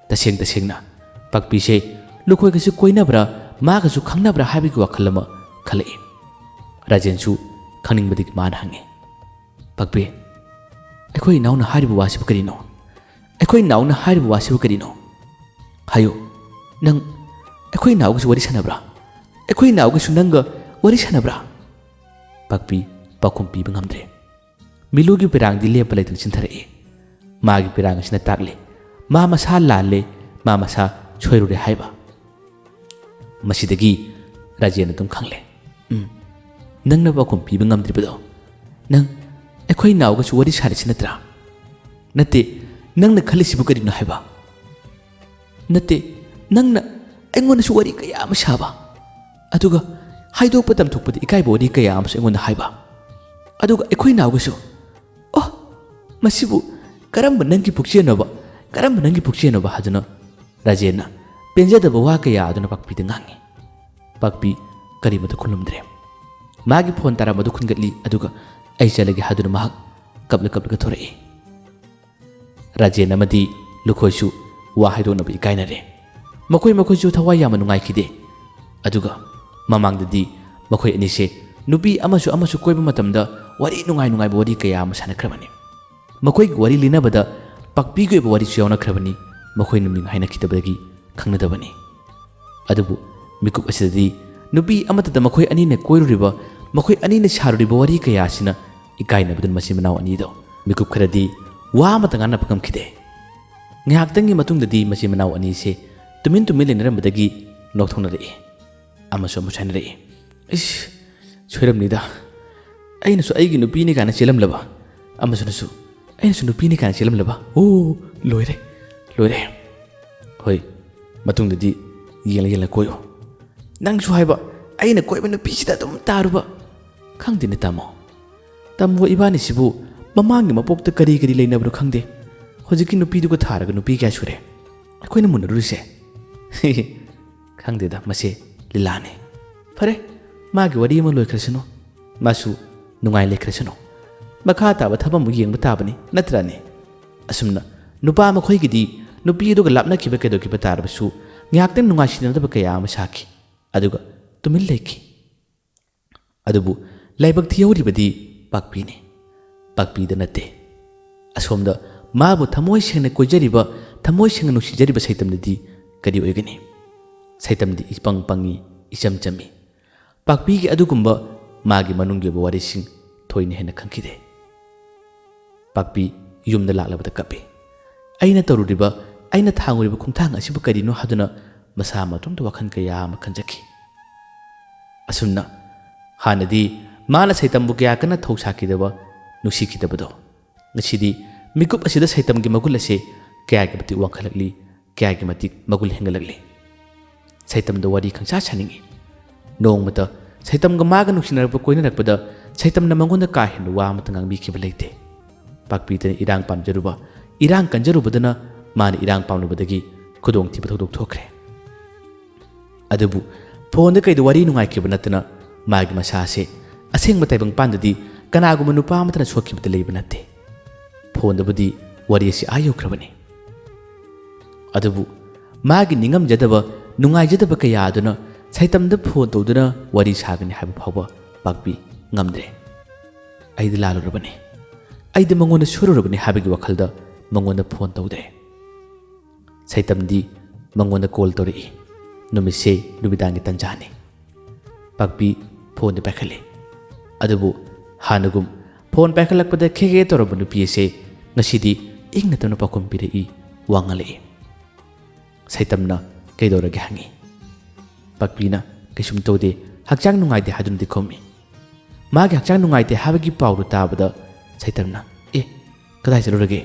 ꯇꯁꯦꯡ ꯇꯁꯦꯡꯅ ꯄꯥꯛꯄꯤꯁꯦ ꯂꯨꯈꯣꯏꯒꯁꯨ ꯀꯣꯏꯅꯕ꯭ꯔꯥ, ꯃꯥꯒꯁꯨ ꯈꯪꯅꯕ꯭ꯔꯥ ꯍꯥꯏꯕꯒꯤ ꯋꯥꯈꯜ ꯑꯃ ꯈꯜꯂꯛꯏ꯫ ꯔꯥꯖꯦꯟꯁꯨ ꯈꯪꯅꯤꯡꯕꯗꯒꯤ ꯃꯥꯅ ꯍꯪꯉꯤ, "ꯄꯥꯛꯄꯤ, ꯑꯩꯈꯣꯏ ꯏꯅꯥꯎꯅ ꯍꯥꯏꯔꯤꯕ ꯋꯥꯁꯤꯕꯨ ꯀꯔꯤꯅꯣ? ꯑꯩꯈꯣꯏ ꯏꯅꯥꯎꯅ ꯍꯥꯏꯔꯤꯕ ꯋꯥꯁꯤꯕꯨ ꯀꯔꯤꯅꯣ? ꯍꯥꯏꯌꯨ, ꯅꯪ ꯑꯩꯈꯣꯏ ꯏꯅꯥꯎꯒꯁꯨ ꯋꯥꯔꯤ ꯁꯥꯟꯅꯕ꯭ꯔꯥ? ꯑꯩꯈꯣꯏ ꯏꯅꯥꯎꯒꯁꯨ ꯅꯪꯒ ꯋꯥꯔꯤ ꯁꯥꯟꯅꯕ꯭ꯔꯥ?" ꯄꯥꯛꯄꯤ ꯄꯥꯎꯈꯨꯝ ꯄꯤꯕ ꯉꯝꯗ꯭ꯔꯦ꯫ ꯃꯤꯂꯨꯒꯤ ꯄꯤꯔꯥꯡꯗꯤ ꯂꯦꯞꯄ ꯂꯩꯇꯅ ꯆꯤꯟꯊꯔꯛꯏ꯫ ꯃꯥꯒꯤ ꯄꯤꯔꯥꯡ ꯑꯁꯤꯅ ꯇꯥꯛꯂꯤ, ꯃꯥ ꯃꯁꯥ ꯂꯥꯜꯂꯦ, ꯃꯥ ꯃꯁꯥ ꯁꯣꯏꯔꯨꯔꯦ ꯍꯥꯏꯕ꯫ ꯃꯁꯤꯗꯒꯤ ꯔꯥꯖꯦꯟ ꯑꯗꯨꯝ ꯈꯪꯂꯦ꯫ ꯎꯝ, ꯅꯪꯅ ꯄꯥꯎꯈꯨꯝ ꯄꯤꯕ ꯉꯝꯗ꯭ꯔꯤꯕꯗꯣ, ꯅꯪ ꯑꯩꯈꯣꯏ ꯏꯅꯥꯎꯒꯁꯨ ꯋꯥꯔꯤ ꯁꯥꯔꯤꯁꯤ ꯅꯠꯇ꯭ꯔꯥ? ꯅꯠꯇꯦ, ꯅꯪꯅ ꯈꯜꯂꯤꯁꯤꯕꯨ ꯀꯔꯤꯅꯣ ꯍꯥꯏꯕ? ꯅꯠꯇꯦ, ꯅꯪꯅ ꯑꯩꯉꯣꯟꯗꯁꯨ ꯋꯥꯔꯤ ꯀꯌꯥ ꯑꯃ ꯁꯥꯕ, ꯑꯗꯨꯒ ꯍꯥꯏꯗꯣꯛꯄ ꯇꯝꯊꯣꯛꯄꯗ ꯏꯀꯥꯏꯕ ꯋꯥꯔꯤ ꯀꯌꯥ ꯑꯃꯁꯨ ꯑꯩꯉꯣꯟꯗ ꯍꯥꯏꯕ, ꯑꯗꯨꯒ ꯑꯩꯈꯣꯏ ꯏꯅꯥꯎꯒꯁꯨ, "ꯑꯣ, ꯃꯁꯤꯕꯨ ꯀꯔꯝꯕ ꯅꯪꯒꯤ ꯄꯨꯛꯆꯦꯜꯅꯣꯕ? ꯀꯔꯝꯕ ꯅꯪꯒꯤ ꯄꯨꯛꯆꯦꯜꯅꯣꯕ?" ꯍꯥꯏꯗꯨꯅ ꯔꯥꯖꯦꯟꯅ ꯄꯦꯟꯖꯗꯕ ꯋꯥ ꯀꯌꯥ ꯑꯗꯨꯅ ꯄꯥꯛꯄꯤꯗ ꯉꯥꯡꯉꯤ꯫ ꯄꯥꯛꯄꯤ ꯀꯔꯤꯃꯇ ꯈꯨꯝꯂꯝꯗ꯭ꯔꯦ꯫ ꯃꯥꯒꯤ ꯐꯣꯟ ꯇꯥꯔꯝꯕꯗꯨ ꯈꯨꯟꯒꯠꯂꯤ, ꯑꯗꯨꯒ "ꯑꯩ ꯆꯠꯂꯒꯦ" ꯍꯥꯏꯗꯨꯅ ꯃꯍꯥꯛ ꯀꯞꯂ ꯀꯞꯂꯒ ꯊꯣꯔꯛꯏ꯫ ꯔꯥꯖꯦꯟ ꯑꯃꯗꯤ ꯂꯨꯈꯣꯏꯁꯨ ꯋꯥ ꯍꯥꯏꯗꯣꯛꯅꯕ ꯏꯀꯥꯏꯅꯔꯦ꯫ ꯃꯈꯣꯏ ꯃꯈꯣꯏꯁꯨ ꯊꯋꯥꯏ ꯌꯥꯝꯅ ꯅꯨꯡꯉꯥꯏꯈꯤꯗꯦ꯫ ꯑꯗꯨꯒ ꯃꯃꯥꯡꯗꯗꯤ ꯃꯈꯣꯏ ꯑꯅꯤꯁꯦ ꯅꯨꯄꯤ ꯑꯃꯁꯨ ꯑꯃꯁꯨ ꯀꯣꯏꯕ ꯃꯇꯝꯗ ꯋꯥꯔꯤ ꯅꯨꯡꯉꯥꯏ ꯅꯨꯡꯉꯥꯏꯕ ꯋꯥꯔꯤ ꯀꯌꯥ ꯑꯃ ꯁꯥꯟꯅꯈ꯭ꯔꯕꯅꯤ꯫ ꯃꯈꯣꯏꯒꯤ ꯋꯥꯔꯤ ꯂꯤꯅꯕꯗ ꯄꯥꯛꯄꯤꯒꯤ ꯑꯣꯏꯕ ꯋꯥꯔꯤꯁꯨ ꯌꯥꯎꯅꯈ꯭ꯔꯕꯅꯤ꯫ ꯃꯈꯣꯏꯅ ꯃꯤꯡ ꯍꯥꯏꯅꯈꯤꯗꯕꯗꯒꯤ ꯈꯪꯅꯗꯕꯅꯤ꯫ ꯑꯗꯨꯕꯨ ꯃꯤꯀꯨꯞ ꯑꯁꯤꯗꯗꯤ ꯅꯨꯄꯤ ꯑꯃꯠꯇꯗ ꯃꯈꯣꯏ ꯑꯅꯤꯅ ꯀꯣꯏꯔꯨꯔꯤꯕ, ꯃꯈꯣꯏ ꯑꯅꯤꯅ ꯁꯥꯔꯨꯔꯤꯕ ꯋꯥꯔꯤ ꯀꯌꯥ ꯑꯁꯤꯅ ꯏꯀꯥꯏꯅꯕꯗꯨꯅ ꯃꯆꯤꯟ ꯃꯅꯥꯎ ꯑꯅꯤꯗꯣ ꯃꯤꯀꯨꯞ ꯈꯔꯗꯤ ꯋꯥ ꯑꯃꯠꯇ ꯉꯥꯡꯅꯕ ꯉꯝꯈꯤꯗꯦ꯫ ꯉꯥꯏꯍꯥꯛꯇꯪꯒꯤ ꯃꯇꯨꯡꯗꯗꯤ ꯃꯆꯤꯟ ꯃꯅꯥꯎ ꯑꯅꯤꯁꯦ ꯇꯨꯃꯤꯟ ꯇꯨꯃꯤꯟ ꯂꯩꯅꯔꯝꯕꯗꯒꯤ ꯅꯣꯛꯊꯣꯛꯅꯔꯛꯏ꯫ ꯑꯃꯁꯨ ꯑꯃꯁꯨ ꯍꯥꯏꯅꯔꯛꯏ, "ꯏꯁ, ꯁꯣꯏꯔꯝꯅꯤꯗ꯫ ꯑꯩꯅꯁꯨ ꯑꯩꯒꯤ ꯅꯨꯄꯤꯅꯤ ꯀꯥꯏꯅ ꯆꯦꯜꯂꯝꯂꯕ, ꯑꯃꯁꯨꯅꯁꯨ ꯑꯩꯅꯁꯨ ꯅꯨꯄꯤꯅꯤ ꯀꯥꯏꯅ ꯆꯦꯜꯂꯝꯂꯕ꯫ ꯑꯣ, ꯂꯣꯏꯔꯦ, ꯂꯣꯏꯔꯦ꯫ ꯍꯣꯏ, ꯃꯇꯨꯡꯗꯗꯤ ꯌꯦꯡꯂ ꯌꯦꯡꯂ ꯀꯣꯏꯌꯨ꯫ ꯅꯪꯁꯨ ꯍꯥꯏꯕ, ꯑꯩꯅ ꯀꯣꯏꯕ ꯅꯨꯄꯤꯁꯤꯗ ꯑꯗꯨꯝ ꯇꯥꯔꯨꯕ꯫ ꯈꯪꯗꯦꯅꯦ ꯇꯥꯃꯣ꯫ ꯇꯥꯃꯣ ꯏꯕꯥꯅꯤꯁꯤꯕꯨ ꯃꯃꯥꯡꯒꯤ ꯃꯄꯣꯛꯇ ꯀꯔꯤ ꯀꯔꯤ ꯂꯩꯅꯕꯅꯣ ꯈꯪꯗꯦ꯫ ꯍꯧꯖꯤꯛꯀꯤ ꯅꯨꯄꯤꯗꯨꯒ ꯊꯥꯔꯒ ꯅꯨꯄꯤ ꯀꯌꯥ ꯁꯨꯔꯦ ꯑꯩꯈꯣꯏꯅ ꯃꯨꯟꯅꯔꯨꯔꯤꯁꯦ?" ꯈꯪꯗꯦꯗ, ꯃꯁꯤ ꯂꯤꯂꯥꯅꯤ꯫ ꯐꯔꯦ, ꯃꯥꯒꯤ ꯋꯥꯔꯤ ꯑꯃ ꯂꯣꯏꯈ꯭ꯔꯁꯅꯨ, ꯃꯥꯁꯨ ꯅꯨꯡꯉꯥꯏ ꯂꯩꯈ꯭ꯔꯁꯅꯨ꯫ ꯃꯈꯥ ꯇꯥꯕ ꯊꯕꯛ ꯑꯃꯨꯛ ꯌꯦꯡꯕ ꯇꯥꯕꯅꯤ, ꯅꯠꯇ꯭ꯔꯥꯅꯦ? ꯑꯁꯨꯝꯅ ꯅꯨꯄꯥ ꯃꯈꯣꯏꯒꯤꯗꯤ ꯅꯨꯄꯤ ꯑꯗꯨꯒ ꯂꯥꯞꯅꯈꯤꯕ ꯀꯩꯗꯧꯈꯤꯕ ꯇꯥꯔꯕꯁꯨ ꯉꯥꯏꯍꯥꯛꯇꯪ ꯅꯨꯡꯉꯥꯏꯁꯤꯟꯅꯗꯕ ꯀꯌꯥ ꯑꯃ ꯁꯥꯈꯤ꯫ ꯑꯗꯨꯒ ꯇꯨꯃꯤꯟ ꯂꯩꯈꯤ꯫ ꯑꯗꯨꯕꯨ ꯂꯥꯏꯕꯛ ꯊꯤꯍꯧꯔꯤꯕꯗꯤ ꯄꯥꯛꯄꯤꯅꯤ, ꯄꯥꯛꯄꯤꯗ ꯅꯠꯇꯦ꯫ ꯑꯁꯣꯝꯗ ꯃꯥꯕꯨ ꯊꯃꯣꯏ ꯁꯦꯡꯅ ꯀꯣꯏꯖꯔꯤꯕ, ꯊꯃꯣꯏ ꯁꯦꯡꯅ ꯅꯨꯡꯁꯤꯖꯔꯤꯕ ꯁꯩꯇꯝꯗꯗꯤ ꯀꯔꯤ ꯑꯣꯏꯒꯅꯤ? ꯁꯩꯇꯝꯗꯤ ꯏꯄꯪ ꯄꯪꯉꯤ, ꯏꯆꯝ ꯆꯝꯃꯤ꯫ ꯄꯥꯛꯄꯤꯒꯤ ꯑꯗꯨꯒꯨꯝꯕ ꯃꯥꯒꯤ ꯃꯅꯨꯡꯒꯤ ꯑꯣꯏꯕ ꯋꯥꯔꯤꯁꯤꯡ ꯊꯣꯏꯅ ꯍꯦꯟꯅ ꯈꯪꯈꯤꯗꯦ꯫ ꯄꯥꯛꯄꯤ ꯌꯨꯝꯗ ꯂꯥꯛꯂꯕꯗ ꯀꯞꯄꯤ꯫ ꯑꯩꯅ ꯇꯧꯔꯨꯔꯤꯕ, ꯑꯩꯅ ꯊꯥꯡꯉꯨꯔꯤꯕ ꯈꯣꯡꯊꯥꯡ ꯑꯁꯤꯕꯨ ꯀꯔꯤꯅꯣ ꯍꯥꯏꯗꯨꯅ ꯃꯁꯥ ꯃꯇꯣꯝꯇ ꯋꯥꯈꯜ ꯀꯌꯥ ꯑꯃ ꯈꯟꯖꯈꯤ꯫ ꯑꯁꯨꯝꯅ ꯍꯥꯟꯅꯗꯤ ꯃꯥꯅ ꯁꯩꯇꯝꯕꯨ ꯀꯌꯥ ꯀꯟꯅ ꯊꯧ ꯁꯥꯈꯤꯗꯕ, ꯅꯨꯡꯁꯤꯈꯤꯗꯕꯗꯣ ꯉꯁꯤꯗꯤ ꯃꯤꯀꯨꯞ ꯑꯁꯤꯗ ꯁꯩꯇꯝꯒꯤ ꯃꯒꯨꯟ ꯑꯁꯤ ꯀꯌꯥꯒꯤ ꯃꯇꯤꯛ ꯋꯥꯡꯈꯠꯂꯛꯂꯤ, ꯀꯌꯥꯒꯤ ꯃꯇꯤꯛ ꯃꯒꯨꯟ ꯍꯦꯟꯒꯠꯂꯛꯂꯤ꯫ ꯁꯩꯇꯝꯗ ꯋꯥꯔꯤ ꯈꯪꯁꯥ ꯁꯥꯅꯤꯡꯏ꯫ ꯅꯣꯡꯃꯇ ꯁꯩꯇꯝꯒ ꯃꯥꯒ ꯅꯨꯡꯁꯤꯅꯔꯛꯄ ꯀꯣꯏꯅꯔꯛꯄꯗ ꯁꯩꯇꯝꯅ ꯃꯉꯣꯟꯗ ꯀꯥ ꯍꯦꯟꯅ ꯋꯥ ꯑꯃꯠꯇ ꯉꯥꯡꯕꯤꯈꯤꯕ ꯂꯩꯇꯦ꯫ ꯄꯥꯛꯄꯤꯗꯅ ꯏꯔꯥꯡ ꯄꯥꯝꯖꯔꯨꯕ, ꯏꯔꯥꯡ ꯀꯟꯖꯔꯨꯕꯗꯨꯅ ꯃꯥꯅ ꯏꯔꯥꯡ ꯄꯥꯝꯂꯨꯕꯗꯒꯤ ꯈꯨꯗꯣꯡꯊꯤꯕ ꯊꯧꯗꯣꯛ ꯊꯣꯛꯈ꯭ꯔꯦ꯫ ꯑꯗꯨꯕꯨ ꯐꯣꯟꯗ ꯀꯩꯗ ꯋꯥꯔꯤ ꯅꯨꯡꯉꯥꯏꯈꯤꯕ ꯅꯠꯇꯅ ꯃꯥꯒꯤ ꯃꯁꯥ ꯑꯁꯦ ꯑꯁꯦꯡꯕ ꯇꯥꯏꯕꯪꯄꯥꯟꯗꯗꯤ ꯀꯅꯥꯒꯨꯝꯕ ꯅꯨꯄꯥ ꯑꯃꯠꯇꯅ ꯁꯣꯛꯈꯤꯕꯗ ꯂꯩꯕ ꯅꯠꯇꯦ꯫ ꯐꯣꯟꯗꯕꯨꯗꯤ ꯋꯥꯔꯤ ꯑꯁꯤ ꯑꯥ ꯌꯧꯈ꯭ꯔꯕꯅꯤ꯫ ꯑꯗꯨꯕꯨ ꯃꯥꯒꯤ ꯅꯤꯡꯉꯝꯖꯗꯕ, ꯅꯨꯡꯉꯥꯏꯖꯗꯕ ꯀꯌꯥ ꯑꯗꯨꯅ ꯁꯩꯇꯝꯗ ꯐꯣꯟ ꯇꯧꯗꯨꯅ ꯋꯥꯔꯤ ꯁꯥꯒꯅꯤ ꯍꯥꯏꯕ ꯐꯥꯎꯕ ꯄꯥꯛꯄꯤ ꯉꯝꯗ꯭ꯔꯦ꯫ "ꯑꯩꯗꯤ ꯂꯥꯜꯂꯨꯔꯕꯅꯤ, ꯑꯩꯗꯤ ꯃꯉꯣꯟꯗ ꯁꯣꯏꯔꯨꯔꯕꯅꯤ" ꯍꯥꯏꯕꯒꯤ ꯋꯥꯈꯜꯗ ꯃꯉꯣꯟꯗ ꯐꯣꯟ ꯇꯧꯗ꯭ꯔꯦ꯫ ꯁꯩꯇꯝꯗꯤ ꯃꯉꯣꯟꯗ ꯀꯣꯜ ꯇꯧꯔꯛꯏ꯫ ꯅꯨꯃꯤꯠꯁꯦ ꯅꯨꯃꯤꯗꯥꯡꯒꯤ ꯇꯟꯖꯥꯅꯤ꯫ ꯄꯥꯛꯄꯤ ꯐꯣꯟꯗꯤ ꯄꯥꯏꯈꯠꯂꯤ꯫ ꯑꯗꯨꯕꯨ ꯍꯥꯟꯅꯒꯨꯝ ꯐꯣꯟ ꯄꯥꯏꯈꯠꯂꯛꯄꯗ ꯈꯦ ꯈꯦ ꯇꯧꯔꯝꯕ ꯅꯨꯄꯤ ꯑꯁꯦ ꯉꯁꯤꯗꯤ ꯏꯪꯅ ꯇꯞꯅ ꯄꯥꯎꯈꯨꯝ ꯄꯤꯔꯛꯏ, ꯋꯥ ꯉꯥꯡꯂꯛꯏ꯫ ꯁꯩꯇꯝꯅ "ꯀꯩꯗꯧꯔꯒꯦ?" ꯍꯪꯉꯤ꯫ ꯄꯥꯛꯄꯤꯅ "ꯀꯩꯁꯨꯝ ꯇꯧꯗꯦ, ꯍꯛꯆꯥꯡ ꯅꯨꯡꯉꯥꯏꯇꯦ" ꯍꯥꯏꯗꯨꯅꯗꯤ ꯈꯨꯝꯃꯤ꯫ ꯃꯥꯒꯤ ꯍꯛꯆꯥꯡ ꯅꯨꯡꯉꯥꯏꯇꯦ ꯍꯥꯏꯕꯒꯤ ꯄꯥꯎꯗꯨ ꯇꯥꯕꯗ ꯁꯩꯇꯝꯅ, "ꯑꯦ, ꯀꯗꯥꯏ ꯆꯠꯂꯨꯔꯒꯦ?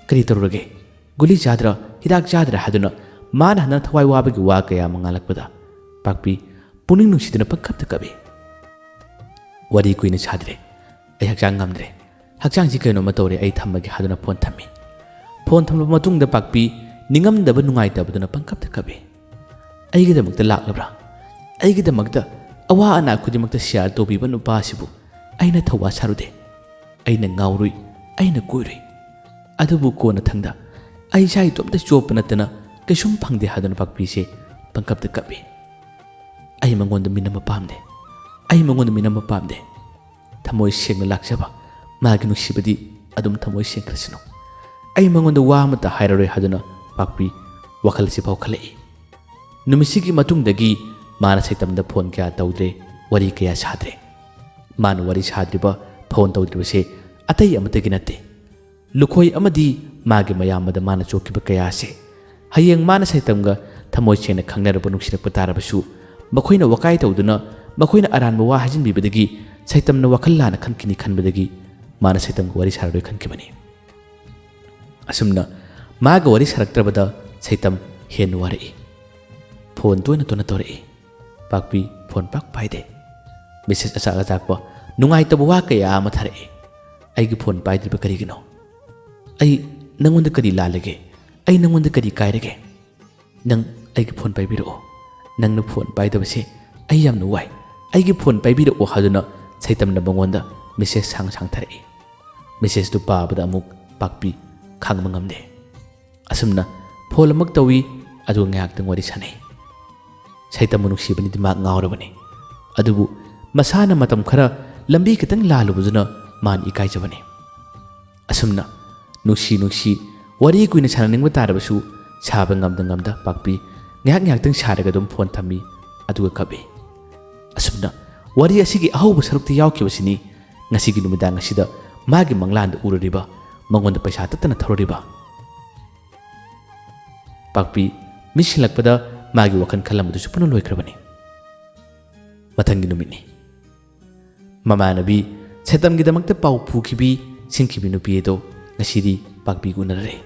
ꯀꯔꯤ ꯇꯧꯔꯨꯔꯒꯦ? ꯒꯨꯂꯤ ꯆꯥꯗ꯭ꯔꯥ, ꯍꯤꯗꯥꯛ ꯆꯥꯗ꯭ꯔꯥ?" ꯍꯥꯏꯗꯨꯅ ꯃꯥꯅ ꯍꯟꯗꯛ ꯊꯋꯥꯏ ꯋꯥꯕꯒꯤ ꯋꯥ ꯀꯌꯥ ꯑꯃ ꯉꯥꯡꯂꯛꯄꯗ ꯄꯥꯛꯄꯤ ꯄꯨꯛꯅꯤꯡ ꯅꯨꯡꯁꯤꯗꯅ ꯄꯪꯀꯞꯇ ꯀꯞꯏ꯫ ꯋꯥꯔꯤ ꯀꯨꯏꯅ ꯁꯥꯗ꯭ꯔꯦ꯫ "ꯑꯩ ꯍꯛꯆꯥꯡ ꯉꯝꯗ꯭ꯔꯦ, ꯍꯛꯆꯥꯡꯁꯤ ꯀꯩꯅꯣꯝꯃ ꯇꯧꯔꯦ, ꯑꯩ ꯊꯝꯃꯒꯦ" ꯍꯥꯏꯗꯨꯅ ꯐꯣꯟ ꯊꯝꯃꯤ꯫ ꯐꯣꯟ ꯊꯝꯂꯕ ꯃꯇꯨꯡꯗ ꯄꯥꯛꯄꯤ ꯅꯤꯡꯉꯝꯗꯕ, ꯅꯨꯡꯉꯥꯏꯇꯕꯗꯨꯅ ꯄꯪꯀꯞꯇ ꯀꯞꯏ꯫ "ꯑꯩꯒꯤꯗꯃꯛꯇ ꯂꯥꯛꯂꯕ꯭ꯔꯥ? ꯑꯩꯒꯤꯗꯃꯛꯇ ꯑꯋꯥ ꯑꯅꯥ ꯈꯨꯗꯤꯡꯃꯛꯇ ꯁꯤꯌꯥꯔ ꯇꯧꯕꯤꯕ ꯅꯨꯄꯥ ꯑꯁꯤꯕꯨ ꯑꯩꯅ ꯊꯧꯋꯥ ꯁꯥꯔꯨꯗꯦ꯫ ꯑꯩꯅ ꯉꯥꯎꯔꯨꯏ, ꯑꯩꯅ ꯀꯣꯏꯔꯨꯏ꯫ ꯑꯗꯨꯕꯨ ꯀꯣꯟꯅꯊꯪꯗ ꯑꯩ ꯏꯁꯥ ꯏꯇꯣꯝꯇ ꯆꯣꯞꯄ ꯅꯠꯇꯅ ꯀꯩꯁꯨꯝ ꯐꯪꯗꯦ ꯍꯥꯏꯗꯨꯅ ꯄꯥꯛꯄꯤꯁꯦ ꯄꯪꯀꯞꯇ ꯀꯞꯏ꯫ ꯑꯩ ꯃꯉꯣꯟꯗ ꯃꯤꯅꯝꯕ ꯄꯥꯝꯗꯦ꯫ ꯑꯩ ꯃꯉꯣꯟꯗ ꯃꯤꯅꯝꯕ ꯄꯥꯝꯗꯦ꯫ ꯊꯃꯣꯏ ꯁꯦꯡꯅ ꯂꯥꯛꯆꯕ ꯃꯥꯒꯤ ꯅꯨꯡꯁꯤꯕꯗꯤ ꯑꯗꯨꯝ ꯊꯃꯣꯏ ꯁꯦꯡꯈ꯭ꯔꯁꯅꯨ꯫ ꯑꯩ ꯃꯉꯣꯟꯗ ꯋꯥ ꯑꯃꯠꯇ ꯍꯥꯏꯔꯔꯣꯏ ꯍꯥꯏꯗꯨꯅ ꯄꯥꯛꯄꯤ ꯋꯥꯈꯜꯁꯤ ꯐꯥꯎꯈꯠꯂꯛꯏ꯫ ꯅꯨꯃꯤꯠꯁꯤꯒꯤ ꯃꯇꯨꯡꯗꯒꯤ ꯃꯥꯅ ꯁꯩꯇꯝꯗ ꯐꯣꯟ ꯀꯌꯥ ꯇꯧꯗ꯭ꯔꯦ, ꯋꯥꯔꯤ ꯀꯌꯥ ꯁꯥꯗ꯭ꯔꯦ꯫ ꯃꯥꯅ ꯋꯥꯔꯤ ꯁꯥꯗ꯭ꯔꯤꯕ, ꯐꯣꯟ ꯇꯧꯗ꯭ꯔꯤꯕꯁꯦ ꯑꯇꯩ ꯑꯃꯠꯇꯒꯤ ꯅꯠꯇꯦ꯫ ꯂꯨꯈꯣꯏ ꯑꯃꯗꯤ ꯃꯥꯒꯤ ꯃꯌꯥꯝꯕꯗ ꯃꯥꯅ ꯆꯣꯛꯈꯤꯕ ꯀꯌꯥꯁꯦ ꯍꯌꯦꯡ ꯃꯥꯅ ꯁꯩꯇꯝꯒ ꯊꯃꯣꯏ ꯁꯦꯡꯅ ꯈꯪꯅꯔꯕ, ꯅꯨꯡꯁꯤꯔꯛꯄ ꯇꯥꯔꯕꯁꯨ, ꯃꯈꯣꯏꯅ ꯋꯥꯀꯥꯏ ꯇꯧꯗꯨꯅ ꯃꯈꯣꯏꯅ ꯑꯔꯥꯟꯕ ꯋꯥ ꯍꯥꯏꯖꯤꯟꯕꯤꯕꯗꯒꯤ ꯁꯩꯇꯝꯅ ꯋꯥꯈꯜ ꯂꯥꯟꯅ ꯈꯟꯈꯤꯅꯤ ꯈꯟꯕꯗꯒꯤ ꯃꯥꯅ ꯁꯩꯇꯝꯒ ꯋꯥꯔꯤ ꯁꯥꯔꯔꯣꯏ ꯈꯟꯈꯤꯕꯅꯤ꯫ ꯑꯁꯨꯝꯅ ꯃꯥꯒ ꯋꯥꯔꯤ ꯁꯥꯔꯛꯇ꯭ꯔꯕꯗ ꯁꯩꯇꯝ ꯍꯦꯟꯅ ꯋꯥꯔꯛꯏ꯫ ꯐꯣꯟ ꯇꯣꯏꯅ ꯇꯣꯏꯅ ꯇꯧꯔꯛꯏ꯫ ꯄꯥꯛꯄꯤ ꯐꯣꯟ ꯄꯥꯛ ꯄꯥꯏꯗꯦ꯫ ꯃꯦꯁꯦꯖ ꯑꯆꯥꯛ ꯑꯆꯥꯛꯄ, ꯅꯨꯡꯉꯥꯏꯇꯕ ꯋꯥ ꯀꯌꯥ ꯑꯃ ꯊꯥꯔꯛꯏ꯫ "ꯑꯩꯒꯤ ꯐꯣꯟ ꯄꯥꯏꯗ꯭ꯔꯤꯕ ꯀꯔꯤꯒꯤꯅꯣ? ꯑꯩ ꯅꯪꯉꯣꯟꯗ ꯀꯔꯤ ꯂꯥꯜꯂꯒꯦ? ꯑꯩ ꯅꯪꯉꯣꯟꯗ ꯀꯔꯤ ꯀꯥꯏꯔꯒꯦ? ꯅꯪ ꯑꯩꯒꯤ ꯐꯣꯟ ꯄꯥꯏꯕꯤꯔꯛꯑꯣ꯫ ꯅꯪꯅ ꯐꯣꯟ ꯄꯥꯏꯗꯕꯁꯦ ꯑꯩ ꯌꯥꯝꯅ ꯋꯥꯏ꯫ ꯑꯩꯒꯤ ꯐꯣꯟ ꯄꯥꯏꯕꯤꯔꯛꯑꯣ" ꯍꯥꯏꯗꯨꯅ ꯁꯩꯇꯝꯅ ꯃꯉꯣꯟꯗ ꯃꯦꯁꯦꯖ ꯁꯥꯡ ꯁꯥꯡ ꯊꯥꯔꯛꯏ꯫ ꯃꯦꯁꯦꯖꯇꯨ ꯄꯥꯕꯗ ꯑꯃꯨꯛ ꯄꯥꯛꯄꯤ ꯈꯥꯡꯕ ꯉꯝꯗꯦ꯫ ꯑꯁꯨꯝꯅ ꯐꯣꯟ ꯑꯃꯨꯛ ꯇꯧꯏ, ꯑꯗꯨꯒ ꯉꯥꯏꯍꯥꯛꯇꯪ ꯋꯥꯔꯤ ꯁꯥꯟꯅꯩ꯫ ꯁꯩꯇꯝꯕꯨ ꯅꯨꯡꯁꯤꯕꯅꯗꯤ ꯃꯍꯥꯛ ꯉꯥꯎꯔꯕꯅꯤ꯫ ꯑꯗꯨꯕꯨ ꯃꯁꯥꯅ ꯃꯇꯝ ꯈꯔ ꯂꯝꯕꯤ ꯈꯤꯇꯪ ꯂꯥꯜꯂꯨꯕꯗꯨꯅ ꯃꯥꯅ ꯏꯀꯥꯏꯖꯕꯅꯤ꯫ ꯑꯁꯨꯝꯅ ꯅꯨꯡꯁꯤ ꯅꯨꯡꯁꯤ ꯋꯥꯔꯤ ꯀꯨꯏꯅ ꯁꯥꯟꯅꯅꯤꯡꯕ ꯇꯥꯔꯕꯁꯨ ꯁꯥꯕ ꯉꯝꯗ ꯉꯝꯗ ꯄꯥꯛꯄꯤ ꯉꯥꯏꯍꯥꯛ ꯉꯥꯏꯍꯥꯛꯇꯪ ꯁꯥꯔꯒ ꯑꯗꯨꯝ ꯐꯣꯟ ꯊꯝꯃꯤ, ꯑꯗꯨꯒ ꯀꯞꯏ꯫ ꯑꯁꯨꯝꯅ ꯋꯥꯔꯤ ꯑꯁꯤꯒꯤ ꯑꯍꯧꯕ ꯁꯔꯨꯛꯇ ꯌꯥꯎꯈꯤꯕꯁꯤꯅꯤ ꯉꯁꯤꯒꯤ ꯅꯨꯃꯤꯗꯥꯡ ꯑꯁꯤꯗ ꯃꯥꯒꯤ ꯃꯪꯂꯥꯟꯗ ꯎꯔꯨꯔꯤꯕ, ꯃꯉꯣꯟꯗ ꯄꯩꯁꯥ ꯇꯠꯇꯅ ꯊꯧꯔꯔꯤꯕ꯫ ꯄꯥꯛꯄꯤ ꯃꯤꯠ ꯁꯤꯡꯂꯛꯄꯗ ꯃꯥꯒꯤ ꯋꯥꯈꯜ ꯈꯜꯂꯝꯕꯗꯨꯁꯨ ꯄꯨꯟꯅ ꯂꯣꯏꯈ꯭ꯔꯕꯅꯤ꯫ ꯃꯊꯪꯒꯤ ꯅꯨꯃꯤꯠꯅꯤ꯫ ꯃꯃꯥꯟꯅꯕꯤ ꯁꯩꯇꯝꯒꯤꯗꯃꯛꯇ ꯄꯥꯎ ꯄꯨꯈꯤꯕꯤ, ꯁꯤꯟꯈꯤꯕꯤ ꯅꯨꯄꯤ ꯑꯗꯣ ꯉꯁꯤꯗꯤ ꯄꯥꯛꯄꯤꯒ ꯎꯅꯔꯦ꯫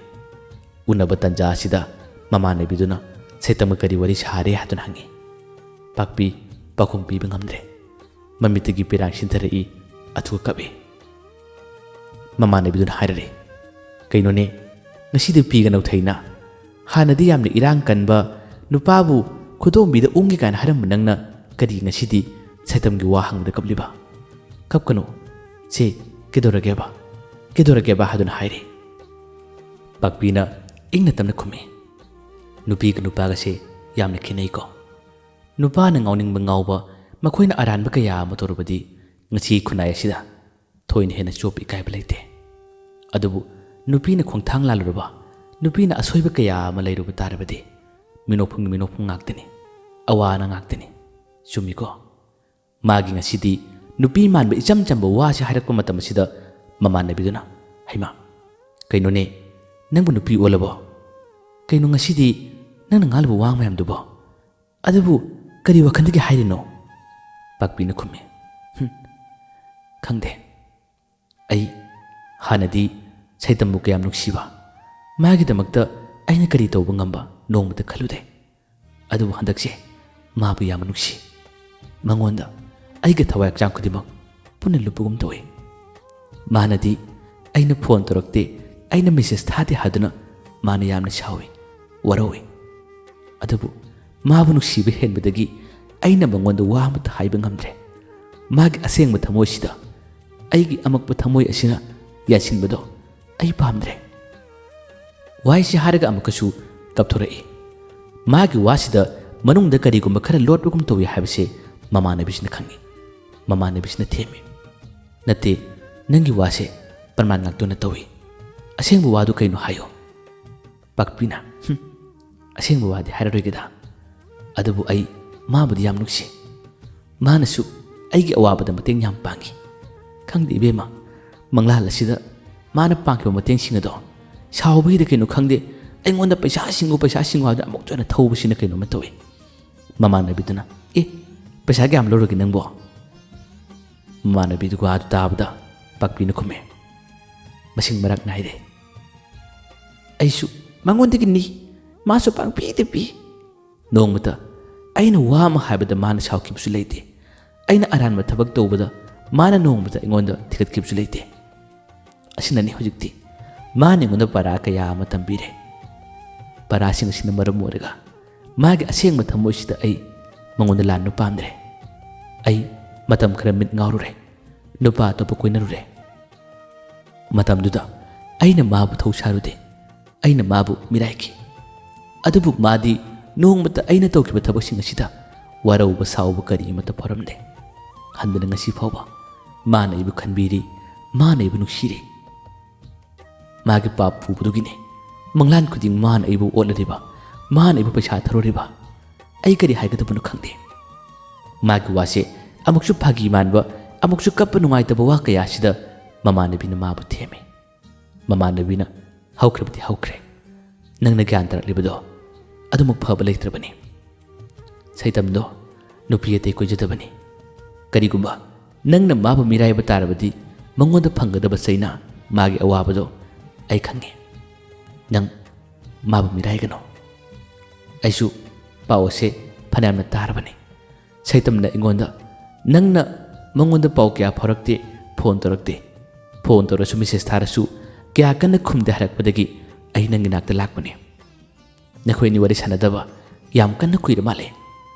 ꯎꯅꯕ ꯇꯟꯖꯥ ꯑꯁꯤꯗ ꯃꯃꯥꯟꯅꯕꯤꯗꯨꯅ ꯁꯩꯇꯝꯒ ꯀꯔꯤ ꯋꯥꯔꯤ ꯁꯥꯔꯦ ꯍꯥꯏꯗꯨꯅ ꯍꯪꯉꯤ꯫ ꯄꯥꯛꯄꯤ ꯄꯥꯎꯈꯨꯝ ꯄꯤꯕ ꯉꯝꯗ꯭ꯔꯦ꯫ ꯃꯃꯤꯠꯇꯒꯤ ꯄꯤꯔꯥꯡ ꯁꯤꯟꯊꯔꯛꯏ, ꯑꯗꯨꯒ ꯀꯞꯏ꯫ ꯃꯃꯥꯟꯅꯕꯤꯗꯨꯅ ꯍꯥꯏꯔꯔꯦ, "ꯀꯩꯅꯣꯅꯦ, ꯉꯁꯤꯗꯤ ꯄꯤꯒ ꯅꯧꯊꯩꯅ? ꯍꯥꯟꯅꯗꯤ ꯌꯥꯝꯅ ꯏꯔꯥꯡ ꯀꯟꯕ, ꯅꯨꯄꯥꯕꯨ ꯈꯨꯗꯣꯝꯕꯤꯗ ꯎꯪꯒꯦ ꯀꯥꯏꯅ ꯍꯥꯏꯔꯝꯕ ꯅꯪꯅ ꯀꯔꯤ ꯉꯁꯤꯗꯤ ꯁꯩꯇꯝꯒꯤ ꯋꯥ ꯍꯪꯕꯗ ꯀꯞꯂꯤꯕ? ꯀꯞꯀꯅꯨ꯫ ꯁꯦ, ꯀꯩꯗꯧꯔꯒꯦꯕ? ꯀꯩꯗꯧꯔꯒꯦꯕ?" ꯍꯥꯏꯗꯨꯅ ꯍꯥꯏꯔꯤ꯫ ꯄꯥꯛꯄꯤꯅ ꯏꯪꯅ ꯇꯞꯅ ꯈꯨꯝꯃꯤ, "ꯅꯨꯄꯤꯒ ꯅꯨꯄꯥꯒꯁꯦ ꯌꯥꯝꯅ ꯈꯦꯠꯅꯩꯀꯣ꯫ ꯅꯨꯄꯥꯅ ꯉꯥꯎꯅꯤꯡꯕ ꯉꯥꯎꯕ, ꯃꯈꯣꯏꯅ ꯑꯔꯥꯟꯕ ꯀꯌꯥ ꯑꯃ ꯇꯧꯔꯕꯗꯤ ꯉꯁꯤ ꯈꯨꯟꯅꯥꯏ ꯑꯁꯤꯗ ꯊꯣꯏꯅ ꯍꯦꯟꯅ ꯆꯣꯞꯄ ꯏꯀꯥꯏꯕ ꯂꯩꯇꯦ꯫ ꯑꯗꯨꯕꯨ ꯅꯨꯄꯤꯅ ꯈꯣꯡꯊꯥꯡ ꯂꯥꯜꯂꯨꯔꯕ, ꯅꯨꯄꯤꯅ ꯑꯁꯣꯏꯕ ꯀꯌꯥ ꯑꯃ ꯂꯩꯔꯨꯕ ꯇꯥꯔꯕꯗꯤ ꯃꯤꯅꯣꯛꯐꯝꯒꯤ ꯃꯤꯅꯣꯛꯐꯝ ꯉꯥꯛꯇꯅꯤ, ꯑꯋꯥ ꯑꯅꯥ ꯉꯥꯛꯇꯅꯤ꯫ ꯆꯨꯝꯃꯤꯀꯣ?" ꯃꯥꯒꯤ ꯉꯁꯤꯗꯤ ꯅꯨꯄꯤ ꯃꯥꯟꯕ ꯏꯆꯝ ꯆꯝꯕ ꯋꯥꯁꯤ ꯍꯥꯏꯔꯛꯄ ꯃꯇꯝ ꯑꯁꯤꯗ ꯃꯃꯥꯟꯅꯕꯤꯗꯨꯅ, "ꯍꯩꯃꯥ, ꯀꯩꯅꯣꯅꯦ, ꯅꯪꯕꯨ ꯅꯨꯄꯤ ꯑꯣꯜꯂꯕꯣ? ꯀꯩꯅꯣ ꯉꯁꯤꯗꯤ ꯅꯪꯅ ꯉꯥꯡꯂꯤꯕ ꯋꯥ ꯃꯌꯥꯝꯗꯨꯕꯣ? ꯑꯗꯨꯕꯨ ꯀꯔꯤ ꯋꯥꯈꯜꯗꯒꯤ ꯍꯥꯏꯔꯤꯅꯣ?" ꯄꯥꯛꯄꯤꯅ ꯈꯨꯝꯃꯤ, "ꯍꯨꯝ, ꯈꯪꯗꯦ꯫ ꯑꯩ ꯍꯥꯟꯅꯗꯤ ꯁꯩꯇꯝꯕꯨ ꯀꯌꯥꯝ ꯅꯨꯡꯁꯤꯕ, ꯃꯥꯒꯤꯗꯃꯛꯇ ꯑꯩꯅ ꯀꯔꯤ ꯇꯧꯕ ꯉꯝꯕ ꯅꯣꯡꯃꯇ ꯈꯜꯂꯨꯗꯦ꯫ ꯑꯗꯨꯕꯨ ꯍꯟꯗꯛꯁꯦ ꯃꯥꯕꯨ ꯌꯥꯝꯅ ꯅꯨꯡꯁꯤ꯫ ꯃꯉꯣꯟꯗ ꯑꯩꯒ ꯊꯋꯥꯏ ꯍꯛꯆꯥꯡ ꯈꯨꯗꯤꯡꯃꯛ ꯄꯨꯟꯅ ꯂꯨꯞꯄꯒꯨꯝ ꯇꯧꯏ꯫ ꯃꯥꯅꯗꯤ ꯑꯩꯅ ꯐꯣꯟ ꯇꯧꯔꯛꯇꯦ, ꯑꯩꯅ ꯃꯦꯁꯦꯖ ꯊꯥꯗꯦ ꯍꯥꯏꯗꯨꯅ ꯃꯥꯅ ꯌꯥꯝꯅ ꯁꯥꯎꯏ, ꯋꯥꯔꯧꯏ꯫ ꯑꯗꯨꯕꯨ ꯃꯥꯕꯨ ꯅꯨꯡꯁꯤꯕ ꯍꯦꯟꯕꯗꯒꯤ ꯑꯩꯅ ꯃꯉꯣꯟꯗ ꯋꯥ ꯑꯃꯠꯇ ꯍꯥꯏꯕ ꯉꯝꯗ꯭ꯔꯦ꯫ ꯃꯥꯒꯤ ꯑꯁꯦꯡꯕ ꯊꯃꯣꯏꯁꯤꯗ ꯑꯩꯒꯤ ꯑꯃꯛꯄ ꯊꯃꯣꯏ ꯑꯁꯤꯅ ꯌꯥꯟꯁꯤꯟꯕꯗꯣ ꯑꯩ ꯄꯥꯝꯗ꯭ꯔꯦ꯫" ꯋꯥꯍꯩꯁꯤ ꯍꯥꯏꯔꯒ ꯑꯃꯨꯛꯀꯁꯨ ꯀꯞꯊꯣꯔꯛꯏ꯫ ꯃꯥꯒꯤ ꯋꯥꯁꯤꯗ ꯃꯅꯨꯡꯗ ꯀꯔꯤꯒꯨꯝꯕ ꯈꯔ ꯂꯣꯠꯄꯒꯨꯝ ꯇꯧꯏ ꯍꯥꯏꯕꯁꯦ ꯃꯃꯥꯟꯅꯕꯤꯁꯤꯅ ꯈꯪꯏ꯫ ꯃꯃꯥꯟꯅꯕꯤꯁꯤꯅ ꯊꯦꯝꯃꯤ, "ꯅꯠꯇꯦ, ꯅꯪꯒꯤ ꯋꯥꯁꯦ ꯄ꯭ꯔꯃꯥꯟ ꯉꯥꯛꯇꯅ ꯇꯧꯏ꯫ ꯑꯁꯦꯡꯕ ꯋꯥꯗꯨ ꯀꯩꯅꯣ ꯍꯥꯏꯌꯣ꯫" ꯄꯥꯛꯄꯤꯅ, "ꯍꯨꯝ, ꯑꯁꯦꯡꯕ ꯋꯥꯗꯤ ꯍꯥꯏꯔꯔꯣꯏꯒꯦꯗ꯫ ꯑꯗꯨꯕꯨ ꯑꯩ ꯃꯥꯕꯨꯗꯤ ꯌꯥꯝ ꯅꯨꯡꯁꯤ꯫ ꯃꯥꯅꯁꯨ ꯑꯩꯒꯤ ꯑꯋꯥꯕꯗ ꯃꯇꯦꯡ ꯌꯥꯝ ꯄꯥꯡꯏ꯫ ꯈꯪꯗꯦ ꯏꯕꯦꯝꯃ, ꯃꯪꯂꯥꯟ ꯑꯁꯤꯗ ꯃꯥꯅ ꯄꯥꯡꯈꯤꯕ ꯃꯇꯦꯡꯁꯤꯡ ꯑꯗꯣ ꯁꯥꯎꯕꯒꯤꯗ ꯀꯩꯅꯣ ꯈꯪꯗꯦ, ꯑꯩꯉꯣꯟꯗ ꯄꯩꯁꯥ ꯁꯤꯡꯉꯨ, ꯄꯩꯁꯥ ꯁꯤꯡꯉꯨ ꯍꯥꯏꯗꯨꯅ ꯑꯃꯨꯛꯇ ꯑꯣꯏꯅ ꯊꯧꯕꯁꯤꯅ ꯀꯩꯅꯣꯝꯃ ꯇꯧꯏ꯫" ꯃꯃꯥꯟꯅꯕꯤꯗꯨꯅ, "ꯑꯦ, ꯄꯩꯁꯥ ꯀꯌꯥꯝ ꯂꯧꯔꯒꯦ ꯅꯪꯕꯣ?" ꯃꯃꯥꯟꯅꯕꯤꯗꯨ ꯋꯥꯗꯨ ꯇꯥꯕꯗ ꯄꯥꯛꯄꯤꯅ ꯈꯨꯝꯃꯦ, "ꯃꯁꯤꯡ ꯃꯔꯛ ꯅꯥꯏꯗꯦ꯫ ꯑꯩꯁꯨ ꯃꯉꯣꯟꯗꯒꯤ ꯅꯤ, ꯃꯥꯁꯨ ꯄꯥꯡꯄꯤꯗ ꯄꯤ꯫ ꯅꯣꯡꯃꯇ ꯑꯩꯅ ꯋꯥ ꯑꯃ ꯍꯥꯏꯕꯗ ꯃꯥꯅ ꯁꯥꯎꯈꯤꯕꯁꯨ ꯂꯩꯇꯦ꯫ ꯑꯩꯅ ꯑꯔꯥꯟꯕ ꯊꯕꯛ ꯇꯧꯕꯗ ꯃꯥꯅ ꯅꯣꯡꯃꯇ ꯑꯩꯉꯣꯟꯗ ꯊꯤꯒꯠꯈꯤꯕꯁꯨ ꯂꯩꯇꯦ꯫ ꯑꯁꯤꯅꯅꯤ ꯍꯧꯖꯤꯛꯇꯤ ꯃꯥꯅ ꯑꯩꯉꯣꯟꯗ ꯄꯔꯥ ꯀꯌꯥ ꯑꯃ ꯇꯝꯕꯤꯔꯦ꯫ ꯄꯔꯥꯁꯤꯡ ꯑꯁꯤꯅ ꯃꯔꯝ ꯑꯣꯏꯔꯒ ꯃꯥꯒꯤ ꯑꯁꯦꯡꯕ ꯊꯃꯣꯏꯁꯤꯗ ꯑꯩ ꯃꯉꯣꯟꯗ ꯂꯥꯟꯕ ꯄꯥꯝꯗ꯭ꯔꯦ꯫ ꯑꯩ ꯃꯇꯝ ꯈꯔ ꯃꯤꯠ ꯉꯥꯎꯔꯨꯔꯦ, ꯅꯨꯄꯥ ꯑꯇꯣꯞꯄ ꯀꯣꯏꯅꯔꯨꯔꯦ꯫ ꯃꯇꯝꯗꯨꯗ ꯑꯩꯅ ꯃꯥꯕꯨ ꯊꯧꯁꯥꯔꯨꯗꯦ꯫ ꯑꯩꯅ ꯃꯥꯕꯨ ꯃꯤꯔꯥꯏꯈꯤ꯫ ꯑꯗꯨꯕꯨ ꯃꯥꯗꯤ ꯅꯣꯡꯃꯇ ꯑꯩꯅ ꯇꯧꯈꯤꯕ ꯊꯕꯛꯁꯤꯡ ꯑꯁꯤꯗ ꯋꯥꯔꯧꯕ ꯁꯥꯎꯕ ꯀꯔꯤ ꯑꯃꯠꯇ ꯐꯥꯎꯔꯝꯗꯦ꯫ ꯍꯟꯗꯅ ꯉꯁꯤ ꯐꯥꯎꯕ ꯃꯥꯅ ꯑꯩꯕꯨ ꯈꯟꯕꯤꯔꯤ, ꯃꯥꯅ ꯑꯩꯕꯨ ꯅꯨꯡꯁꯤꯔꯤ꯫ ꯃꯥꯒꯤ ꯄꯥꯞ ꯄꯨꯕꯗꯨꯒꯤꯅꯦ ꯃꯪꯂꯥꯟ ꯈꯨꯗꯤꯡ ꯃꯥꯅ ꯑꯩꯕꯨ ꯑꯣꯠꯂꯔꯤꯕ, ꯃꯥꯅ ꯑꯩꯕꯨ ꯄꯩꯁꯥ ꯊꯧꯔꯔꯤꯕ꯫ ꯑꯩ ꯀꯔꯤ ꯍꯥꯏꯒꯗꯕꯅꯣ ꯈꯪꯗꯦ꯫ ꯃꯥꯒꯤ ꯋꯥꯁꯦ ꯑꯃꯨꯛꯁꯨ ꯐꯥꯒꯤ ꯃꯥꯟꯕ, ꯑꯃꯨꯛꯁꯨ ꯀꯞꯄ ꯅꯨꯡꯉꯥꯏꯇꯕ ꯋꯥ ꯀꯌꯥꯁꯤꯗ ꯃꯃꯥꯟꯅꯕꯤꯅ ꯃꯥꯕꯨ ꯊꯦꯝꯃꯤ꯫ ꯃꯃꯥꯟꯅꯕꯤꯅ, "ꯍꯧꯈ꯭ꯔꯕꯗꯤ ꯍꯧꯈ꯭ꯔꯦ꯫ ꯅꯪꯅ ꯒ꯭ꯌꯥꯟ ꯇꯥꯔꯛꯂꯤꯕꯗꯣ ꯑꯗꯨꯃꯛ ꯐꯕ ꯂꯩꯇ꯭ꯔꯕꯅꯤ꯫ ꯁꯩꯇꯝꯗꯣ ꯅꯨꯄꯤ ꯑꯇꯩ ꯀꯣꯏꯖꯗꯕꯅꯤ꯫ ꯀꯔꯤꯒꯨꯝꯕ ꯅꯪꯅ ꯃꯥꯕꯨ ꯃꯤꯔꯥꯏꯕ ꯇꯥꯔꯕꯗꯤ ꯃꯉꯣꯟꯗ ꯐꯪꯒꯗꯕ ꯆꯩꯅꯥ, ꯃꯥꯒꯤ ꯑꯋꯥꯕꯗꯣ ꯑꯩ ꯈꯪꯉꯤ꯫ ꯅꯪ ꯃꯥꯕꯨ ꯃꯤꯔꯥꯏꯒꯅꯨ꯫" ꯑꯩꯁꯨ ꯄꯥꯎ ꯑꯁꯦ ꯐꯅꯌꯥꯝꯅ ꯇꯥꯔꯕꯅꯤ꯫ ꯁꯩꯇꯝꯅ ꯑꯩꯉꯣꯟꯗ, "ꯅꯪꯅ ꯃꯉꯣꯟꯗ ꯄꯥꯎ ꯀꯌꯥ ꯐꯥꯎꯔꯛꯇꯦ, ꯐꯣꯟ ꯇꯧꯔꯛꯇꯦ꯫ ꯐꯣꯟ ꯇꯧꯔꯁꯨ ꯃꯦꯁꯦꯖ ꯊꯥꯔꯁꯨ ꯀꯌꯥ ꯀꯟꯅ ꯈꯨꯝꯗꯦ" ꯍꯥꯏꯔꯛꯄꯗꯒꯤ ꯑꯩ ꯅꯪꯒꯤ ꯅꯥꯛꯇ ꯂꯥꯛꯄꯅꯦ꯫ ꯅꯈꯣꯏ ꯑꯅꯤ ꯋꯥꯔꯤ ꯁꯥꯟꯅꯗꯕ ꯌꯥꯝ ꯀꯟꯅ ꯀꯨꯏꯔ ꯃꯥꯜꯂꯦ꯫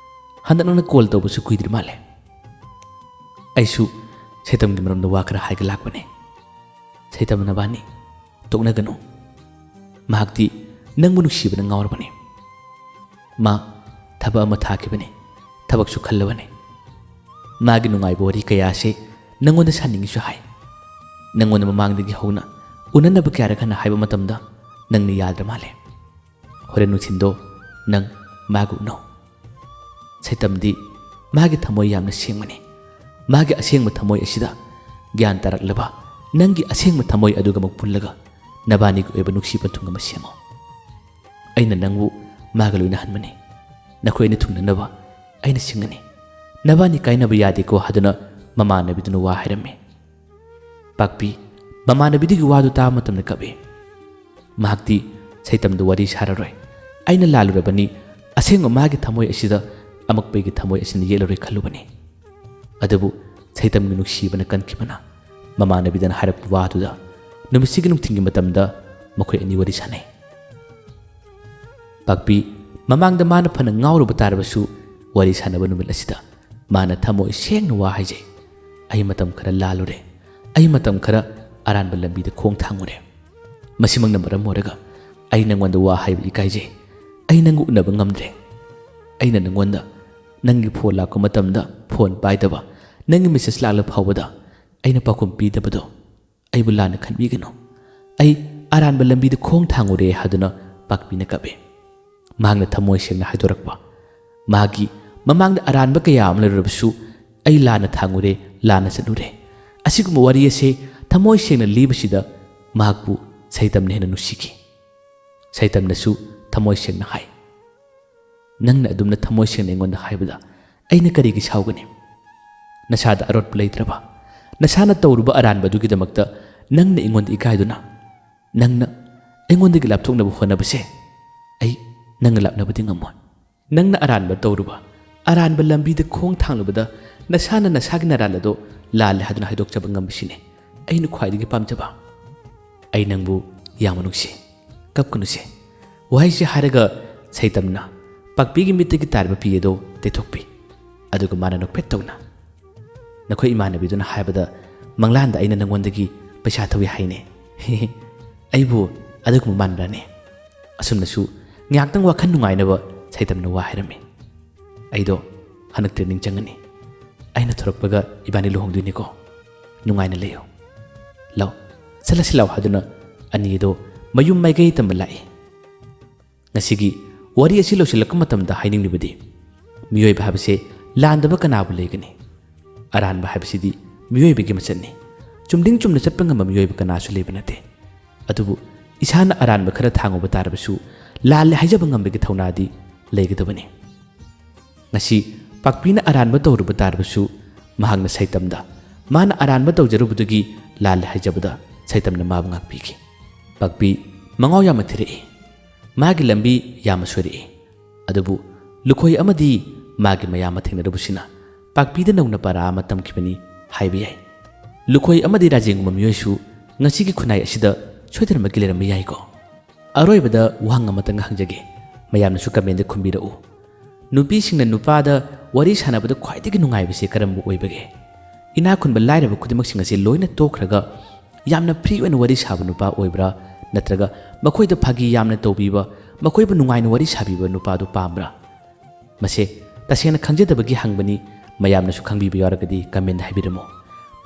ꯍꯟꯗꯛ ꯅꯪꯅ ꯀꯣꯜ ꯇꯧꯕꯁꯨ ꯀꯨꯏꯗ꯭ꯔꯤ ꯃꯥꯜꯂꯦ꯫ ꯑꯩꯁꯨ ꯁꯩꯇꯝꯒꯤ ꯃꯔꯝꯗ ꯋꯥ ꯈꯔ ꯍꯥꯏꯒꯦ ꯂꯥꯛꯄꯅꯦ꯫ ꯁꯩꯇꯝ, ꯅꯕꯥꯅꯤ ꯇꯣꯛꯅꯒꯅꯨ꯫ ꯃꯍꯥꯛꯇꯤ ꯅꯪꯕꯨ ꯅꯨꯡꯁꯤꯕꯅ ꯉꯥꯎꯔꯕꯅꯤ꯫ ꯃꯥ ꯊꯕꯛ ꯑꯃ ꯊꯥꯈꯤꯕꯅꯤ, ꯊꯕꯛꯁꯨ ꯈꯜꯂꯕꯅꯤ꯫ ꯃꯥꯒꯤ ꯅꯨꯡꯉꯥꯏꯕ ꯋꯥꯔꯤ ꯀꯌꯥꯁꯦ ꯅꯪꯉꯣꯟꯗ ꯁꯥꯅꯤꯡꯉꯤꯁꯨ ꯍꯥꯏ꯫ ꯅꯪꯉꯣꯟꯗ ꯃꯃꯥꯡꯗꯒꯤ ꯍꯧꯅ ꯎꯅꯅꯕ ꯀꯌꯥꯔꯛ ꯍꯟꯅ ꯍꯥꯏꯕ ꯃꯇꯝꯗ ꯅꯪꯅ ꯌꯥꯗ꯭ꯔ ꯃꯥꯜꯂꯦ꯫ ꯍꯣꯔꯦꯟ ꯅꯨꯡꯊꯤꯟꯗꯣ ꯅꯪ ꯃꯥꯒ ꯎꯅꯧ꯫ ꯁꯩꯇꯝꯗꯤ ꯃꯥꯒꯤ ꯊꯃꯣꯏ ꯌꯥꯝꯅ ꯁꯦꯡꯕꯅꯤ꯫ ꯃꯥꯒꯤ ꯑꯁꯦꯡꯕ ꯊꯃꯣꯏ ꯑꯁꯤꯗ ꯒ꯭ꯌꯥꯟ ꯇꯥꯔꯛꯂꯕ ꯅꯪꯒꯤ ꯑꯁꯦꯡꯕ ꯊꯃꯣꯏ ꯑꯗꯨꯒ ꯑꯃꯨꯛ ꯄꯨꯜꯂꯒ ꯅꯕꯥꯅꯤꯒꯤ ꯑꯣꯏꯕ ꯅꯨꯡꯁꯤ ꯄꯟꯊꯨꯡ ꯑꯃ ꯁꯦꯝꯃꯨ꯫ ꯑꯩꯅ ꯅꯪꯕꯨ ꯃꯥꯒ ꯂꯣꯏꯅꯍꯟꯕꯅꯤ꯫ ꯅꯈꯣꯏ ꯑꯅꯤ ꯊꯨꯡꯅꯅꯕ ꯑꯩꯅ ꯁꯤꯡꯒꯅꯤ꯫ ꯅꯕꯥꯅꯤ ꯀꯥꯏꯅꯕ ꯌꯥꯗꯦꯀꯣ ꯍꯥꯏꯗꯨꯅ ꯃꯃꯥꯟꯅꯕꯤꯗꯨꯅ ꯋꯥ ꯍꯥꯏꯔꯝꯃꯤ꯫ ꯄꯥꯛꯄꯤ ꯃꯃꯥꯟꯅꯕꯤꯗꯨꯒꯤ ꯋꯥꯗꯨ ꯇꯥꯕ ꯃꯇꯝꯗ ꯀꯞꯏ꯫ ꯃꯍꯥꯛꯇꯤ ꯁꯩꯇꯝꯗ ꯋꯥꯔꯤ ꯁꯥꯔꯔꯣꯏ꯫ ꯑꯩꯅ ꯂꯥꯜꯂꯨꯔꯕꯅꯤ, ꯑꯁꯦꯡꯕ ꯃꯥꯒꯤ ꯊꯃꯣꯏ ꯑꯁꯤꯗ ꯑꯃꯛꯄꯒꯤ ꯊꯃꯣꯏ ꯑꯁꯤꯅ ꯌꯦꯠꯂꯔꯣꯏ ꯈꯜꯂꯨꯕꯅꯤ꯫ ꯑꯗꯨꯕꯨ ꯁꯩꯇꯝꯒꯤ ꯅꯨꯡꯁꯤꯕꯅ ꯀꯟꯈꯤꯕꯅ ꯃꯃꯥꯟꯅꯕꯤꯗꯅ ꯍꯥꯏꯔꯛꯄ ꯋꯥꯗꯨꯗ ꯅꯨꯃꯤꯠꯁꯤꯒꯤ ꯅꯨꯡꯊꯤꯜꯒꯤ ꯃꯇꯝꯗ ꯃꯈꯣꯏ ꯑꯅꯤ ꯋꯥꯔꯤ ꯁꯥꯟꯅꯩ꯫ ꯄꯥꯛꯄꯤ ꯃꯃꯥꯡꯗ ꯃꯥꯅ ꯐꯅ ꯉꯥꯎꯔꯨꯕ ꯇꯥꯔꯕꯁꯨ ꯋꯥꯔꯤ ꯁꯥꯟꯅꯕ ꯅꯨꯃꯤꯠ ꯑꯁꯤꯗ ꯃꯥꯅ ꯊꯃꯣꯏ ꯁꯦꯡꯅ ꯋꯥ ꯍꯥꯏꯖꯩ꯫ "ꯑꯩ ꯃꯇꯝ ꯈꯔ ꯂꯥꯜꯂꯨꯔꯦ꯫ ꯑꯩ ꯃꯇꯝ ꯈꯔ ꯑꯔꯥꯟꯕ ꯂꯝꯕꯤꯗ ꯈꯣꯡ ꯊꯥꯡꯉꯨꯔꯦ꯫ ꯃꯁꯤꯃꯛꯅ ꯃꯔꯝ ꯑꯣꯏꯔꯒ ꯑꯩ ꯅꯪꯉꯣꯟꯗ ꯋꯥ ꯍꯥꯏꯕ ꯏꯀꯥꯏꯖꯩ꯫ ꯑꯩ ꯅꯪꯒ ꯎꯅꯕ ꯉꯝꯗ꯭ꯔꯦ꯫ ꯑꯩꯅ ꯅꯪꯉꯣꯟꯗ ꯅꯪꯒꯤ ꯐꯣꯟ ꯂꯥꯛꯄ ꯃꯇꯝꯗ ꯐꯣꯟ ꯄꯥꯏꯗꯕ, ꯅꯪꯒꯤ ꯃꯦꯁꯦꯖ ꯂꯥꯛꯂ ꯐꯥꯎꯕꯗ ꯑꯩꯅ ꯄꯥꯎꯈꯨꯝ ꯄꯤꯗꯕꯗꯣ ꯑꯩꯕꯨ ꯂꯥꯟꯅ ꯈꯟꯕꯤꯒꯅꯨ꯫ ꯑꯩ ꯑꯔꯥꯟꯕ ꯂꯝꯕꯤꯗ ꯈꯣꯡ ꯊꯥꯡꯉꯨꯔꯦ ꯍꯥꯏꯗꯨꯅ ꯄꯥꯛꯄꯤꯅ ꯀꯞꯄꯦ꯫ ꯃꯍꯥꯛꯅ ꯊꯃꯣꯏ ꯁꯦꯡꯅ ꯍꯥꯏꯗꯣꯔꯛꯄ꯫ ꯃꯍꯥꯛꯀꯤ ꯃꯃꯥꯡꯗ ꯑꯔꯥꯟꯕ ꯀꯌꯥ ꯑꯃ ꯂꯩꯔꯨꯔꯕꯁꯨ ꯑꯩ ꯂꯥꯟꯅ ꯊꯥꯡꯉꯨꯔꯦ, ꯂꯥꯟꯅ ꯆꯠꯂꯨꯔꯦ꯫ ꯑꯁꯤꯒꯨꯝꯕ ꯋꯥꯔꯤ ꯑꯁꯦ ꯊꯃꯣꯏ ꯁꯦꯡꯅ ꯂꯤꯕꯁꯤꯗ ꯃꯍꯥꯛꯄꯨ ꯁꯩꯇꯝꯅ ꯍꯦꯟꯅ ꯅꯨꯡꯁꯤꯈꯤ꯫ ꯁꯩꯇꯝꯅꯁꯨ ꯊꯃꯣꯏ ꯁꯦꯡꯅ ꯍꯥꯏ, "ꯅꯪꯅ ꯑꯗꯨꯝꯅ ꯊꯃꯣꯏ ꯁꯦꯡꯅ ꯑꯩꯉꯣꯟꯗ ꯍꯥꯏꯕꯗ ꯑꯩꯅ ꯀꯔꯤꯒꯤ ꯁꯥꯎꯒꯅꯤ? ꯅꯁꯥꯗ ꯑꯔꯣꯠꯄ ꯂꯩꯇ꯭ꯔꯕ, ꯅꯁꯥꯅ ꯇꯧꯔꯨꯕ ꯑꯔꯥꯟꯕꯗꯨꯒꯤꯗꯃꯛꯇ ꯅꯪꯅ ꯑꯩꯉꯣꯟꯗ ꯏꯀꯥꯏꯗꯨꯅ, ꯅꯪꯅ ꯑꯩꯉꯣꯟꯗꯒꯤ ꯂꯥꯞꯊꯣꯛꯅꯕ ꯍꯣꯠꯅꯕꯁꯦ ꯑꯩ ꯅꯪꯅ ꯂꯥꯛꯅꯕꯗꯤ ꯉꯝꯃꯣꯏ꯫ ꯅꯪꯅ ꯑꯔꯥꯟꯕ ꯇꯧꯔꯨꯕ, ꯑꯔꯥꯟꯕ ꯂꯝꯕꯤꯗ ꯈꯣꯡ ꯊꯥꯡꯂꯨꯕꯗ ꯅꯁꯥꯅ ꯅꯁꯥꯒꯤ ꯅꯔꯥꯜ ꯑꯗꯣ ꯂꯥꯜꯂꯦ ꯍꯥꯏꯗꯨꯅ ꯍꯥꯏꯗꯣꯛꯆꯕ ꯉꯝꯕꯁꯤꯅꯦ ꯑꯩꯅ ꯈ꯭ꯋꯥꯏꯗꯒꯤ ꯄꯥꯝꯖꯕ꯫ ꯑꯩ ꯅꯪꯕꯨ ꯌꯥꯝꯅ ꯅꯨꯡꯁꯤ꯫ ꯀꯞꯀꯅꯨꯁꯦ꯫" ꯋꯥꯍꯩꯁꯤ ꯍꯥꯏꯔꯒ ꯁꯩꯇꯝꯅ ꯄꯥꯛꯄꯤꯒꯤ ꯃꯤꯠꯇꯒꯤ ꯇꯥꯔꯤꯕ ꯄꯤ ꯑꯗꯣ ꯇꯩꯊꯣꯛꯄꯤ꯫ ꯑꯗꯨꯒ ꯃꯥꯅ ꯅꯣꯛꯐꯦꯠ ꯇꯧꯅ, "ꯅꯈꯣꯏ ꯏꯃꯥꯟꯅꯕꯤꯗꯨꯅ ꯍꯥꯏꯕꯗ ꯃꯪꯂꯥꯟꯗ ꯑꯩꯅ ꯅꯪꯉꯣꯟꯗꯒꯤ ꯄꯩꯁꯥ ꯊꯧꯏ ꯍꯥꯏꯅꯦ꯫ ꯑꯩꯕꯨ ꯑꯗꯨꯒꯨꯝꯕ ꯃꯥꯟꯕ꯭ꯔꯅꯦ?" ꯑꯁꯨꯝꯅꯁꯨ ꯉꯥꯏꯍꯥꯛꯇꯪ ꯋꯥꯈꯜ ꯅꯨꯡꯉꯥꯏꯅꯕ ꯁꯩꯇꯝꯅ ꯋꯥ ꯍꯥꯏꯔꯝꯃꯤ꯫ "ꯑꯩꯗꯣ ꯍꯟꯗꯛ training ꯆꯪꯒꯅꯤ꯫ ꯑꯩꯅ ꯊꯣꯔꯛꯄꯒ ꯏꯕꯥꯅꯤ ꯂꯨꯍꯣꯡꯗꯣꯏꯅꯤꯀꯣ꯫ ꯅꯨꯡꯉꯥꯏꯅ ꯂꯩꯌꯨ꯫ ꯂꯥꯎ, ꯆꯠꯂꯁꯤ ꯂꯥꯎ" ꯍꯥꯏꯗꯨꯅ ꯑꯅꯤꯗꯣ ꯃꯌꯨꯝ ꯃꯥꯏꯀꯩ ꯇꯝꯕ ꯂꯥꯛꯏ꯫ ꯉꯁꯤꯒꯤ ꯋꯥꯔꯤ ꯑꯁꯤ ꯂꯣꯏꯁꯤꯜꯂꯛꯄ ꯃꯇꯝꯗ ꯍꯥꯏꯅꯤꯡꯂꯤꯕꯗꯤ, ꯃꯤꯑꯣꯏꯕ ꯍꯥꯏꯕꯁꯦ ꯂꯥꯟꯗꯕ ꯀꯅꯥꯕꯨ ꯂꯩꯒꯅꯤ? ꯑꯔꯥꯟꯕ ꯍꯥꯏꯕꯁꯤꯗꯤ ꯃꯤꯑꯣꯏꯕꯒꯤ ꯃꯆꯠꯅꯤ꯫ ꯆꯨꯝꯗꯤꯡ ꯆꯨꯝꯅ ꯆꯠꯄ ꯉꯝꯕ ꯃꯤꯑꯣꯏꯕ ꯀꯅꯥꯁꯨ ꯂꯩꯕ ꯅꯠꯇꯦ꯫ ꯑꯗꯨꯕꯨ ꯏꯁꯥꯅ ꯑꯔꯥꯟꯕ ꯈꯔ ꯊꯥꯡꯉꯨꯕ ꯇꯥꯔꯕꯁꯨ, ꯂꯥꯜꯂꯦ ꯍꯥꯏꯖꯕ ꯉꯝꯕꯒꯤ ꯊꯧꯅꯥꯗꯤ ꯂꯩꯒꯗꯕꯅꯤ꯫ ꯉꯁꯤ ꯄꯥꯛꯄꯤꯅ ꯑꯔꯥꯟꯕ ꯇꯧꯔꯨꯕ ꯇꯥꯔꯕꯁꯨ, ꯃꯍꯥꯛꯅ ꯁꯩꯇꯝꯗ ꯃꯥꯅ ꯑꯔꯥꯟꯕ ꯇꯧꯖꯔꯨꯕꯗꯨꯒꯤ ꯂꯥꯜꯂꯦ ꯍꯥꯏꯖꯕꯗ ꯁꯩꯇꯝꯅ ꯃꯥꯕꯨ ꯉꯥꯛꯄꯤꯈꯤ꯫ ꯄꯥꯛꯄꯤ ꯃꯉꯥꯎ ꯌꯥꯝꯅ ꯊꯤꯔꯛꯏ꯫ ꯃꯥꯒꯤ ꯂꯝꯕꯤ ꯌꯥꯝꯅ ꯁꯣꯏꯔꯛꯏ꯫ ꯑꯗꯨꯕꯨ ꯂꯨꯈꯣꯏ ꯑꯃꯗꯤ ꯃꯥꯒꯤ ꯃꯌꯥꯝ ꯑꯃ ꯊꯦꯡꯅꯔꯨꯕꯁꯤꯅ ꯄꯥꯛꯄꯤꯗ ꯅꯧꯅ ꯄꯔꯥ ꯑꯃ ꯇꯝꯈꯤꯕꯅꯤ ꯍꯥꯏꯕ ꯌꯥꯏ꯫ ꯂꯨꯈꯣꯏ ꯑꯃꯗꯤ ꯔꯥꯖꯦꯟꯒꯨꯝꯕ ꯃꯤꯑꯣꯏꯁꯨ ꯉꯁꯤꯒꯤ ꯈꯨꯟꯅꯥꯏ ꯑꯁꯤꯗ ꯁꯣꯏꯗꯅꯃꯛꯀꯤ ꯂꯩꯔꯝꯕ ꯌꯥꯏꯀꯣ꯫ ꯑꯔꯣꯏꯕꯗ ꯋꯥꯍꯪ ꯑꯃꯇꯪ ꯍꯪꯖꯒꯦ, ꯃꯌꯥꯝꯅꯁꯨ comment ꯈꯨꯝꯕꯤꯔꯛꯎ꯫ ꯅꯨꯄꯤꯁꯤꯡꯅ ꯅꯨꯄꯥꯗ ꯋꯥꯔꯤ ꯁꯥꯟꯅꯕꯗ ꯈ꯭ꯋꯥꯏꯗꯒꯤ ꯅꯨꯡꯉꯥꯏꯕꯁꯤ ꯀꯔꯝꯕ ꯑꯣꯏꯕꯒꯦ? ꯏꯅꯥꯛ ꯈꯨꯟꯕ ꯂꯥꯏꯔꯕ ꯈꯨꯗꯤꯡꯃꯛꯁꯤꯡ ꯑꯁꯤ ꯂꯣꯏꯅ ꯇꯣꯛꯈ꯭ꯔꯒ ꯌꯥꯝꯅ free ꯑꯣꯏꯅ ꯋꯥꯔꯤ ꯁꯥꯕ ꯅꯨꯄꯥ ꯑꯣꯏꯕ꯭ꯔꯥ, ꯅꯠꯇ꯭ꯔꯒ ꯃꯈꯣꯏꯗ ꯐꯥꯒꯤ ꯌꯥꯝꯅ ꯇꯧꯕꯤꯕ, ꯃꯈꯣꯏꯕꯨ ꯅꯨꯡꯉꯥꯏꯅ ꯋꯥꯔꯤ ꯁꯥꯕꯤꯕ ꯅꯨꯄꯥꯗꯨ ꯄꯥꯝꯕ꯭ꯔꯥ? ꯃꯁꯦ ꯇꯁꯦꯡꯅ ꯈꯪꯖꯗꯕꯒꯤ ꯍꯪꯕꯅꯤ꯫ ꯃꯌꯥꯝꯅꯁꯨ ꯈꯪꯕꯤꯕ ꯌꯥꯎꯔꯒꯗꯤ comment ꯍꯥꯏꯕꯤꯔꯝꯃꯨ꯫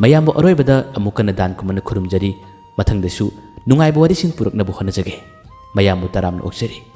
ꯃꯌꯥꯝꯕꯨ ꯑꯔꯣꯏꯕꯗ ꯑꯃꯨꯛ ꯍꯟꯅ ꯗꯥꯟ ꯀꯨꯝꯃꯅ ꯈꯨꯔꯨꯝꯖꯔꯤ꯫ ꯃꯊꯪꯗꯁꯨ ꯅꯨꯡꯉꯥꯏꯕ ꯋꯥꯔꯤꯁꯤꯡ ꯄꯨꯔꯛꯅꯕ ꯍꯣꯠꯅꯖꯒꯦ꯫ ꯃꯌꯥꯝꯕꯨ ꯇꯔꯥꯝꯅ ꯑꯣꯛꯆꯔꯤ꯫